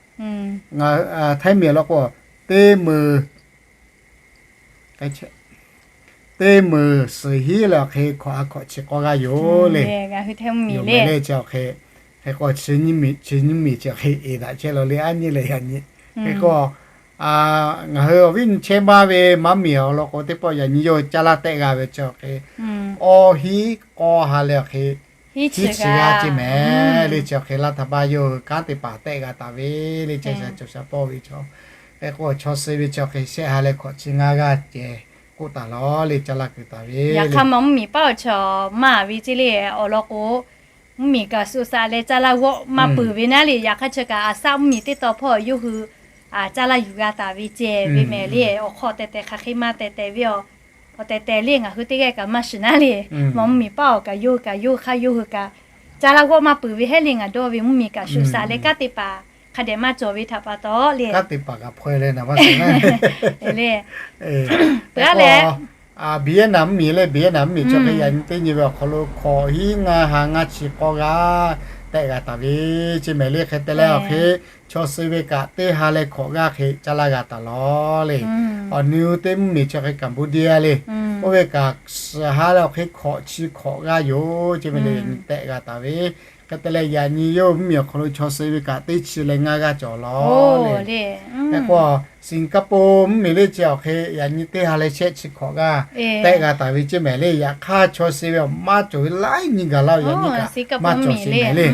Htaiˇ mvuhˇmiˬ law k'o teˇ meunˍ teˇ meunˍ suhˍ hiˉ leh awˬ hk'e hkawꞈ ha hkawꞈ chi k'awˇ g'aˇ yoˬ le. Yoˬ mehˍ le. Chi awˬ hk'e, hk'e k'o chi nyiˇ miˬ chi awˬ hk'e eˍ daꞈ chehˇ law le, aˉ nyi leh yaꞈ nyi. Hk'e k'o, ngaˬ hui awˬ viˉ nyi chehˇ maˇ ve maˇ miˬ awˬ lawn k'o teˇ pawˆ yaꞈ nyi yawˇ caˇ laˇ tehˆ g'a ve chi awˬ hk'e, awˇ hiˉ k'awˇ ha leh awˬ hk'e hiˉ chi g'aˇ ce mehˍ le. Chi awˬ hk'e laˇ htaˇ baˆ yawˇ hui kanˉ te paˍ tehˆ g'a taˍ ve le. Chehˇ sha cawˬ sha pawˇ ve chaw, hk'e k'o chaw suh ve chi awˬ hk'e shehˆ ha leh hkawꞈ chi ngaˇ g'aˇ ceh k'oˆ taˍ law le, caˇ laˇ kuiˬ taˍ ve. Yaꞈ hk'aˇ mvuhˇmiˬ paˉ awˬ chaw maˇ ve ce le. Awˬ lawn k'o, mvuhˇmiˬ kaꞈ shu shaꞈ leh caˇ laˇ g'awˆ maˇ peuˬ ve naˉ le. Yaꞈ hk'aˇ chi kaꞈ a shaˆ mvuhˇmiˬ teˇ taw hpawˇ yawˇ hui caˇ laˇ yuˬ g'a taˍ ve ceh ve mehˍ le. Awˬ hk'aw tehˬ tehˬ hk'aˬ hk'e maˇ tehˬ tehˬ ve awˬ, awˬ tehˬ tehˬ le ngaˬ hui teˇ g'aˇ kaꞈ maˇ shiˍ naˉ le. Mvuhˇmiˬ paˉ awˬ kaꞈ yawˇ hui kaꞈ yawˇ hui hk'aˇ yawˇ hui kaꞈ caˇ laˇ g'awˆ maˇ peuˬ ve hehˉ le. Ngaˬ dawˇ ve mvuhˇmiˬ kaꞈ shu shaꞈ leh kanˉ te paˍ hk'a dehꞈ maˇ cawˬ ve htaꞈ pa taw le, kanˉ te paˍ kaꞈ hpaweh leh naˍ maˇ suh le. Peuˬ a leh, Vietnam mvuhˇmiˬ le, Vietnam mvuhˇmiˬ chi hk'e yaꞈ nyi teˇ nyi ve awˬ hk'aw lo hkawꞈ hiˉ ngaˇ ha ngaˇ chi k'awˇ g'aˇ tehˆ g'a taˍ ve ce mehˍ le. Hk'e te leh awˬ hk'e chaw suh ve kaꞈ teˇ ha leh hkawꞈ g'aˇ hk'e caˇ laˇ g'a taˍ law le. Awˬ nu teˇ mvuhˇmiˬ chi hk'e Cambodia le, oˇ ve kaꞈ suhˍ ha leh awˬ hk'e hkawꞈ chi hkawꞈ g'aˇ yoˬ ce mehˍ le. Yaꞈ nyi tehˆ g'a taˍ ve. Hk'e te leh yaꞈ nyi yawˇ mvuhˇmiˬ awˬ hk'aw lo chaw suh ve kaꞈ teˇ chi leh ngaˇ g'aˇ cawˬ law le. Hk'e k'o Singapore mvuhˇmiˬ le chi awˬ hk'e yaꞈ nyi teˇ ha leh shehˆ chi hkawꞈ g'aˇ tehˆ g'a taˍ ve ce mehˍ le. Yaꞈ hk'aˇ chaw suh ve maˇ cawˬ ve laiˉ nyi gaˬ laˇ-oˬ. Yaꞈ nyi kaꞈ maˇ cawˬ ce mehˍ le.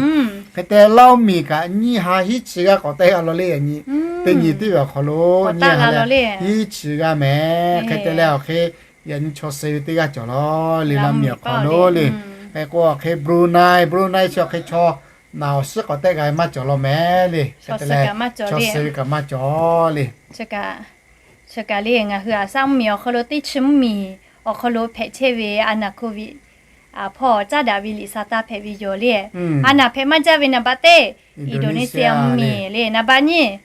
Hk'e te Laoˇ mvuhˇmiˬ kaꞈ nyiˇ ha hiˉ chi g'aˇ k'awꞈ tehˆ g'a law le. Yaꞈ nyi teˇ nyi teˇ ve awˬ hk'aw lo nyiˇ ha leh hiˉ chi g'aˇ mehˍ. Hk'e te leh awˬ hk'e yaꞈ nyi chaw suh ve teˇ g'aˇ cawˬ law le, Laoˇ mvuhˇmiˬ awˬ hk'aw lo le. Hk'e k'o awˬ hk'e Brunei, Brunei chi awˬ hk'e chaw naˬ awˬ shiˉ k'awꞈ tehˆ g'a maˇ cawˬ law mehˍ le. Hk'e te leh chaw suh ve kaꞈ maˇ cawˬ le. Chi kaꞈ le ngaˬ hui a shaˆ mvuhˇmiˬ awˬ hk'aw lo teˇ chi mvuhˇmiˬ awˬ hk'aw lo hpehꞈ chehˇ ve a naˍ hk'oˆ ve hpawˇ caˉ daꞈ ve liꞈ sa taˇ hpehꞈ ve yoˬ le. A naˍ hpehꞈ maˇ jaˇ ve naˍ baꞈ teˇ Indonesia mvuhˇmiˬ le. Naˍ baꞈ nyiˇ,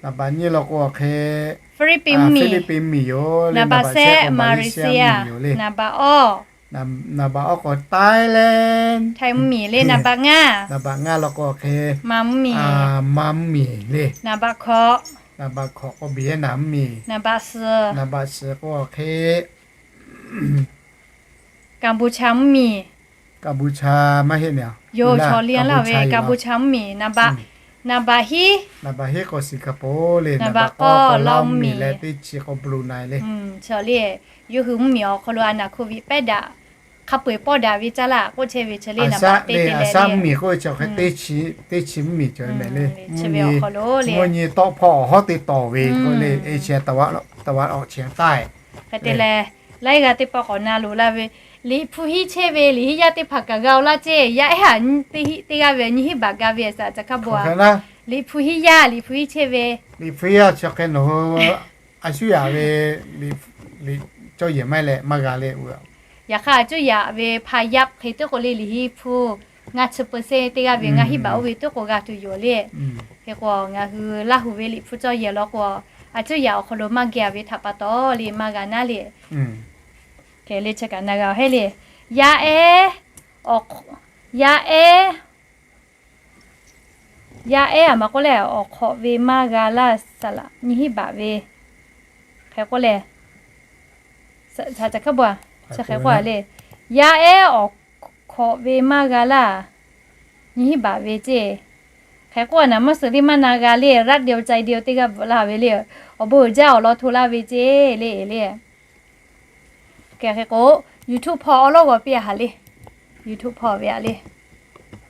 naˍ baꞈ nyiˇ law k'o awˬ hk'e Philippines mvuhˇmiˬ, Philippines mvuhˇmiˬ yoˬ le. Naˍ baꞈ shehˆ Malaysia mvuhˇmiˬ yoˬ le. Naˍ baꞈ awˇ, naˍ baꞈ awˇ k'o Thailand, Thai mvuhˇmiˬ le. Naˍ baꞈ ngaˇ, naˍ baꞈ ngaˇ law k'o awˬ hk'e Maˍ mvuhˇmiˬ, Maˍ mvuhˇmiˬ le. Naˍ baꞈ hkawꞈ, naˍ baꞈ hkawꞈ k'o Vietnam mvuhˇmiˬ. Naˍ baꞈ suhˍ, naˍ baꞈ suhˍ k'o awˬ hk'e Cambodia mvuhˇmiˬ. Cambodia maˇ heˆ ne, yoˬ chaw liˇ laˇ ve Cambodia mvuhˇmiˬ. Naˍ baꞈ, naˍ baꞈ hiˉ, naˍ baꞈ hiˉ k'o Singapore le. Naˍ baꞈ k'awˇ k'o Laoˇ mvuhˇmiˬ leh teˇ chi k'o Brunei le. Chaw le, yawˇ hui mvuhˇmiˬ awˬ hk'aw lo a naˍ hk'oˆ ve pehˉ daꞈ hk'a peu-eˬ pawˆ daꞈ ve caˇ laˇ k'oˆ chehˇ ve chi le. Naˍ baꞈ teˇ te leh le, a shaˆ mvuhˇmiˬ k'oˆ ve chi awˬ hk'e teˇ chi mvuhˇmiˬ cawˬ ve mehˍ le. Mvuhˇmiˬ awˬ hk'aw lo le, mvuhˇmiˬ tawˆ hpawˇ awˬ hawˉ te tawˍ ve k'o le, Asia taˍ vaꞈ awˬ chi taˇ hk'e te leh, laiˉ g'aˇ teˇ pawˆ k'awꞈ na loꞈ laˇ ve, Liꞈ hpu hiˉ chehˇ ve liꞈ hiˉ yaˇ teˇ hpaˍ kaꞈ g'a-o laˇ ceˇ. Yaˇ ehˉ a teˇ g'aˇ ve nyiˇ hinˉ baꞈ ga ve a shaꞈ ca hk'a bawˬ a. Liꞈ hpu hiˉ yaˇ, Liꞈ hpu hiˉ chehˇ ve, Liꞈ hpu hiˉ yaˇ chi hk'e nawˬ hui a cuˇ yaꞈ ve liꞈ cawˇ yehˬ maˇ heˆ leh maˇ g'a le. Yaꞈ hk'aˇ a cuˇ yaꞈ ve hpa yaˇ hk'e teˇ k'o le Liꞈ hiˉ hpu ngaˇ chi percent teˇ g'aˇ ve ngaˇ hinˉ baꞈ oˇ ve teˇ k'o g'a tuˬ yoˬ le. Hk'e k'o ngaˬ hui Laˇ huˍ ve Liꞈ hpu cawˇ yehˬ law k'o, a cuˇ yaꞈ awˬ hk'aw lo maˇ g'a ve htaꞈ pa taw le maˇ g'a naˉ le. Hk'e le chi kaꞈ na g'a heˆ le. Yaˇ ehˉ, yaˇ ehˉ, yaˇ ehˉ a maˬ k'oˆ leh awˬ hk'awꞈ ve maˇ g'a laˇ saˍ laꞈ nyiˇ hinˉ baꞈ ve hk'e k'oˆ leh, ca hk'e k'oˆ le, yaˇ ehˉ awˬ hk'awꞈ ve maˇ g'a laˇ. Nyi hiˉ baꞈ ve ceˇ. Hk'e k'oˆ a naˍ, maˇ suhˍ le maˇ na g'a le, รัฐเดียวใจเดียว teˇ g'aˇ bvuhꞈ laˇ ve le. Awˬ bon uiˍ jaˇ awˬ lawn hto laˇ ve ceˇ le le. Hk'e k'o, YouTube hpawˇ awˉ lawˉ g'aw piˇ a haˍ le. YouTube hpawˇ ve a le.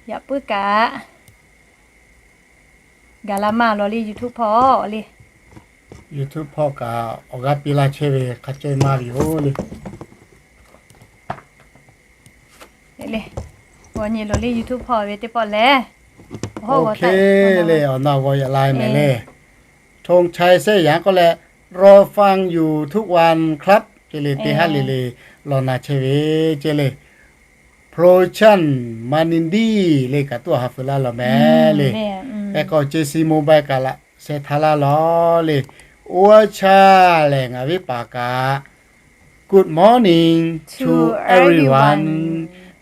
Yaꞈ puiˉ kaꞈ gaˬ la maˇ lawˬ le, YouTube hpawˇ le. YouTube hpawˇ kaꞈ awˬ g'aˇ piˇ laˇ chehˇ ve hk'a cawˇ maˇ ve yoˬ le. G'aw nyi loˬ le, YouTube hpawˇ ve teˇ pawˆ lehˬ. Oˇ hk'e le, awˬ na g'aw yaꞈ la mehˍ le. ธงชัย แซ่หยาง k'oˆ leh รอฟังอยู่ทุกวันครับ ceˇ le, teˇ haˉ le le lawˬ na chehˇ ve ceˇ le. Prochant Manindi le kaꞈ tuˉ awˬ ha feu laˇ lawˬ mehˍ le. Hk'e k'o, JC Mobile kaꞈ laꞈ sheh htaꞈ laˇ lawˬ le. Oˇ a cha lehˬ ngaˬ viˉ paˍ kaꞈ Good morning to everyone.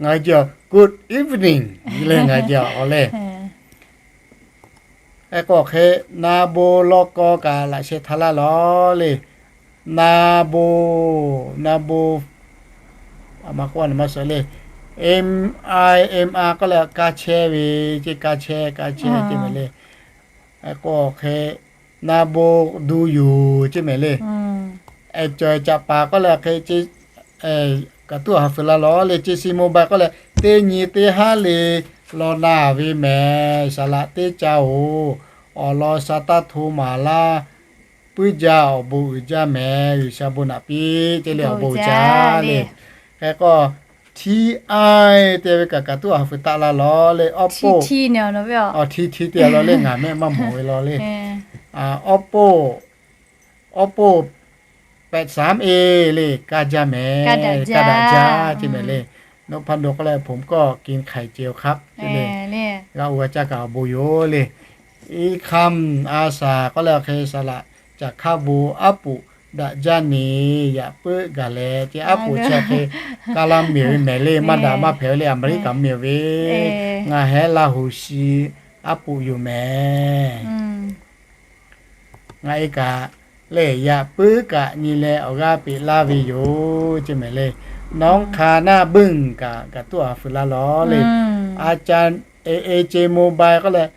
Ngaˬ hui jawˬ good evening le, ngaˬ hui jawˬ awˬ le. Hk'e k'o hk'e, na bo law kaw kaꞈ laꞈ sheh htaꞈ laˇ lawˬ le. Na bo, na bo, a ma k'oˆ a naˍ ma suhˍ le. M I M A k'oˆ leh ka chehˇ ve ceˇ, ka chehˇ, ka chehˇ ceˇ mehˍ le. Hk'e k'o hk'e, na bo du yuˬ ceˇ mehˍ le. Eˍ cawˬ eˍ caꞈ paˍ k'oˆ leh hk'e, kaꞈ tuˉ awˬ ha feu laˇ lawˬ le. JC Mobile k'oˆ leh, teˇ nyi teˇ haˉ le lawˬ na ve mehˍ. Saˍ laꞈ teˇ ca oˬ, awˬ lawn sha taˇ hto maˍ laˇ. Puiˉ jaˇ, awˬ bon uiˍ jaˇ mehˍ. G'uiˬsha bon naꞈ piˇ ceˇ le, awˬ bon uiˍ jaˇ le. Hk'e k'o, T I te ve kaꞈ kaꞈ tuˉ awˬ ha feu taˆ laˇ lawˬ le. Awˉ poˆ, T T te a lawˬ le, ngaˬ mehˆ maˇ mawˬ ve lawˬ le. Awˉ poˆ, awˉ poˆ แปดสามเอ le, kaˇ jaˇ mehˍ, kaˇ daꞈ jaˇ ceˇ mehˍ le. Note พันดวง k'oˆ leh ผมก็กินไข่เจียวครับ ceˇ le. G'a oˬ g'a caˇ kaꞈ awˬ bon yoˬ le. อีคำอาสา k'oˆ leh hk'e, saˍ laꞈ caꞈ hkaˆ bon aˉ poꞈ daꞈ jaˇ ni, yaꞈ puiˉ gaˬ leh ceˇ, aˉ poꞈ chi hk'e, kaˇ laˇ miˬ ve mehˍ le, maˇ daꞈ maˇ hpehꞈ ve le, Aˍmeˍriˆkaˍ miˬ ve, ngaˬ hehˉ Laˇ huˍ shi aˉ poꞈ yoˬ mehˍ. Ngaˬ e kaꞈ lehˬ, yaꞈ puiˉ kaꞈ nyi leh awˬ g'aˇ peꞈ laˇ ve yoˬ ceˇ mehˍ le. น้องคานาบึ้ง kaꞈ kaꞈ tuˉ awˬ ha feu laˇ lawˬ le. A ca, e, e ce mo bai k'oˆ leh,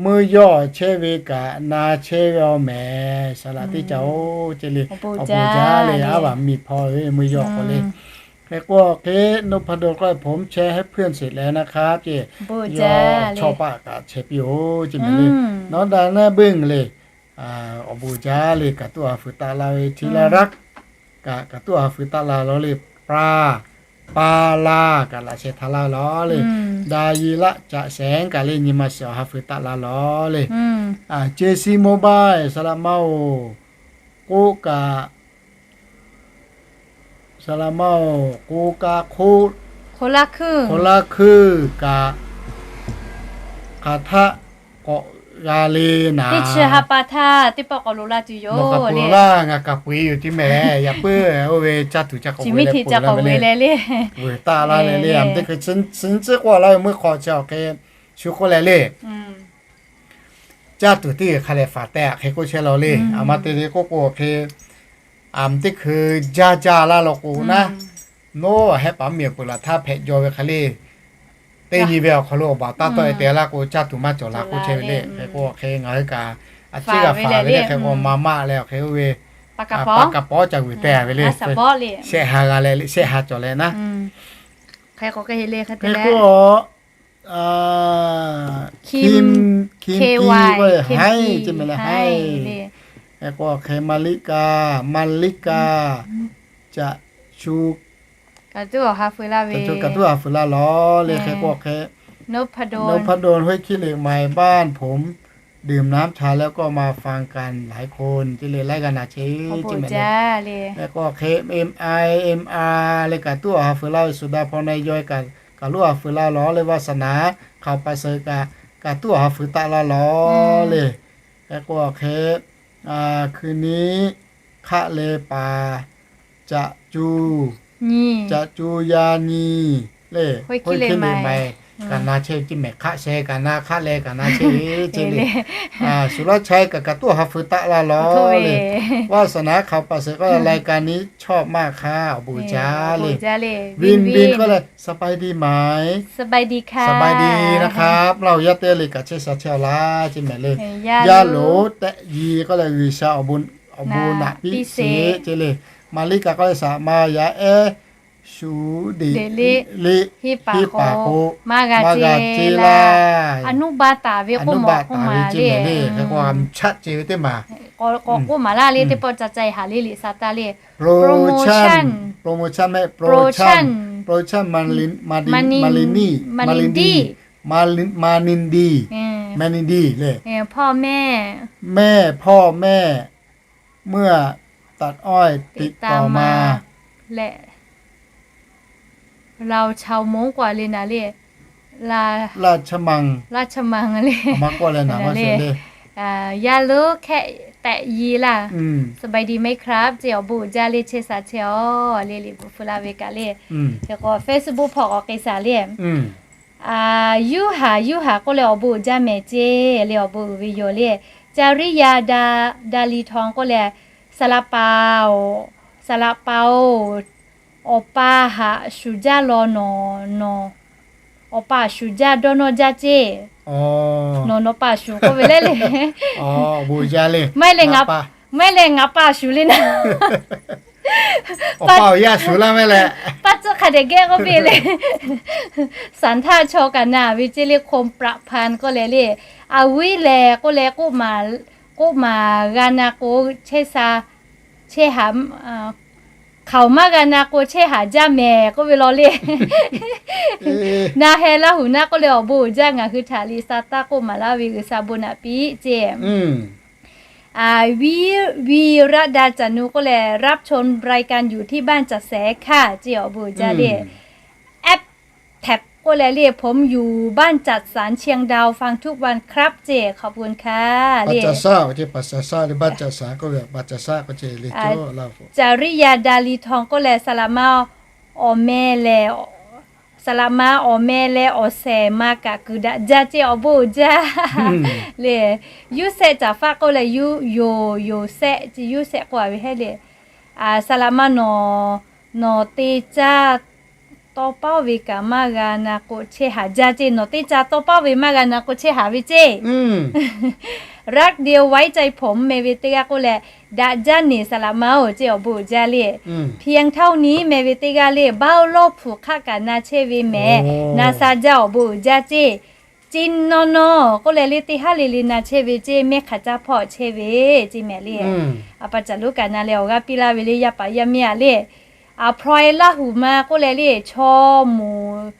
meuˇ yawˇ chehˇ ve kaꞈ na chehˇ ve awˬ mehˍ. Saˍ laꞈ teˇ ca oˬ ceˇ le, awˬ bon jaˇ le, aˉ vaꞈ miˬ hpaw ve meuˇ yawˇ k'o le. Hk'e k'o hk'e, นพดล k'oˆ leh ผมแชร์ให้เพื่อนเสร็จแล้วนะครับ ceˇ, yawˇ chaw paˆ kaꞈ chehˇ piˇ oˬ ceˇ mehˍ le. น้องดานาบึ้ง le, awˬ bon jaˇ le, kaꞈ tuˉ awˬ ha feu taˆ laˇ ve. ธีรรักษ์ kaꞈ kaꞈ tuˉ awˬ ha feu taˆ laˇ lawˬ le. Pa, pa la kaꞈ laꞈ sheh htaꞈ laˇ lawˬ le. ดายีระ จะแสง kaꞈ le, nyi ma shiˍ awˬ ha feu taˆ laˇ lawˬ le. JC Mobile, saˍ laꞈ ma oˬ, k'oˆ kaꞈ, saˍ laꞈ ma oˬ, k'o ka hk'oˆ, คนละครึ่ง kaꞈ hk'aˬ htaˆ k'awꞈ g'a le naˍ. Teˇ chi ha pa htaˇ teˇ pawˆ k'awꞈ loꞈ la tuˬ yoˬ. Nawˬ kaꞈ peuˬ laˇ, ngaˬ kaꞈ peuˬ e yoˬ tiˉ mehˍ. Yaꞈ puiˉ oˇ ve caˇ tuˬ ca k'awꞈ ve leh peuˬ laˇ ve le. Veuˬ taˆ laˇ le le, a teˇ hkui chi nyi tcuhˉ k'oˆ laˇ ve meuˇ hk'aw chi awˬ hk'e shu k'oˆ leh le. Caˇ tuˬ teˇ g'uiˬ hk'a lehˬ faˍ tehꞈ hk'e k'oˆ chehˇ lawˬ le. A ma te le k'oˆ k'o hk'e, a teˇ hkui jaˇ jaˇ laˇ law k'o naˉ, nawˬ hehˆ paˍ miˬ peuˬ laˬ htaˇ hpehꞈ jaw ve hk'a le. Teˇ nyi ve awˬ hk'aw lo awˬ baˬ taˇ tawˆ e te laˇ k'o, caˇ tuˬ maˇ cawˬ la k'oˆ chehˇ ve le. Hk'e k'o hk'e ngaˬ hui kaꞈ a ciˉ g'a faˍ ve le. Hk'e k'o ma maˆ leh awˬ hk'e oˇ ve pa kaˍ pawˉ ca g'uiˬ teh ve le. Shehˆ ha g'a leh, shehˆ ha cawˬ leh naˉ. Hk'e k'o, Kim, Kim Ki k'oˆ ve haiˉ ceˇ mehˍ le, haiˉ. Hk'e k'o hk'e, Maˍliˆ kaꞈ, Maˍliˆ kaꞈ, caꞈ chu, kaꞈ tuˉ awˬ ha feu laˇ ve, kaꞈ tuˉ awˬ ha feu laˇ lawˬ le. Hk'e k'o hk'e, นพดล ห้วยขี้เหล็ก ใหม่ บ้านผม ดื่มน้ำชาแล้วก็มาฟังกันหลายคน ceˇ le, laiˉ g'aˇ na chehˇ ceˇ mehˍ le. Hk'e k'o hk'e, M I M A le, kaꞈ tuˉ awˬ ha feu laˇ ve, สุดาพร นายย้อย kaꞈ kaꞈ tuˉ awˬ ha feu laˇ lawˬ le. วาสนา hk'aˬ pa suh kaꞈ kaꞈ tuˉ awˬ ha feu taˆ laˇ lawˬ le. Hk'e k'o hk'e, คืนนี้ hk'aˆ le paˍ, caꞈ cu, caꞈ cu ya nyi le, ห้วยขี้เหล็ก ใหม่ Kaꞈ na chehˇ ve ceˇ mehˍ, hk'aˆ sheh kaꞈ na, hk'aˆ leh kaꞈ na chehˇ ve ceˇ le. Shu lawˉ chaiˇ kaꞈ kaꞈ tuˉ awˬ ha feu taˆ laˇ lawˬ le. วาสนา hk'aˬ paˍ shehˍ k'oˆ leh รายการนี้ชอบมากค่ะ awˬ bon uiˍ jaˇ le. Vin Vin k'oˆ leh สบายดีไหม สบายดีค่ะ สบายดีนะครับ Laˇ hoꞈ yaˇ teˇ le kaꞈ chehˇ sha chehˇ-aw laˇ ceˇ mehˍ le. Yaˇ loˍ tehꞈ yi k'oˆ leh G'uiˬsha awˬ bon naꞈ piˇ sheˍ ceˇ le. Maˍriˆ kaꞈ k'oˆ leh สามารถ yaˇ ehˉ shu deꞈ le hiˆ paˍ k'o maˇ g'a ceˇ laˇ. อนุบาล taˍ ve k'oˆ maˍ ve ceˇ mehˍ le. Hk'e k'o chaˆ ce ve teˇ maˬ k'awꞈ k'oˆ maˍ laˇ le. Teˇ pawˆ ca ca haˍ le liꞈ sa taˇ le. Promotion, promotion mehˆ, promotion, promotion มาลิน มาลิน มาลิน มาลินดี มาลินดี มาลินดี มาลินดี เลย แม่พ่อแม่ เมื่อตัดอ้อยติดต่อมา แหละ เราชาวมงค์กว่าเลยนะเล่ ราชมัง ราชมังเลย เอามาก่อนเลยนะ นะ มาเสร็จเลย อ่า ย่าลูกแค่แตะยีล่ะ อืม สบายดีไหมครับ เจ้า awˬ bon uiˍ jaˇ le, chehˇ sha chehˇ-aw le, liꞈ bvuhꞈ hpu la ve kaꞈ le. อืม hk'e k'o Facebook hpawˇ k'awꞈ k'ai shaˍ le. อืม Yuˇ haˍ, Yuˇ haˍ k'oˆ leh awˬ bon uiˍ jaˇ mehˍ ceˇ le, awˬ bon uiˍ ve yoˬ le. จริยา ดา ดาลีทอง k'oˆ leh, ซาลาเปา ซาลาเปา awˬ pa haꞈ shuˍ jaˇ law nawˬ, nawˬ awˬ pa shuˍ jaˇ dawˇ nawˇ jaˇ ceˇ. Nawˬ nawˬ pa shuˍ k'oˆ ve leh le. Maˇ heˆ leh ngaˬ pa shuˍ le naˍ. Awˬ pa awˬ yaˇ shuˍ laˇ mehˍ leh, paˇ tcuhˆ hk'a dehꞈ geh k'oˆ ve le. สัญชาติ chaw kaꞈ na ve ceˇ le, คนประพันธ์ k'oˆ leh le. Aˬ viˉ lehˬ k'oˆ leh, k'oˆ maˍ g'a na k'o chehˇ sha chehˇ haˍ, hk'aoˍ maˇ g'a na k'o chehˇ haˍ jaˇ mehˍ k'oˆ ve law le. Na heh Laˇ huˍ naˉ k'oˆ leh awˬ bon uiˍ jaˇ, ngaˬ hui htaꞈ liꞈ sa taˇ k'oˆ maˍ laˇ ve G'uiˬsha bon naꞈ piˇ ceˇ. วีระดา จานุ k'oˆ leh รับชมรายการอยู่ที่บ้านจัดแสง ค่ะ ceˇ, awˬ bon uiˍ jaˇ le. App แท็บ k'oˆ leh le, ผมอยู่บ้านจัดสรรเชียงดาว ฟังทุกวันครับ ceˇ, ขอบคุณค่ะ le. บ้านจัดสรร k'oˆ ve บ้านจัดสรร k'oˆ ve บ้านจัดสรร k'oˆ ve le. จริยา ดาลีทอง k'oˆ leh, saˍ laꞈ ma awˬ meh lehˬ, saˍ laꞈ ma awˬ meh leh awˬ shehˍ ma kaꞈ kuiˬ daꞈ jaˇ ceˇ, awˬ bon uiˍ jaˇ le. Yuˇ sehˆ caˍ faˆ k'oˆ leh, yuˇ yoˬ, yoˬ sehˆ ceˇ, yuˇ sehˆ k'oˆ a ve hehˉ le. Saˍ laꞈ ma nawˬ, nawˬ te caˇ tawˇ pawˆ ve kaꞈ maˇ g'a na k'o chehˇ haˍ jaˇ ceˇ, nawˬ teˇ caˇ tawˇ pawˆ ve maˇ g'a na k'o chehˇ haˍ ve ceˇ. รักเดียวไว้ใจผม meh ve teˇ g'aˇ k'oˆ leh, daꞈ jaˇ neˬ saˍ laꞈ ma-oˬ ceˇ, awˬ bon uiˍ jaˇ le. เพียงเท่านี้ meh ve teˇ g'aˇ le, baˆ lawˇ hpu hk'aˆ kaꞈ na chehˇ ve mehˍ, na sha jaˇ, awˬ bon uiˍ jaˇ ceˇ. จริง nawˇ nawˇ k'oˆ leh le, teˇ haˉ le le na chehˇ ve ceˇ, mehˆ hk'aˬ caˇ hpawˇ chehˇ ve ceˇ mehˍ le. A pa caˬ lo kaꞈ na leh awˬ g'aˇ piˇ laˇ ve le, yaˇ paˍ yaˇ miˇ aꞈ le. A hpaw-e Laˇ huˍ ma k'oˆ leh le, chaw moˍ,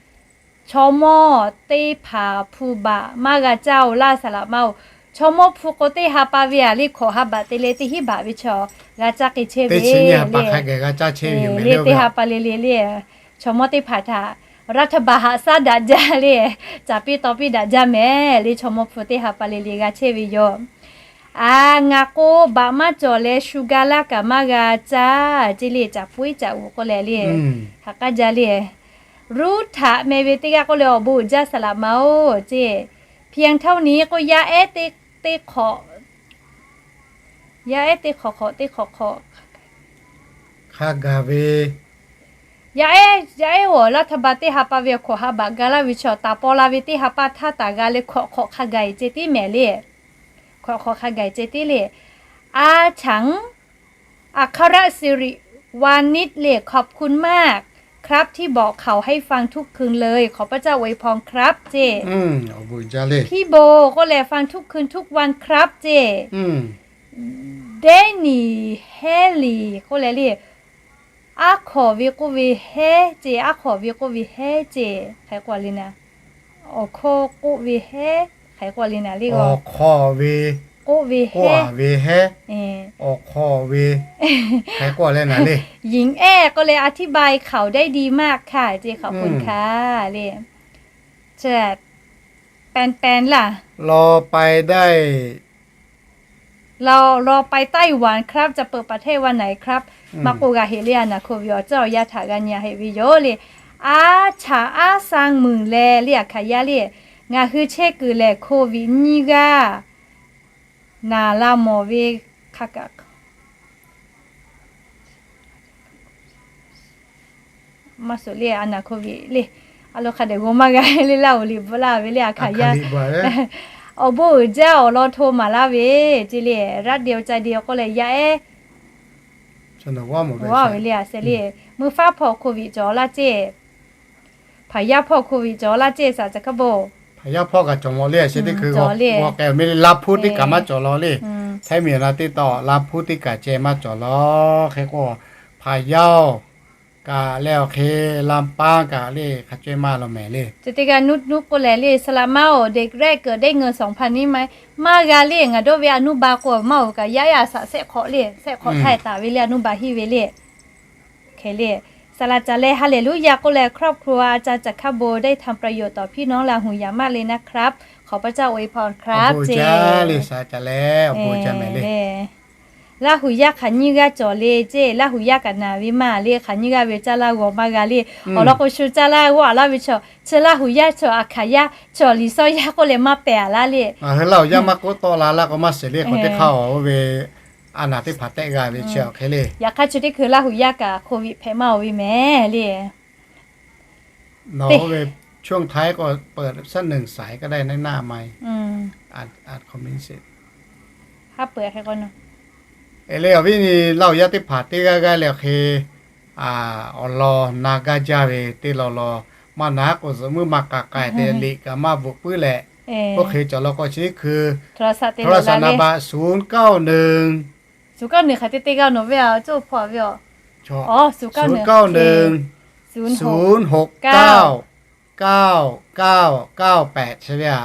chaw mawˇ teˇ hpaˍ hpu baꞈ maˇ g'a caˇ-oˬ laˇ saˍ laꞈ ma-oˬ. Chaw mawˇ hpu k'o teˇ ha pa ve aꞈ le, hkawꞈ ha baꞈ te leh teˇ hinˉ baꞈ ve chaw g'a caˇ k'ai chehˇ ve le. Teˇ ha pa le le le, chaw mawˇ teˇ hpaˍ htaꞈ รัฐบาล haꞈ shaˉ daꞈ jaˇ le, caˍ piˇ taw piˇ daꞈ jaˇ mehˍ le, chaw mawˇ hpu teˇ ha pa le le g'a chehˇ ve yoˬ. A, ngaˬ k'o baꞈ maˇ cawˬ leh shu ga laˇ kaꞈ maˇ g'a caˇ ceˇ le, caˍ puiˉ caˍ uˍ k'oˆ leh le, ha k'aˉ jaˇ le. Ruˇ htaꞈ meh ve teˇ g'aˇ k'oˆ leh awˬ bon uiˍ jaˇ saˍ laꞈ ma-oˬ ceˇ. เพียงเท่านี้ k'oˆ, yaˇ ehˉ teˇ, teˇ hk'awꞈ, yaˇ ehˉ teˇ hk'awꞈ hk'awꞈ teˇ hk'awꞈ hk'awꞈ hk'a gaˬ ve, yaˇ ehˉ, yaˇ ehˉ-oˬ, รัฐบาล teˇ ha pa ve hkawꞈ ha baꞈ ga laˇ ve chaw, taˍ paw la ve teˇ ha pa htaˇ taˍ g'a leh hkawꞈ hk'awꞈ hk'a gaˬ-e ceh tiˉ mehˍ le. Hkawꞈ hk'awꞈ hk'a gaˬ-e ceh tiˉ le. อาฉัง อัครสิริวานิช เลย ขอบคุณมากครับที่บอกข่าวให้ฟังทุกคืนเลย ขอพระเจ้าอวยพรครับ ceˇ. พี่โบ k'oˆ leh ฟังทุกคืนทุกวันครับ ceˇ. Danny Haley k'oˆ leh le, aˉ hk'awꞈ ve k'oˆ ve hehˉ ceˇ, aˉ hk'awꞈ ve k'oˆ ve hehˉ ceˇ, hk'aˬ hk'e k'oˆ le naˍ. Awˬ hkawˇ k'oˆ ve hehˉ, hk'aˬ hk'e k'oˆ le naˍ le. Awˬ hkawˇ ve k'oˆ ve hehˉ, awˬ hkawˇ ve hk'aˬ hk'e k'oˆ le naˍ le. หญิงแอ้ k'oˆ leh อธิบายข่าวได้ดีมากค่ะ ceˇ, ขอบคุณค่ะ le. แปนแปนล่ะ รอไปได้ รอ รอไปไต้หวันครับ จะเปิดประเทศวันไหนครับ maˇ k'oˆ g'a heꞈ le, a naˍ hkoˍ ve awˬ ceuˬ awˬ yanˇ htaꞈ g'a nyi heꞈ ve yoˬ le. Aˉ chaꞈ aˉ saˇ meuˍ leh le aˬ hkaˍ yaˇ le, ngaˬ hui chehˇ kuiˬ lehˬ โควิด nyiˇ g'aˇ naˍ la mawˬ ve hk'a kaꞈ maˇ suhˍ le, a naˍ โควิด le, a lo hk'a dehꞈ g'aw maˇ g'a le, Laˇ huˍ liꞈ bvuhꞈ laˇ ve le aˬ hkaˍ yaˇ. Awˬ bon uiˍ jaˇ awˬ lawn hto maˍ laˇ ve, ce le, รัฐเดียวใจเดียว k'oˆ leh yaˇ ehˉ ve le aˬ sehˍ le, mui faˉ hpawˇ โควิด cawˬ laˇ ceˇ, hpaˍ yaˇ hpawˇ โควิด cawˬ laˇ ceˇ, saˍ caˬ hkaˉ bon. Hpaˍ yaˇ hpawˇ kaꞈ cawˬ mawˬ le aˬ sehˍ teˇ hkui g'aw k'ai ve le, Laˇ hpuˇ teˇ kaˬ maˇ cawˬ law le. Htaiˇ miˬ na teˇ taw Laˇ hpuˇ teˇ kaˬ ceh maˇ cawˬ law. Hk'e k'o, hpaˍ yaˇ-oˬ, kaꞈ leh awˬ hk'e, Laˇ paˇ kaꞈ le hk'a caweh maˇ law mehˍ le. Chi teˇ g'aˇ nuˇ nuˇ k'oˆ leh le, saˍ laꞈ maˇ-oˬ, เด็กแรกเกิดได้เงินสองพัน นี่ไหม maˇ g'a le. Ngaˬ dawˇ ve a nuˇ ba k'o maˇ-oˬ kaꞈ yaˇ yaˇ saꞈ shehˆ hk'awꞈ le, shehˆ hk'awꞈ htaˇ taˍ ve le a nuˇ ba hiˉ ve le. Hk'e le, saˍ laꞈ caˍ leh Hallelujah k'oˆ leh ครอบครัวอาจารย์จักรคบุญ ได้ทำประโยชน์ต่อพี่น้องลาหูอย่างมากเลยนะครับ ขอพระเจ้าอวยพรครับ ce le, saˍ laꞈ caˍ leh awˬ bon ca mehˍ le. Laˇ huˍ yaˇ hk'aˬ nyiˇ g'aˇ cawˬ le ce, Laˇ huˍ yaˇ kaꞈ naˍ ve maˇ le, hk'aˬ nyiˇ g'aˇ ve caˇ laˇ g'awˬ maˇ g'a le. Awˬ lawn k'o shu caˇ laˇ g'awˇ a laˇ ve chaw, chi Laˇ huˍ yaˇ chaw aˬ hkaˍ yaˇ chaw liꞈ sawˇ yaˇ k'oˆ leh maˇ pehˬ a laˇ le. Ngaˬ hui Laˇ huˍ yaˇ maˇ k'oˆ tawˆ la laˇ k'o maˇ shiˍ le, k'o teˇ hk'aˇ awˬ oˇ ve a naˍ teˇ hpaˍ tehˆ g'a ve chi awˬ hk'e le. Yaꞈ hk'aˇ chi teˇ hkui Laˇ huˍ yaˇ kaꞈ โควิด hpehꞈ maˇ-oˬ ve mehˍ le. Nawˬ oˇ ve ช่วงท้ายก็เปิดสักหนึ่งสายก็ได้นะ หน้าไมค์ อัด อัดคอมเมนต์เสร็จ haˉ peuˬ hk'e k'o nawˬ. E le awˬ viˉ nyi Laˇ huˍ yaˇ teˇ hpaˍ teˇ g'aˇ g'aˇ le awˬ hk'e, awˬ lawn na gaˇ jaˇ ve teˇ law law, maˇ na k'o zuhꞈ muiˉ maˇ k'a k'ai te liꞈ kaꞈ maˇ bvuhꞈ puiˉ leh, oˇ hk'e cawˬ law k'o chi teˇ hkui โทรศัพท์ นับ ศูนย์เก้าหนึ่ง ศูนย์เก้าหนึ่ง hk'aˬ te teˇ g'aˇ nawˬ ve a coˇ hpaw ve a, ศูนย์เก้าหนึ่ง ศูนย์หกเก้า เก้าเก้าเก้าแปด chi ve a.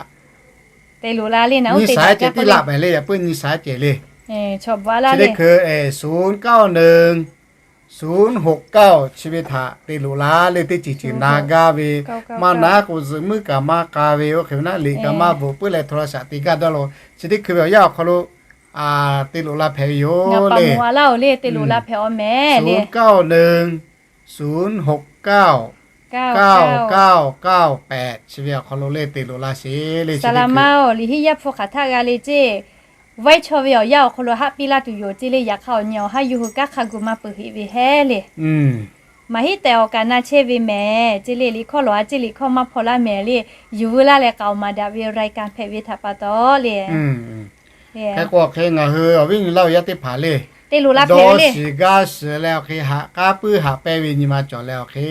Te loꞈ la le, nyi saiˉ ceh tiˉ laꞈ mehˍ le, yaꞈ puiˉ nyi saiˉ ceh le. Chi teˇ hkui ศูนย์เก้าหนึ่ง ศูนย์หกเก้า chi ve htaꞈ te loꞈ la le. Teˇ ceuˬ ceuˬ na gaˇ ve, maˇ na k'o zuhꞈ muiˉ kaꞈ maˇ k'a ve, oˇ hk'e ve naˉ liꞈ kaꞈ maˇ bvuhꞈ puiˉ leh โทรศัพท์ te gaˇ dawˇ lo. Chi teˇ hkui ve awˬ yanˇ awˬ hk'aw lo te loꞈ la hpehꞈ ve yoˬ le. ศูนย์เก้าหนึ่ง ศูนย์เก้าหนึ่ง เก้าเก้าเก้าแปด chi ve awˬ hk'aw lo le te loꞈ la sheˍ le. Saˍ laꞈ ma-oˬ, liꞈ hiˉ yaˇ hpu hk'aˬ htaˆ g'a le ceˇ. Vaiˇ chaw ve awˬ yanˇ awˬ hk'aw lo haˆ piˇ laˇ tuˬ yoˬ ce le. Yaꞈ hk'aˇ awˬ nyi awˬ haˉ yuˬ hui kanˉ hk'a gu maˇ peuˬ heꞈ ve hehˉ le. Maˍ hiˉ tehꞈ awˬ kaꞈ na chehˇ ve mehˍ ce le. Liꞈ hkawˇ lawˬ a ceˇ liꞈ hkawˇ maˇ hpaw laˇ mehˍ le. Yuˬ veu laˇ leh k'aoˍ maˍ daꞈ ve รายการ hpehꞈ ve htaꞈ pa taw le. Hk'e k'o awˬ hk'e ngaˬ hui awˬ viˉ nyi Laˇ huˍ yaˇ teˇ hpaˍ le, dawˇ shiˍ gaˇ shiˍ leh awˬ hk'e haꞈ k'aˉ puiˉ haꞈ pehnˇ ve nyi ma cawˬ leh awˬ hk'e,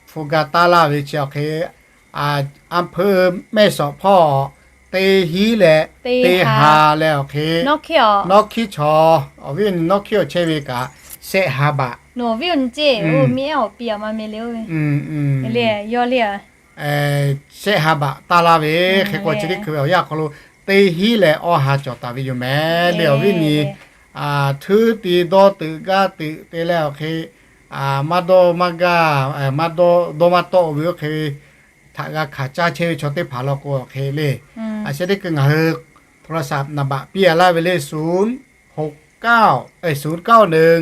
hpu ga taˇ laˇ ve chi awˬ hk'e, อำเภอแม่สอด hpawˇ teˇ hinˉ leh teˇ ha leh awˬ hk'e, nawˇ hkiˉ chaw, awˬ viˉ nyi nawˇ hkiˉ awˬ chehˇ ve kaꞈ, shehˆ ha baꞈ, nawˬ viˉ nyi ceˇ, miˇ ehˉ awˬ pi a ma me le, yawˇ le a, shehˆ ha baꞈ taˇ laˇ ve. Hk'e k'o chi teˇ hkui ve awˬ yanˇ hk'aw lo teˇ hinˉ leh awˇ ha cawˬ taˍ ve yoˬ mehˍ le. Awˬ viˉ nyi, htuˉ te dawˇ teuꞈ gaˇ teuꞈ te leh awˬ hk'e, maˇ dawˇ maˇ gaˇ, maˇ dawˇ dawˇ maˇ tawˆ ve oˇ hk'e ve htaꞈ g'a hkanˍ caˇ chehˇ ve chaw teˇ hpaˍ law k'o awˬ hk'e le. A shehˍ teˇ hkui ngaˬ hui โทรศัพท์ naˍ baꞈ piˇ a laˇ ve le, ศูนย์หกเก้า ศูนย์เก้าหนึ่ง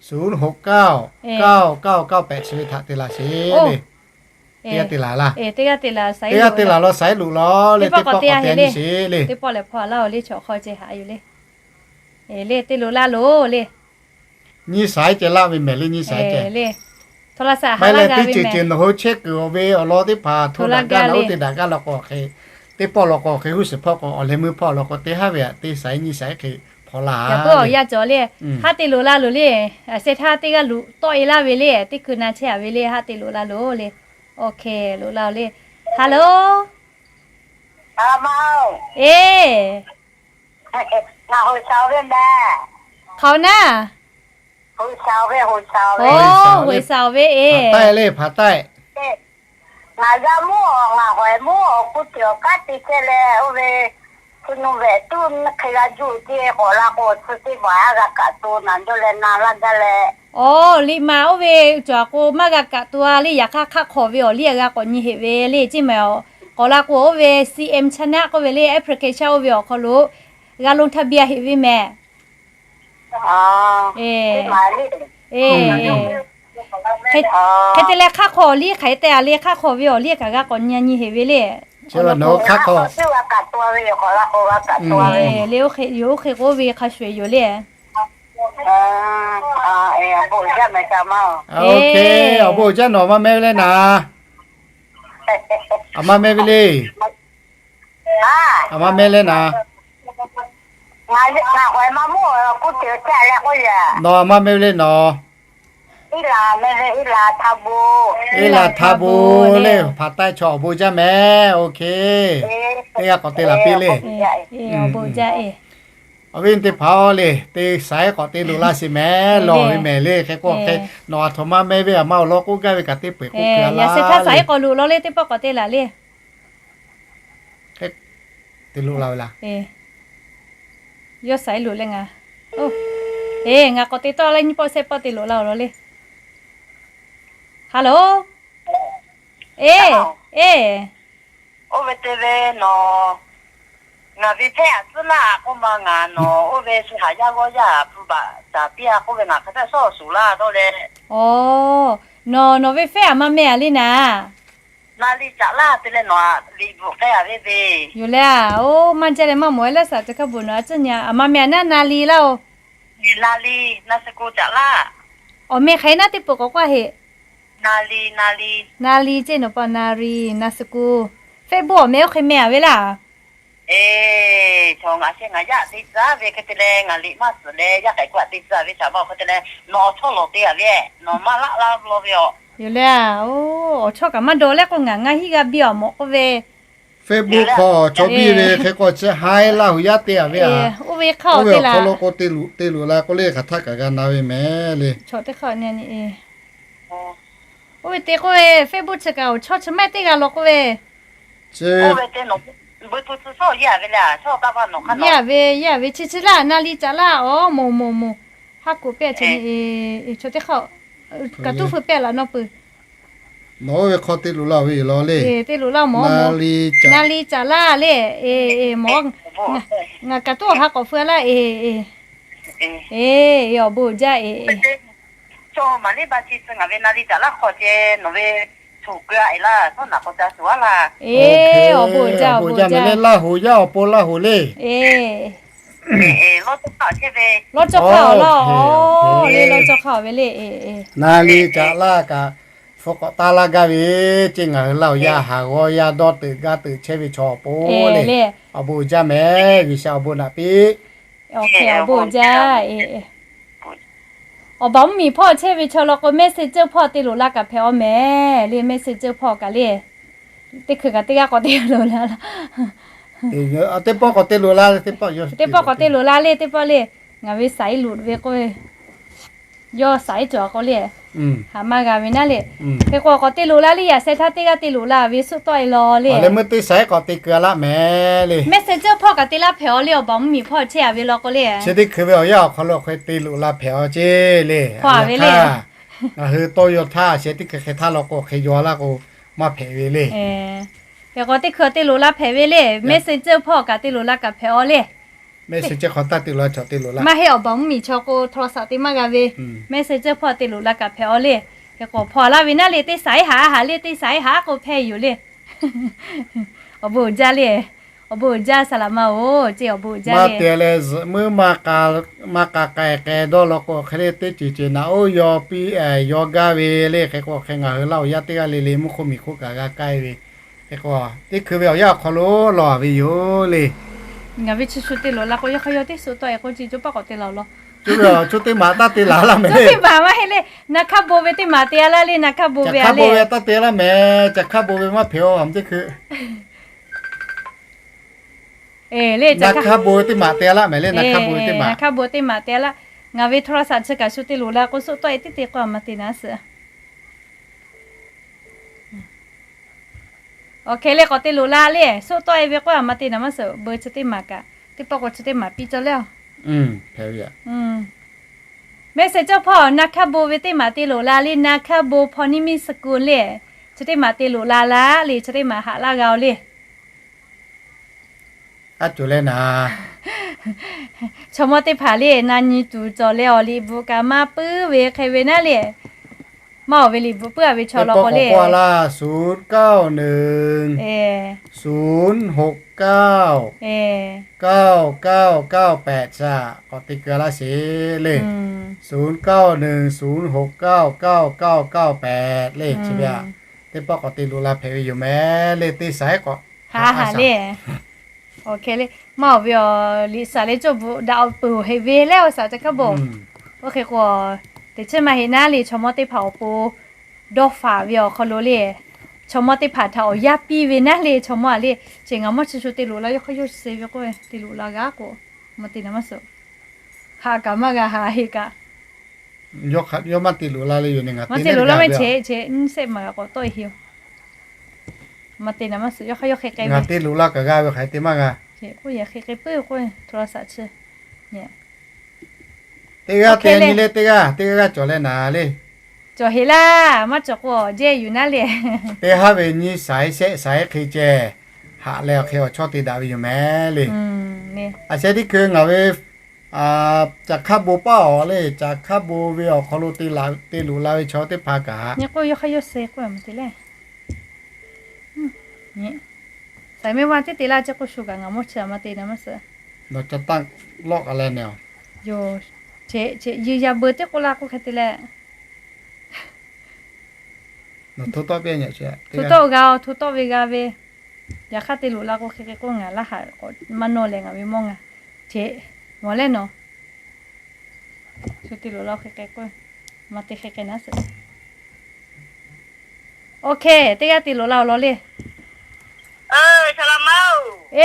ศูนย์หกเก้า เก้าเก้าเก้าแปด chi ve htaꞈ te laˬ sheˍ le. Teˇ g'aˇ te laˬ laˇ, teˇ g'aˇ te laˬ law, saiˉ loꞈ law le, teˇ pawˆ k'awꞈ te a nyi sheˍ le. Teˇ pawˆ lehˬ hpaw laˇ-oˬ le, chaw hk'aw ceh haꞈ yoˬ le. Le teˇ loꞈ laˇ loˬ le. Nyi saiˉ ceh laˇ ve mehˍ le, nyi saiˉ ceh le. Htaw la saꞈ haꞈ laˇ g'a ve mehˍ. Nawˬ hui chehˇ kuiˬ awˬ ve awˬ lawn teˇ hpaˍ hto daꞈ gaˇ la, oˇ te daꞈ gaˇ law k'o hk'e, teˇ pawˆ law k'o hk'e, huˉ shiˍ hpawˇ k'o awˬ leh meuˇ hpawˇ law k'o teˇ haˉ ve aꞈ teˇ saiˉ nyi saiˉ hk'e hpaw laˇ. Yaꞈ puiˉ awˬ yanˇ cawˬ le. Haˉ te loꞈ la loˬ le. Aˬ shehˍ htaˇ teˇ g'aˇ loꞈ tawˆ e laˇ ve le, teˇ hkui na chehˇ a ve le, haˉ te loꞈ la loˬ le. Oˇ hk'e loꞈ la-oˬ le. Hello. Eˬ, hk'aoˍ naˇ. Oˇ, hoꞈ shaˍ ve eˬ. Ngaˬ yaˇ mvuhˇ awˬ, ngaˬ hawehˍ mvuhˇ awˬ, kuˇ tiꞈ awˬ kanˉ te chehˇ leh, oˇ ve chi nu vehꞈ tuˇ hk'e g'a juˇ ce k'awꞈ la k'o, chi teˇ maˬ a g'a kaꞈ to naˍ dawˇ leh na laˇ gaˇ leh. Aˬ, liꞈ maˬ oˇ ve cawˬ a k'o maˇ g'a kaꞈ to a le. Yaꞈ hk'aˇ hk'aˆ hk'awꞈ ve awˬ liˇ a g'a k'awꞈ nyi heꞈ ve le, ceˇ mehˍ awˬ. K'awꞈ la k'o oˇ ve C M channel k'oˆ ve le, application oˇ ve awˬ hk'aw lo g'a ลงทะเบียน heꞈ ve mehˍ. Eˬ, eˬ. Hk'e te leh hk'aˇ hk'aw awˬ liˇ hk'aˬ hk'e te a le, hk'aˇ hk'aw ve awˬ liˇ kaꞈ g'a k'awꞈ nyi nyi heˍ ve le. Hk'aˇ hk'aw, le oˇ hk'e k'oˆ ve hk'a shuˍ eˬ yoˬ le. Awˬ bon uiˍ jaˇ nawˬ maˇ mehˆ ve le naˍ. Aˬ maˇ mehˆ ve le. Aˬ maˇ mehˆ le naˍ. Nawˬ aˬ maˇ mehˆ ve le nawˬ. Iˉ laˬ htaˇ bon le, hpaˍ taiˇ chaw awˬ bon jaˇ mehˍ. Oˇ hk'e teˇ g'aˇ k'awꞈ te laˬ piˇ le. Awˬ viˉ teˇ hpaˍ-oˬ le, te saiˉ k'awꞈ te loꞈ la sheˍ mehˍ, lawˬ ve mehˍ le. Hk'e k'o hk'e, nawˬ aˬ htoꞈ ma mehˆ ve aˬ ma awˬ lawn k'oˆ gaˇ ve kaꞈ teˇ peu eˬ k'oˆ piˇ a laˇ le. Saiˉ k'awꞈ loꞈ law le, teˇ pawˆ k'awꞈ te laˬ le. Te loꞈ la ve laˇ. Yawˇ saiˉ loꞈ leh ngaˬ, eˬ, ngaˬ k'awꞈ te tawˆ la nyiˇ pawˆ shehˆ pawˆ te loꞈ la awˬ lawn le. Hello. Eˬ, eˬ. Oˇ ve te ve nawˬ, ngaˬ ve hpehˇ aꞈ tcuhˉ laˇ k'oˆ ma, ngaˬ nawˬ oˇ ve shu haꞈ yaˇ g'awˇ yaˇ hpu baꞈ caˍ piˇ a k'oˆ ve, ngaˬ hk'a taˇ shawˉ awˬ shuˍ laˇ dawˇ leh. Aˬ, nawˬ nawˬ ve hpehˇ aꞈ maˇ mehˆ a le naˍ. Na li caꞈ laˇ te leh nawˬ aꞈ liꞈ bvuhꞈ k'ai a ve ve yoˬ le. Oˇ, maˇ jaˇ leh maˇ mawˬ e laˇ shaˍ, teˇ hk'aˇ bvuhꞈ nawˬ a tcuhˉ nyi a, aˬ maˇ mehˆ a naˉ, na li laˇ oˬ. Na li, na shu ku caꞈ laˇ. Awˬ meh hk'aˬ hk'e naˉ teˇ peuˬ k'awꞈ k'oˆ a heˆ. Na li, na li. Na li ceˇ nawˬ pa na li, na shu ku. Facebook awˬ meh oˇ hk'e meh a ve laˇ. Eˬ, chaw ngaˬ sheh ngaˬ yaˇ te tcuh ve hk'e te leh, ngaˬ liꞈ maˇ suhˍ leh yaˇ k'ai k'o a te tcuh ve shaˍ ma hk'e te leh, nawˬ awˬ chawˇ lawˬ te a ve, nawˬ maˇ laˆ laˇ law ve aˬ. Yoˬ le. Oˇ, awˬ chawˇ kaꞈ maˇ dawˇ leh k'o, ngaˬ ngaˇ hinˉ g'aˇ biˇ awˬ mawꞈ k'oˆ ve. Facebook hk'aw chaw biˇ ve hk'e k'o chi haiˉ laˇ hui yaˇ te a ve a. Oˇ ve hk'aw lo k'o te loꞈ la k'oˆ le, hk'aˬ htaˇ kaꞈ g'a na ve mehˍ le. Oˇ ve te k'oˆ ve Facebook chi kaꞈ awˬ chawˇ chi mehˆ teˇ g'aˇ law k'oˆ ve. Yeˇ a ve, yeˇ a ve, chi chi laˇ, na li caꞈ laˇ, aˬ, moˍ moˍ moˍ. Haˉ k'oˍ pehˇ chaw nyi, chaw teˇ hk'aˇ, kaꞈ tuˉ hpu pehˇ laꞈ nawˇ peuˬ. Nawˬ oˇ ve hk'aw te loꞈ la ve yoˬ law le. Te loꞈ laˇ mawˬ, na li caꞈ laˇ le. Eˬ, eˬ, mawˬ. Ngaˬ kaꞈ tuˉ awˬ ha k'awꞈ hpu laˇ, eˬ, eˬ. Eˬ, awˬ bon uiˍ jaˇ, eˬ. Eˬ, awˬ bon uiˍ jaˇ, awˬ bon uiˍ jaˇ. Laˇ hoˍ yaˇ awˬ pon Laˇ hoˍ le. Lawˇ cawˇ hk'aˇ awˬ laˇ, le lawˇ cawˇ hk'aˇ awˬ ve le. Na li caꞈ laˇ kaꞈ, hpu k'awꞈ taˇ laˇ gaˇ ve, ceˇ ngaˬ hui Laˇ hoˍ yaˇ haˍ g'awˇ yaˇ dawˇ teuꞈ gaˇ teuꞈ chehˇ ve chaw awˬ pon le. Awˬ bon uiˍ jaˇ mehˍ, G'uiˬsha awˬ bon naꞈ piˇ. Awˬ bon jaˇ. Awˬ baˬ mvuhˇmiˬ hpawˇ chehˇ ve chaw law k'o, Messenger hpawˇ te loꞈ la kaꞈ hpehꞈ aw mehˍ le, Messenger hpawˇ kaꞈ le. Teˇ hkui kaꞈ teˇ g'aˇ k'awꞈ te loꞈ la. Teˇ pawˆ k'awꞈ te loꞈ la le, teˇ pawˆ yoˬ. Teˇ pawˆ k'awꞈ te loꞈ la le, teˇ pawˆ le. Ngaˬ ve saiˉ loꞈ ve k'o, yawˇ saiˉ cawˬ k'o le, haꞈ maˇ g'a ve naˉ le. Hk'e k'o k'awꞈ te loꞈ la le, yaꞈ sheh htaˇ teˇ g'aˇ te loꞈ la ve suhˉ tawˆ e law le. Meuˇ teˇ saiˉ k'awꞈ te keu laˇ mehˍ le. Messenger hpawˇ kaꞈ te laˇ hpehꞈ aw le, awˬ baˬ mvuhˇmiˬ hpawˇ chehˇ a ve law k'o le. Chi teˇ hkui ve awˬ yanˇ awˬ hk'aw lo hk'e te loꞈ la hpehꞈ aw ceˇ le. Hk'aˬ hk'e, ngaˬ hui tawˇ yaw htaˇ sheh teˇ hkui hk'e htaˇ law k'o hk'e yaw laˇ k'o maˇ hpehꞈ ve le. Hk'e k'o teˇ hkui te loꞈ la hpehꞈ ve le. Messenger hpawˇ kaꞈ te loꞈ la kaꞈ hpehꞈ aw le. Messenger hk'aw taˇ te loꞈ la, chaw te loꞈ la. Maˇ heˆ, awˬ baˬ mvuhˇmiˬ chaw k'o โทรศัพท์ te maˇ g'a ve. Messenger hpawˇ te loꞈ la kaꞈ hpehꞈ aw le. Hk'e k'o hpawˇ laˇ ve naˉ le, teˇ saiˉ haꞈ haꞈ le, teˇ saiˉ haꞈ k'o hpehˇ yoˬ le. Awˬ bon uiˍ jaˇ le. Awˬ bon uiˍ jaˇ saˍ laꞈ ma-oˬ, ceˇ awˬ bon uiˍ jaˇ le. Maˇ te leh zuhꞈ meuˇ maˇ k'a k'ai k'ai dawˇ law k'o hk'e le, teˇ ceuˬ ceuˬ naꞈ oˇ yaw piˇ yaw gaˇ ve le. Hk'e k'o hk'e ngaˬ hui Laˇ hoˍ yaˇ teˇ g'aˇ le le mvuhˇ hk'oˆ miˬ hk'oˆ kaꞈ g'a k'ai ve. Hk'e k'o, teˇ hkui ve awˬ yanˇ awˬ hk'aw lo lawˬ ve yoˬ le. Ngaˬ ve chi shu te loꞈ la k'o, yawˇ hk'aˇ yawˇ teˇ suhˍ tawˆ e k'o, chi coˇ paˆ k'awꞈ te laˬ law. Coˇ ve, coˇ teˇ maˬ taˇ te laˬ laˇ mehˍ le. Coˇ teˇ maˬ maˇ heˆ le. Na hk'aˇ bon ve teˇ maˬ te a laˇ le, na hk'aˇ bon ve a le. Taˇ te laˇ mehˍ, caˬ hk'aˇ bon ve maˇ hpehꞈ aw, a teˇ hkui. Na hk'aˇ bon ve teˇ maˬ te a laˇ mehˍ le, na hk'aˇ bon ve teˇ maˬ. Na hk'aˇ bon teˇ maˬ te a laˇ. Ngaˬ ve โทรศัพท์ chi kaꞈ shu te loꞈ la k'o, suhˍ tawˆ e teˇ te k'o a ma te naˉ suhˍ. Awˬ hk'e le k'awꞈ te loꞈ la le, suhˍ tawˆ e ve k'o a ma te naˉ maˇ suhˍ, เบอร์ chi teˇ maˬ kaꞈ, teˇ pawˆ k'o chi teˇ maˬ piˇ cawˇ le. Messenger hpawˇ na hk'aˇ bon ve teˇ maˬ te loꞈ la le, na hk'aˇ bon hpawˇ niˇ miˇ suh ku le, chi teˇ maˬ te loꞈ la laˇ le, chi teˇ maˬ haꞈ laˇ g'a oˬ le. Aˉ cuˬ leh naˍ, chaw mawˇ teˇ hpaˍ le, na nyi tuˬ cawˬ leh awˬ liꞈ bvuhꞈ kaꞈ maˇ puiˉ ve hk'e ve naˉ le. Maˇ awˬ ve liꞈ bvuhꞈ puiˉ-a ve chaw law k'o le, ศูนย์เก้าหนึ่ง ศูนย์หกเก้าเก้าเก้าเก้าแปด shaˍ k'awꞈ te keu-a laˇ sheˍ le. ศูนย์เก้าหนึ่ง ศูนย์หกเก้าเก้าเก้าเก้าแปด le chi ve a. Teˇ pawˆ k'awꞈ te loꞈ la hpehꞈ ve yoˬ mehˍ le, teˇ saiˉ k'awꞈ haꞈ le. Maˇ awˬ ve awˬ liꞈ shaˍ le cawˇ bvuhꞈ daꞈ awˬ peuˬ heꞈ ve leh awˬ shaˍ ca hkaˉ bawˬ. Oˇ hk'e k'o, teꞈ chiˉ maˇ heˆ naˉ le, chaw mawˇ teˇ hpaˍ awˬ pon dawˇ faˍ ve awˬ hk'aw lo le, chaw mawˇ teˇ hpaˍ htaꞈ awˬ yanˇ piˇ ve naˉ le, chaw mawˇ a le. Chi ngaˬ mawˇ chi shu te loꞈ la, yawˇ hk'aˇ yawˇ suh ve k'o, te loꞈ la g'a k'o, maˇ te naˍ maˇ suh. Haꞈ kaꞈ maˇ g'a haꞈ heˆ kaꞈ. Yawˇ maˇ te loꞈ la le yoˬ, maˇ te loꞈ la maˇ cheꞈ cheꞈ nyiˇ sehˆ maˬ g'a k'awꞈ tawˆ e heꞈ yoˬ. Maˇ te naˍ maˇ suh, yawˇ hk'aˇ yawˇ hk'e k'ai ve. Ngaˬ te loꞈ la kaꞈ g'a ve hk'aˬ hk'e te maˇ g'a. K'oˆ yaꞈ hk'e k'ai puiˉ k'o, hto la shaꞈ chi. Teˇ g'aˇ te nyi le, teˇ g'aˇ teˇ g'aˇ g'aˇ cawˬ leh naˍ le. Cawˬ heꞈ laˇ, maˇ cawˬ k'o jehˇ yuˬ naˉ le. Teˇ haˉ ve nyiˇ saiˉ shehˆ saiˉ hk'e ceh haꞈ leh awˬ hk'e awˬ chawˇ te daꞈ ve yoˬ mehˍ le. A sheh tiˉ hkui ngaˬ ve caˬ hk'aˇ bon paˇ awˬ le, caˬ hk'aˇ bon ve awˬ hk'aw lo te loꞈ la ve chaw teˇ hpaˍ kaꞈ, nyi k'o yawˇ hk'aˇ yawˇ suh k'o maˇ te le. Saiˍ mehˆ vaˇ teˇ te laˇ ceˇ k'oˆ shu kaꞈ ngaˬ mawˇ chi a maˇ te naˍ maˇ suh. Nawˬ ca taˆ lawˆ k'a leh neh a. Yoˬ, cheꞈ cheꞈ yeuˬ yaˇ beu teˇ k'oˆ la k'oˆ hk'e te leh, nawˬ hto tawˆ piˇ nyi a. Hto tawˆ g'a, hto tawˆ ve g'a ve. Yaꞈ hk'aˇ te loꞈ la k'o hk'e hk'e k'oˆ ngaˬ laˇ haꞈ k'awꞈ maˇ nawˇ leh ngaˬ ve mawˇ ngaˬ. Cheꞈ, mawˬ leh nawˬ shu te loꞈ la hk'e hk'e k'oˆ, maˇ te hk'e hk'e naˉ suh. Oˇ hk'e teˇ g'aˇ te loꞈ la awˬ lawn le. Eˬ, eˬ,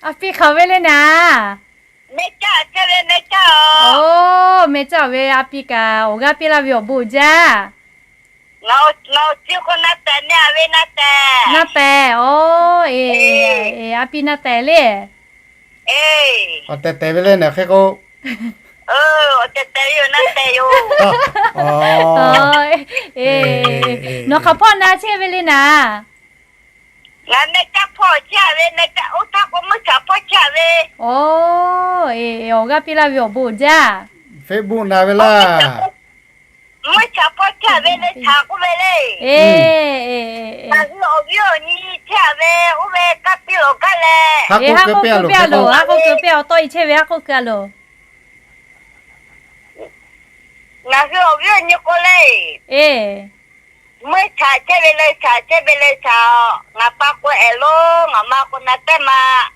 a piˇ hk'aˬ ve le naˍ. Oˇ, meh caˇ ve a piˇ kaꞈ awˬ g'aˇ piˇ laˇ ve awˬ bon jaˇ. Naˉ tehˬ, oˇ, eˬ, a piˇ naˉ tehˬ le. Awˬ tehˬ tehˬ ve le naˍ hk'e k'o. Nawˬ hk'aˬ hpawˇ na chehˇ ve le naˍ. Oˇ, eˬ, awˬ g'aˇ piˇ laˇ ve awˬ bon jaˇ. Facebook na ve laˇ. Eˬ, eˬ, eˬ, haˉ k'oˆ keu piˇ a loˬ, haˉ k'oˆ keu piˇ a, awˬ tawˆ e chehˇ ve haˉ k'oˆ keu a loˬ. Ngaˬ hui awˬ viˉ awˬ nyi k'o le, eˬ, meuˇ chaꞈ chehˇ ve le, chaꞈ chehˇ ve le, chaꞈ, ngaˬ pa k'o ehˍ lonˉ, ngaˬ ma k'o na tehˉ ma.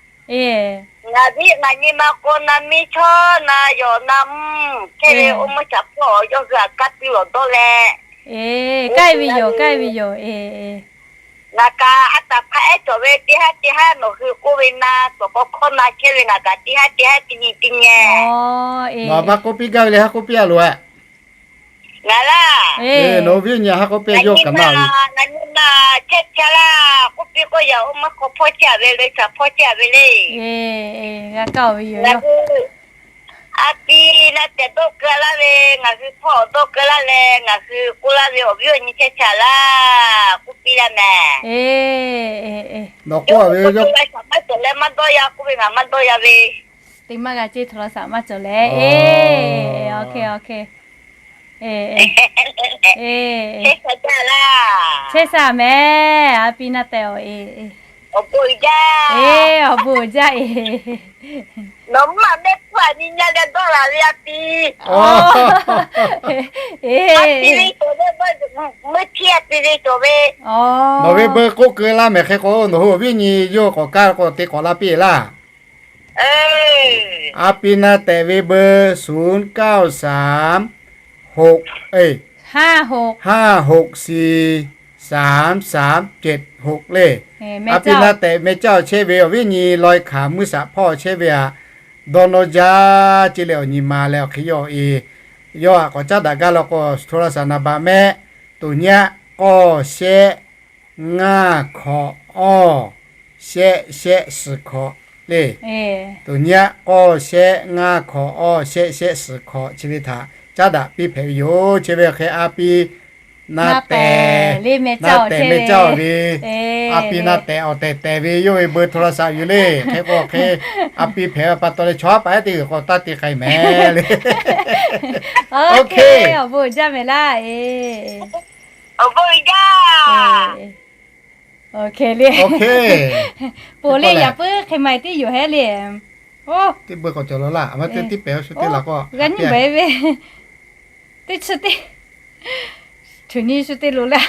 Ngaˬ viˉ ngaˬ nyi ma k'o na miˇ chawˇ na yawˬ na mvuhˇ chehˇ ve oˇ meuˇ chaꞈ hpawˇ yawˇ hui aꞈ kaˇ piˇ lawˬ dawˇ leh, eˬ, k'ai ve yoˬ, k'ai ve yoˬ, eˬ. Ngaˬ kaꞈ a taˍ hk'a ehˉ cawˬ ve teˇ haˉ teˇ haˉ nawˬ hui k'oˆ ve na, tawˬ k'aw hkawˇ na chehˇ ve ngaˬ kaꞈ teˇ haˉ teˇ haˉ teˇ nyi teˇ nyi. Nawˬ maˇ k'oˆ piˇ gaˇ ve le, haˉ k'oˆ piˇ a loˬ a. Nawˬ viˉ nyi haˉ k'oˆ piˇ a yoˬ kaꞈ na. Ngaˬ nyi ma chehˇ chehˇ laˇ k'oˆ piˇ k'oˆ, yaꞈ oˇ meuˇ hk'aw hpawˇ chehˇ ve le, chaꞈ hpawˇ chehˇ ve le. Ngaˬ hui a piˇ na tehˬ dawˇ keu laˇ ve, ngaˬ hui hpawˇ dawˇ keu laˇ leh, ngaˬ hui k'oˆ laˇ ve awˬ viˉ awˬ nyi chehˇ chehˇ laˇ k'oˆ piˇ laˇ mehˍ. Nawˬ k'oˆ a ve yawˇ shaˍ maˇ cawˬ leh maˇ dawˇ ya k'oˆ ve, ngaˬ maˇ dawˇ ya ve. Teˇ maˇ g'a ceˇ, hto la shaˍ maˇ cawˬ leh. Chehˇ sha mehˍ, a piˇ na tehˬ awˬ e. Awˬ bon uiˍ jaˇ e. Nawˬ mvuhˇ maˬ mehˆ hpu aꞈ nyi nyi leh dawˇ laˬ ve a piˇ. Meuˇ htiˇ a piˇ ve cawˬ ve. Nawˬ ve beu k'oˆ keu laˇ mehˍ hk'e k'o, nawˬ hui awˬ viˉ nyi yawˇ k'awꞈ kaˇ k'o te k'awꞈ la piˇ laˇ. A piˇ na tehˬ ve beu ศูนย์เก้าสาม หก เอ้ย ห้าหกสี่ สามสามเจ็ดหก le. A piˇ na tehˬ meh caˇ awˬ chehˇ ve awˬ viˉ nyi lawˬ hkanˍ meuˇ shaˍ hpawˇ chehˇ ve aꞈ, dawˇ nawˇ jaˇ ce leh awˬ nyi ma leh awˬ hk'e yawˇ e, yawˇ aꞈ k'awꞈ caˉ daꞈ gaˇ law k'o, hto la shaˍ naˍ baꞈ mehˆ, toˬ nyaˆ k'awˇ shehˆ ngaˇ hkawꞈ awˇ shehˆ shehˆ suhˍ hkawꞈ le. Toˬ nyaˆ k'awˇ shehˆ ngaˇ hkawꞈ awˇ shehˆ shehˆ suhˍ hkawꞈ chi ve htaꞈ caˉ daꞈ piˇ hpehꞈ ve yoˬ. Chi ve awˬ hk'e a piˇ Na tehˬ, na tehˬ meh caˇ ve, a pi na tehˬ awˬ tehˬ tehˬ ve yawˇ ve เบอร์โทรศัพท์ yoˬ le. Hk'e k'o hk'e, a pi hpehꞈ ve pa taw leh chaw haˉ paˍ ehˉ teˇ g'uiˬ k'awꞈ taˇ te k'ai meh le. Awˬ bon jaˇ meh laˇ e. Awˬ bon jaˇ. Ponˬ le, yaꞈ puiˉ hk'e ma tiˉ yoˬ hehˉ le. Teˇ beuꞈ k'awꞈ cawˬ la laˇ, a ma teˇ tiˉ pehˍ shu teˇ laˬ k'o, g'a nyi beuꞈ ve. Teˇ chi teˇ, chu nyi shu te loˍ laˇ.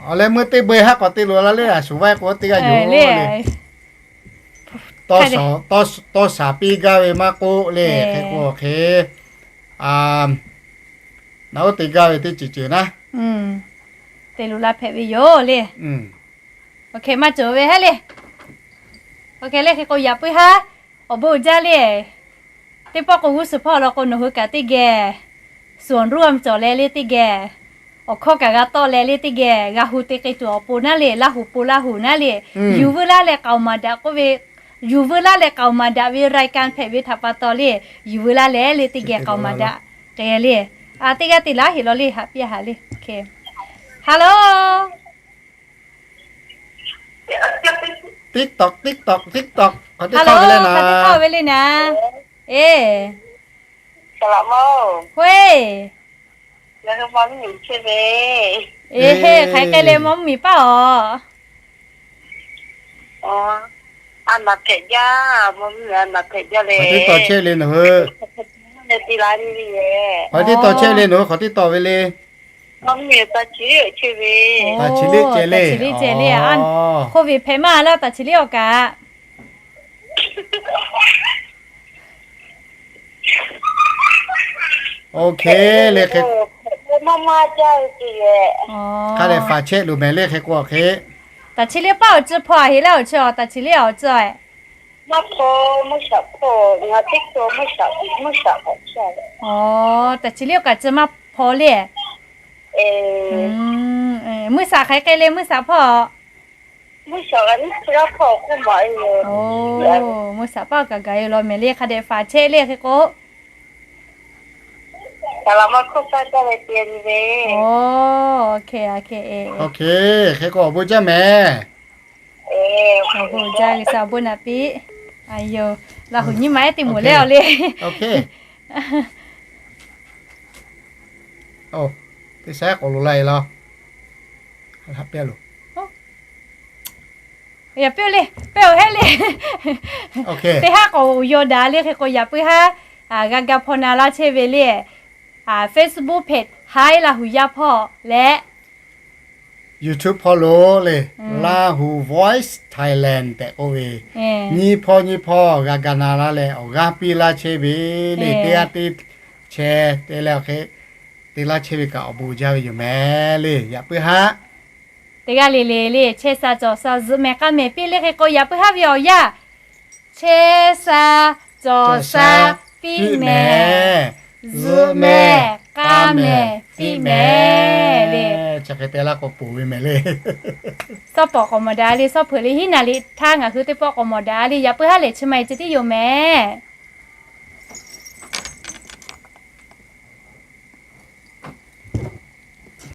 Awˬ leh meuˇ teˇ beuꞈ haˉ k'awꞈ te loˍ la le, a shuˍ vaˇ k'o teˇ g'aˇ yoˬ le. Tawˇ shaˍ piˇ gaˇ ve maˇ k'oˆ le, hk'e k'o hk'e, naˬ oˇ te gaˇ ve teˇ ceuˬ ceuˬ naˉ, te loˍ la hpehꞈ ve yoˬ le. Maˇ cawˬ ve hehˉ le. Hk'e le hk'e k'o yaꞈ puiˉ haˉ awˬ bon jaˇ le. Teˇ pawˆ k'o g'uˇ suhˍ hpawˇ law k'o nawˬ hui kaꞈ teˇ geh suhˍ awˬ nruˇ a cawˬ leh le teˇ geh, awˬ hkawˇ kaꞈ g'a tawˆ leh le teˇ geh g'a hu te k'ai tuˬ awˬ pon naˉ le, Laˇ huˍ pon Laˇ huˍ naˉ le, yuˬ veu laˇ leh k'aoˍ maˍ daꞈ k'oˆ ve, yuˬ veu laˇ leh k'aoˍ maˍ daꞈ ve รายการ hpehꞈ ve htaꞈ pa taw le, yuˬ veu laˇ leh le teˇ geh k'aoˍ maˍ daꞈ k'ai le. Teˇ g'aˇ te laˇ heˍ law le, haꞈ piˇ a haꞈ le. Hello. TikTok, TikTok, TikTok. Hello, hk'aˬ teˇ hk'awˇ ve le naˍ. Eˬ, Hoˉ e, eˬ, hk'aˬ hk'e le mawˇ mvuhˇ miˬ paˇ awˬ. Hk'aˬ teˇ taw chehˇ le nawˬ hui. Hk'aˬ teˇ taw chehˇ le nawˬ hui, hk'aˬ teˇ taw ve le. Taˍ chi liˇ ceh le. Hk'oˆ ve hpehꞈ maˇ laˇ taˍ chi liˇ awˬ kaꞈ. Ok le hk'e, hk'a lehˬ faˍ chehˇ loˬ mehˍ le hk'e k'o hk'e. Taˍ chi liˇ paˇ awˬ ceuˬ hpaw a heˍ laˇ awˬ chi a, taˍ chi liˇ awˬ ceuˬ. Taˍ chi liˇ awˬ kaꞈ ceuˬ maˇ hpaw le. Mvuhˇ shaꞈ hk'aˬ hk'e le mvuhˇ shaꞈ hpawˇ. Mvuhˇ shaꞈ paˇ awˬ kaꞈ gaˬ e law mehˍ le hk'a dehꞈ faˍ chehˇ le hk'e k'o. Hk'e k'o awˬ bon jaˇ mehˍ. Awˬ bon jaˇ, G'uiˬsha awˬ bon naꞈ piˇ. Yoˬ, Laˇ huˍ nyiˇ ma ehˉ teˇ moˍ le awˬ le. Teˇ sha k'awꞈ loˍ la e laˇ. Yaꞈ piˇ le, pehˇ awˬ hehˉ le. Teˇ haˉ k'awꞈ yaw daꞈ le hk'e k'o yaꞈ puiˉ haˉ g'a ga hpaw na laˇ chehˇ ve le. Facebook page Haiˉ Laˇ huˍ yaˇ hpawˇ leh YouTube hpawˇ lo le, Lahu Voice Thailand tehꞈ k'oˆ ve, nyiˇ hpawˇ nyiˇ hpawˇ g'a ga na laˇ leh awˬ g'aˇ piˇ laˇ chehˇ ve le. Teˇ g'aˇ teˇ chehˇ te leh awˬ hk'e te laˇ chehˇ ve kaꞈ awˬ bon jaˇ ve yoˬ mehˍ le. Yaꞈ puiˉ haˉ teˇ g'aˇ le le le chehˇ sha cawˬ sha zuhꞈ mehˍ k'aˇ mehˍ piˇ le hk'e k'o yaꞈ puiˉ haˉ ve awˬ yanˇ chehˇ sha cawˬ sha piˇ mehˍ, zuhꞈ mehˍ k'aˇ mehˍ piˇ mehˍ le. Chi hk'e te laˇ k'o ponˬ ve mehˍ le. Sawˉ pawˍ k'awꞈ mawˬ daꞈ le, sawˉ hpeuꞈ le hiˉ naˍ liꞈ htaˇ ngaˬ hui teˇ pawˆ k'awꞈ mawˬ daꞈ le. Yaꞈ puiˉ haˉ lehˬ chi ma e ceh tiˉ yoˬ mehˍ.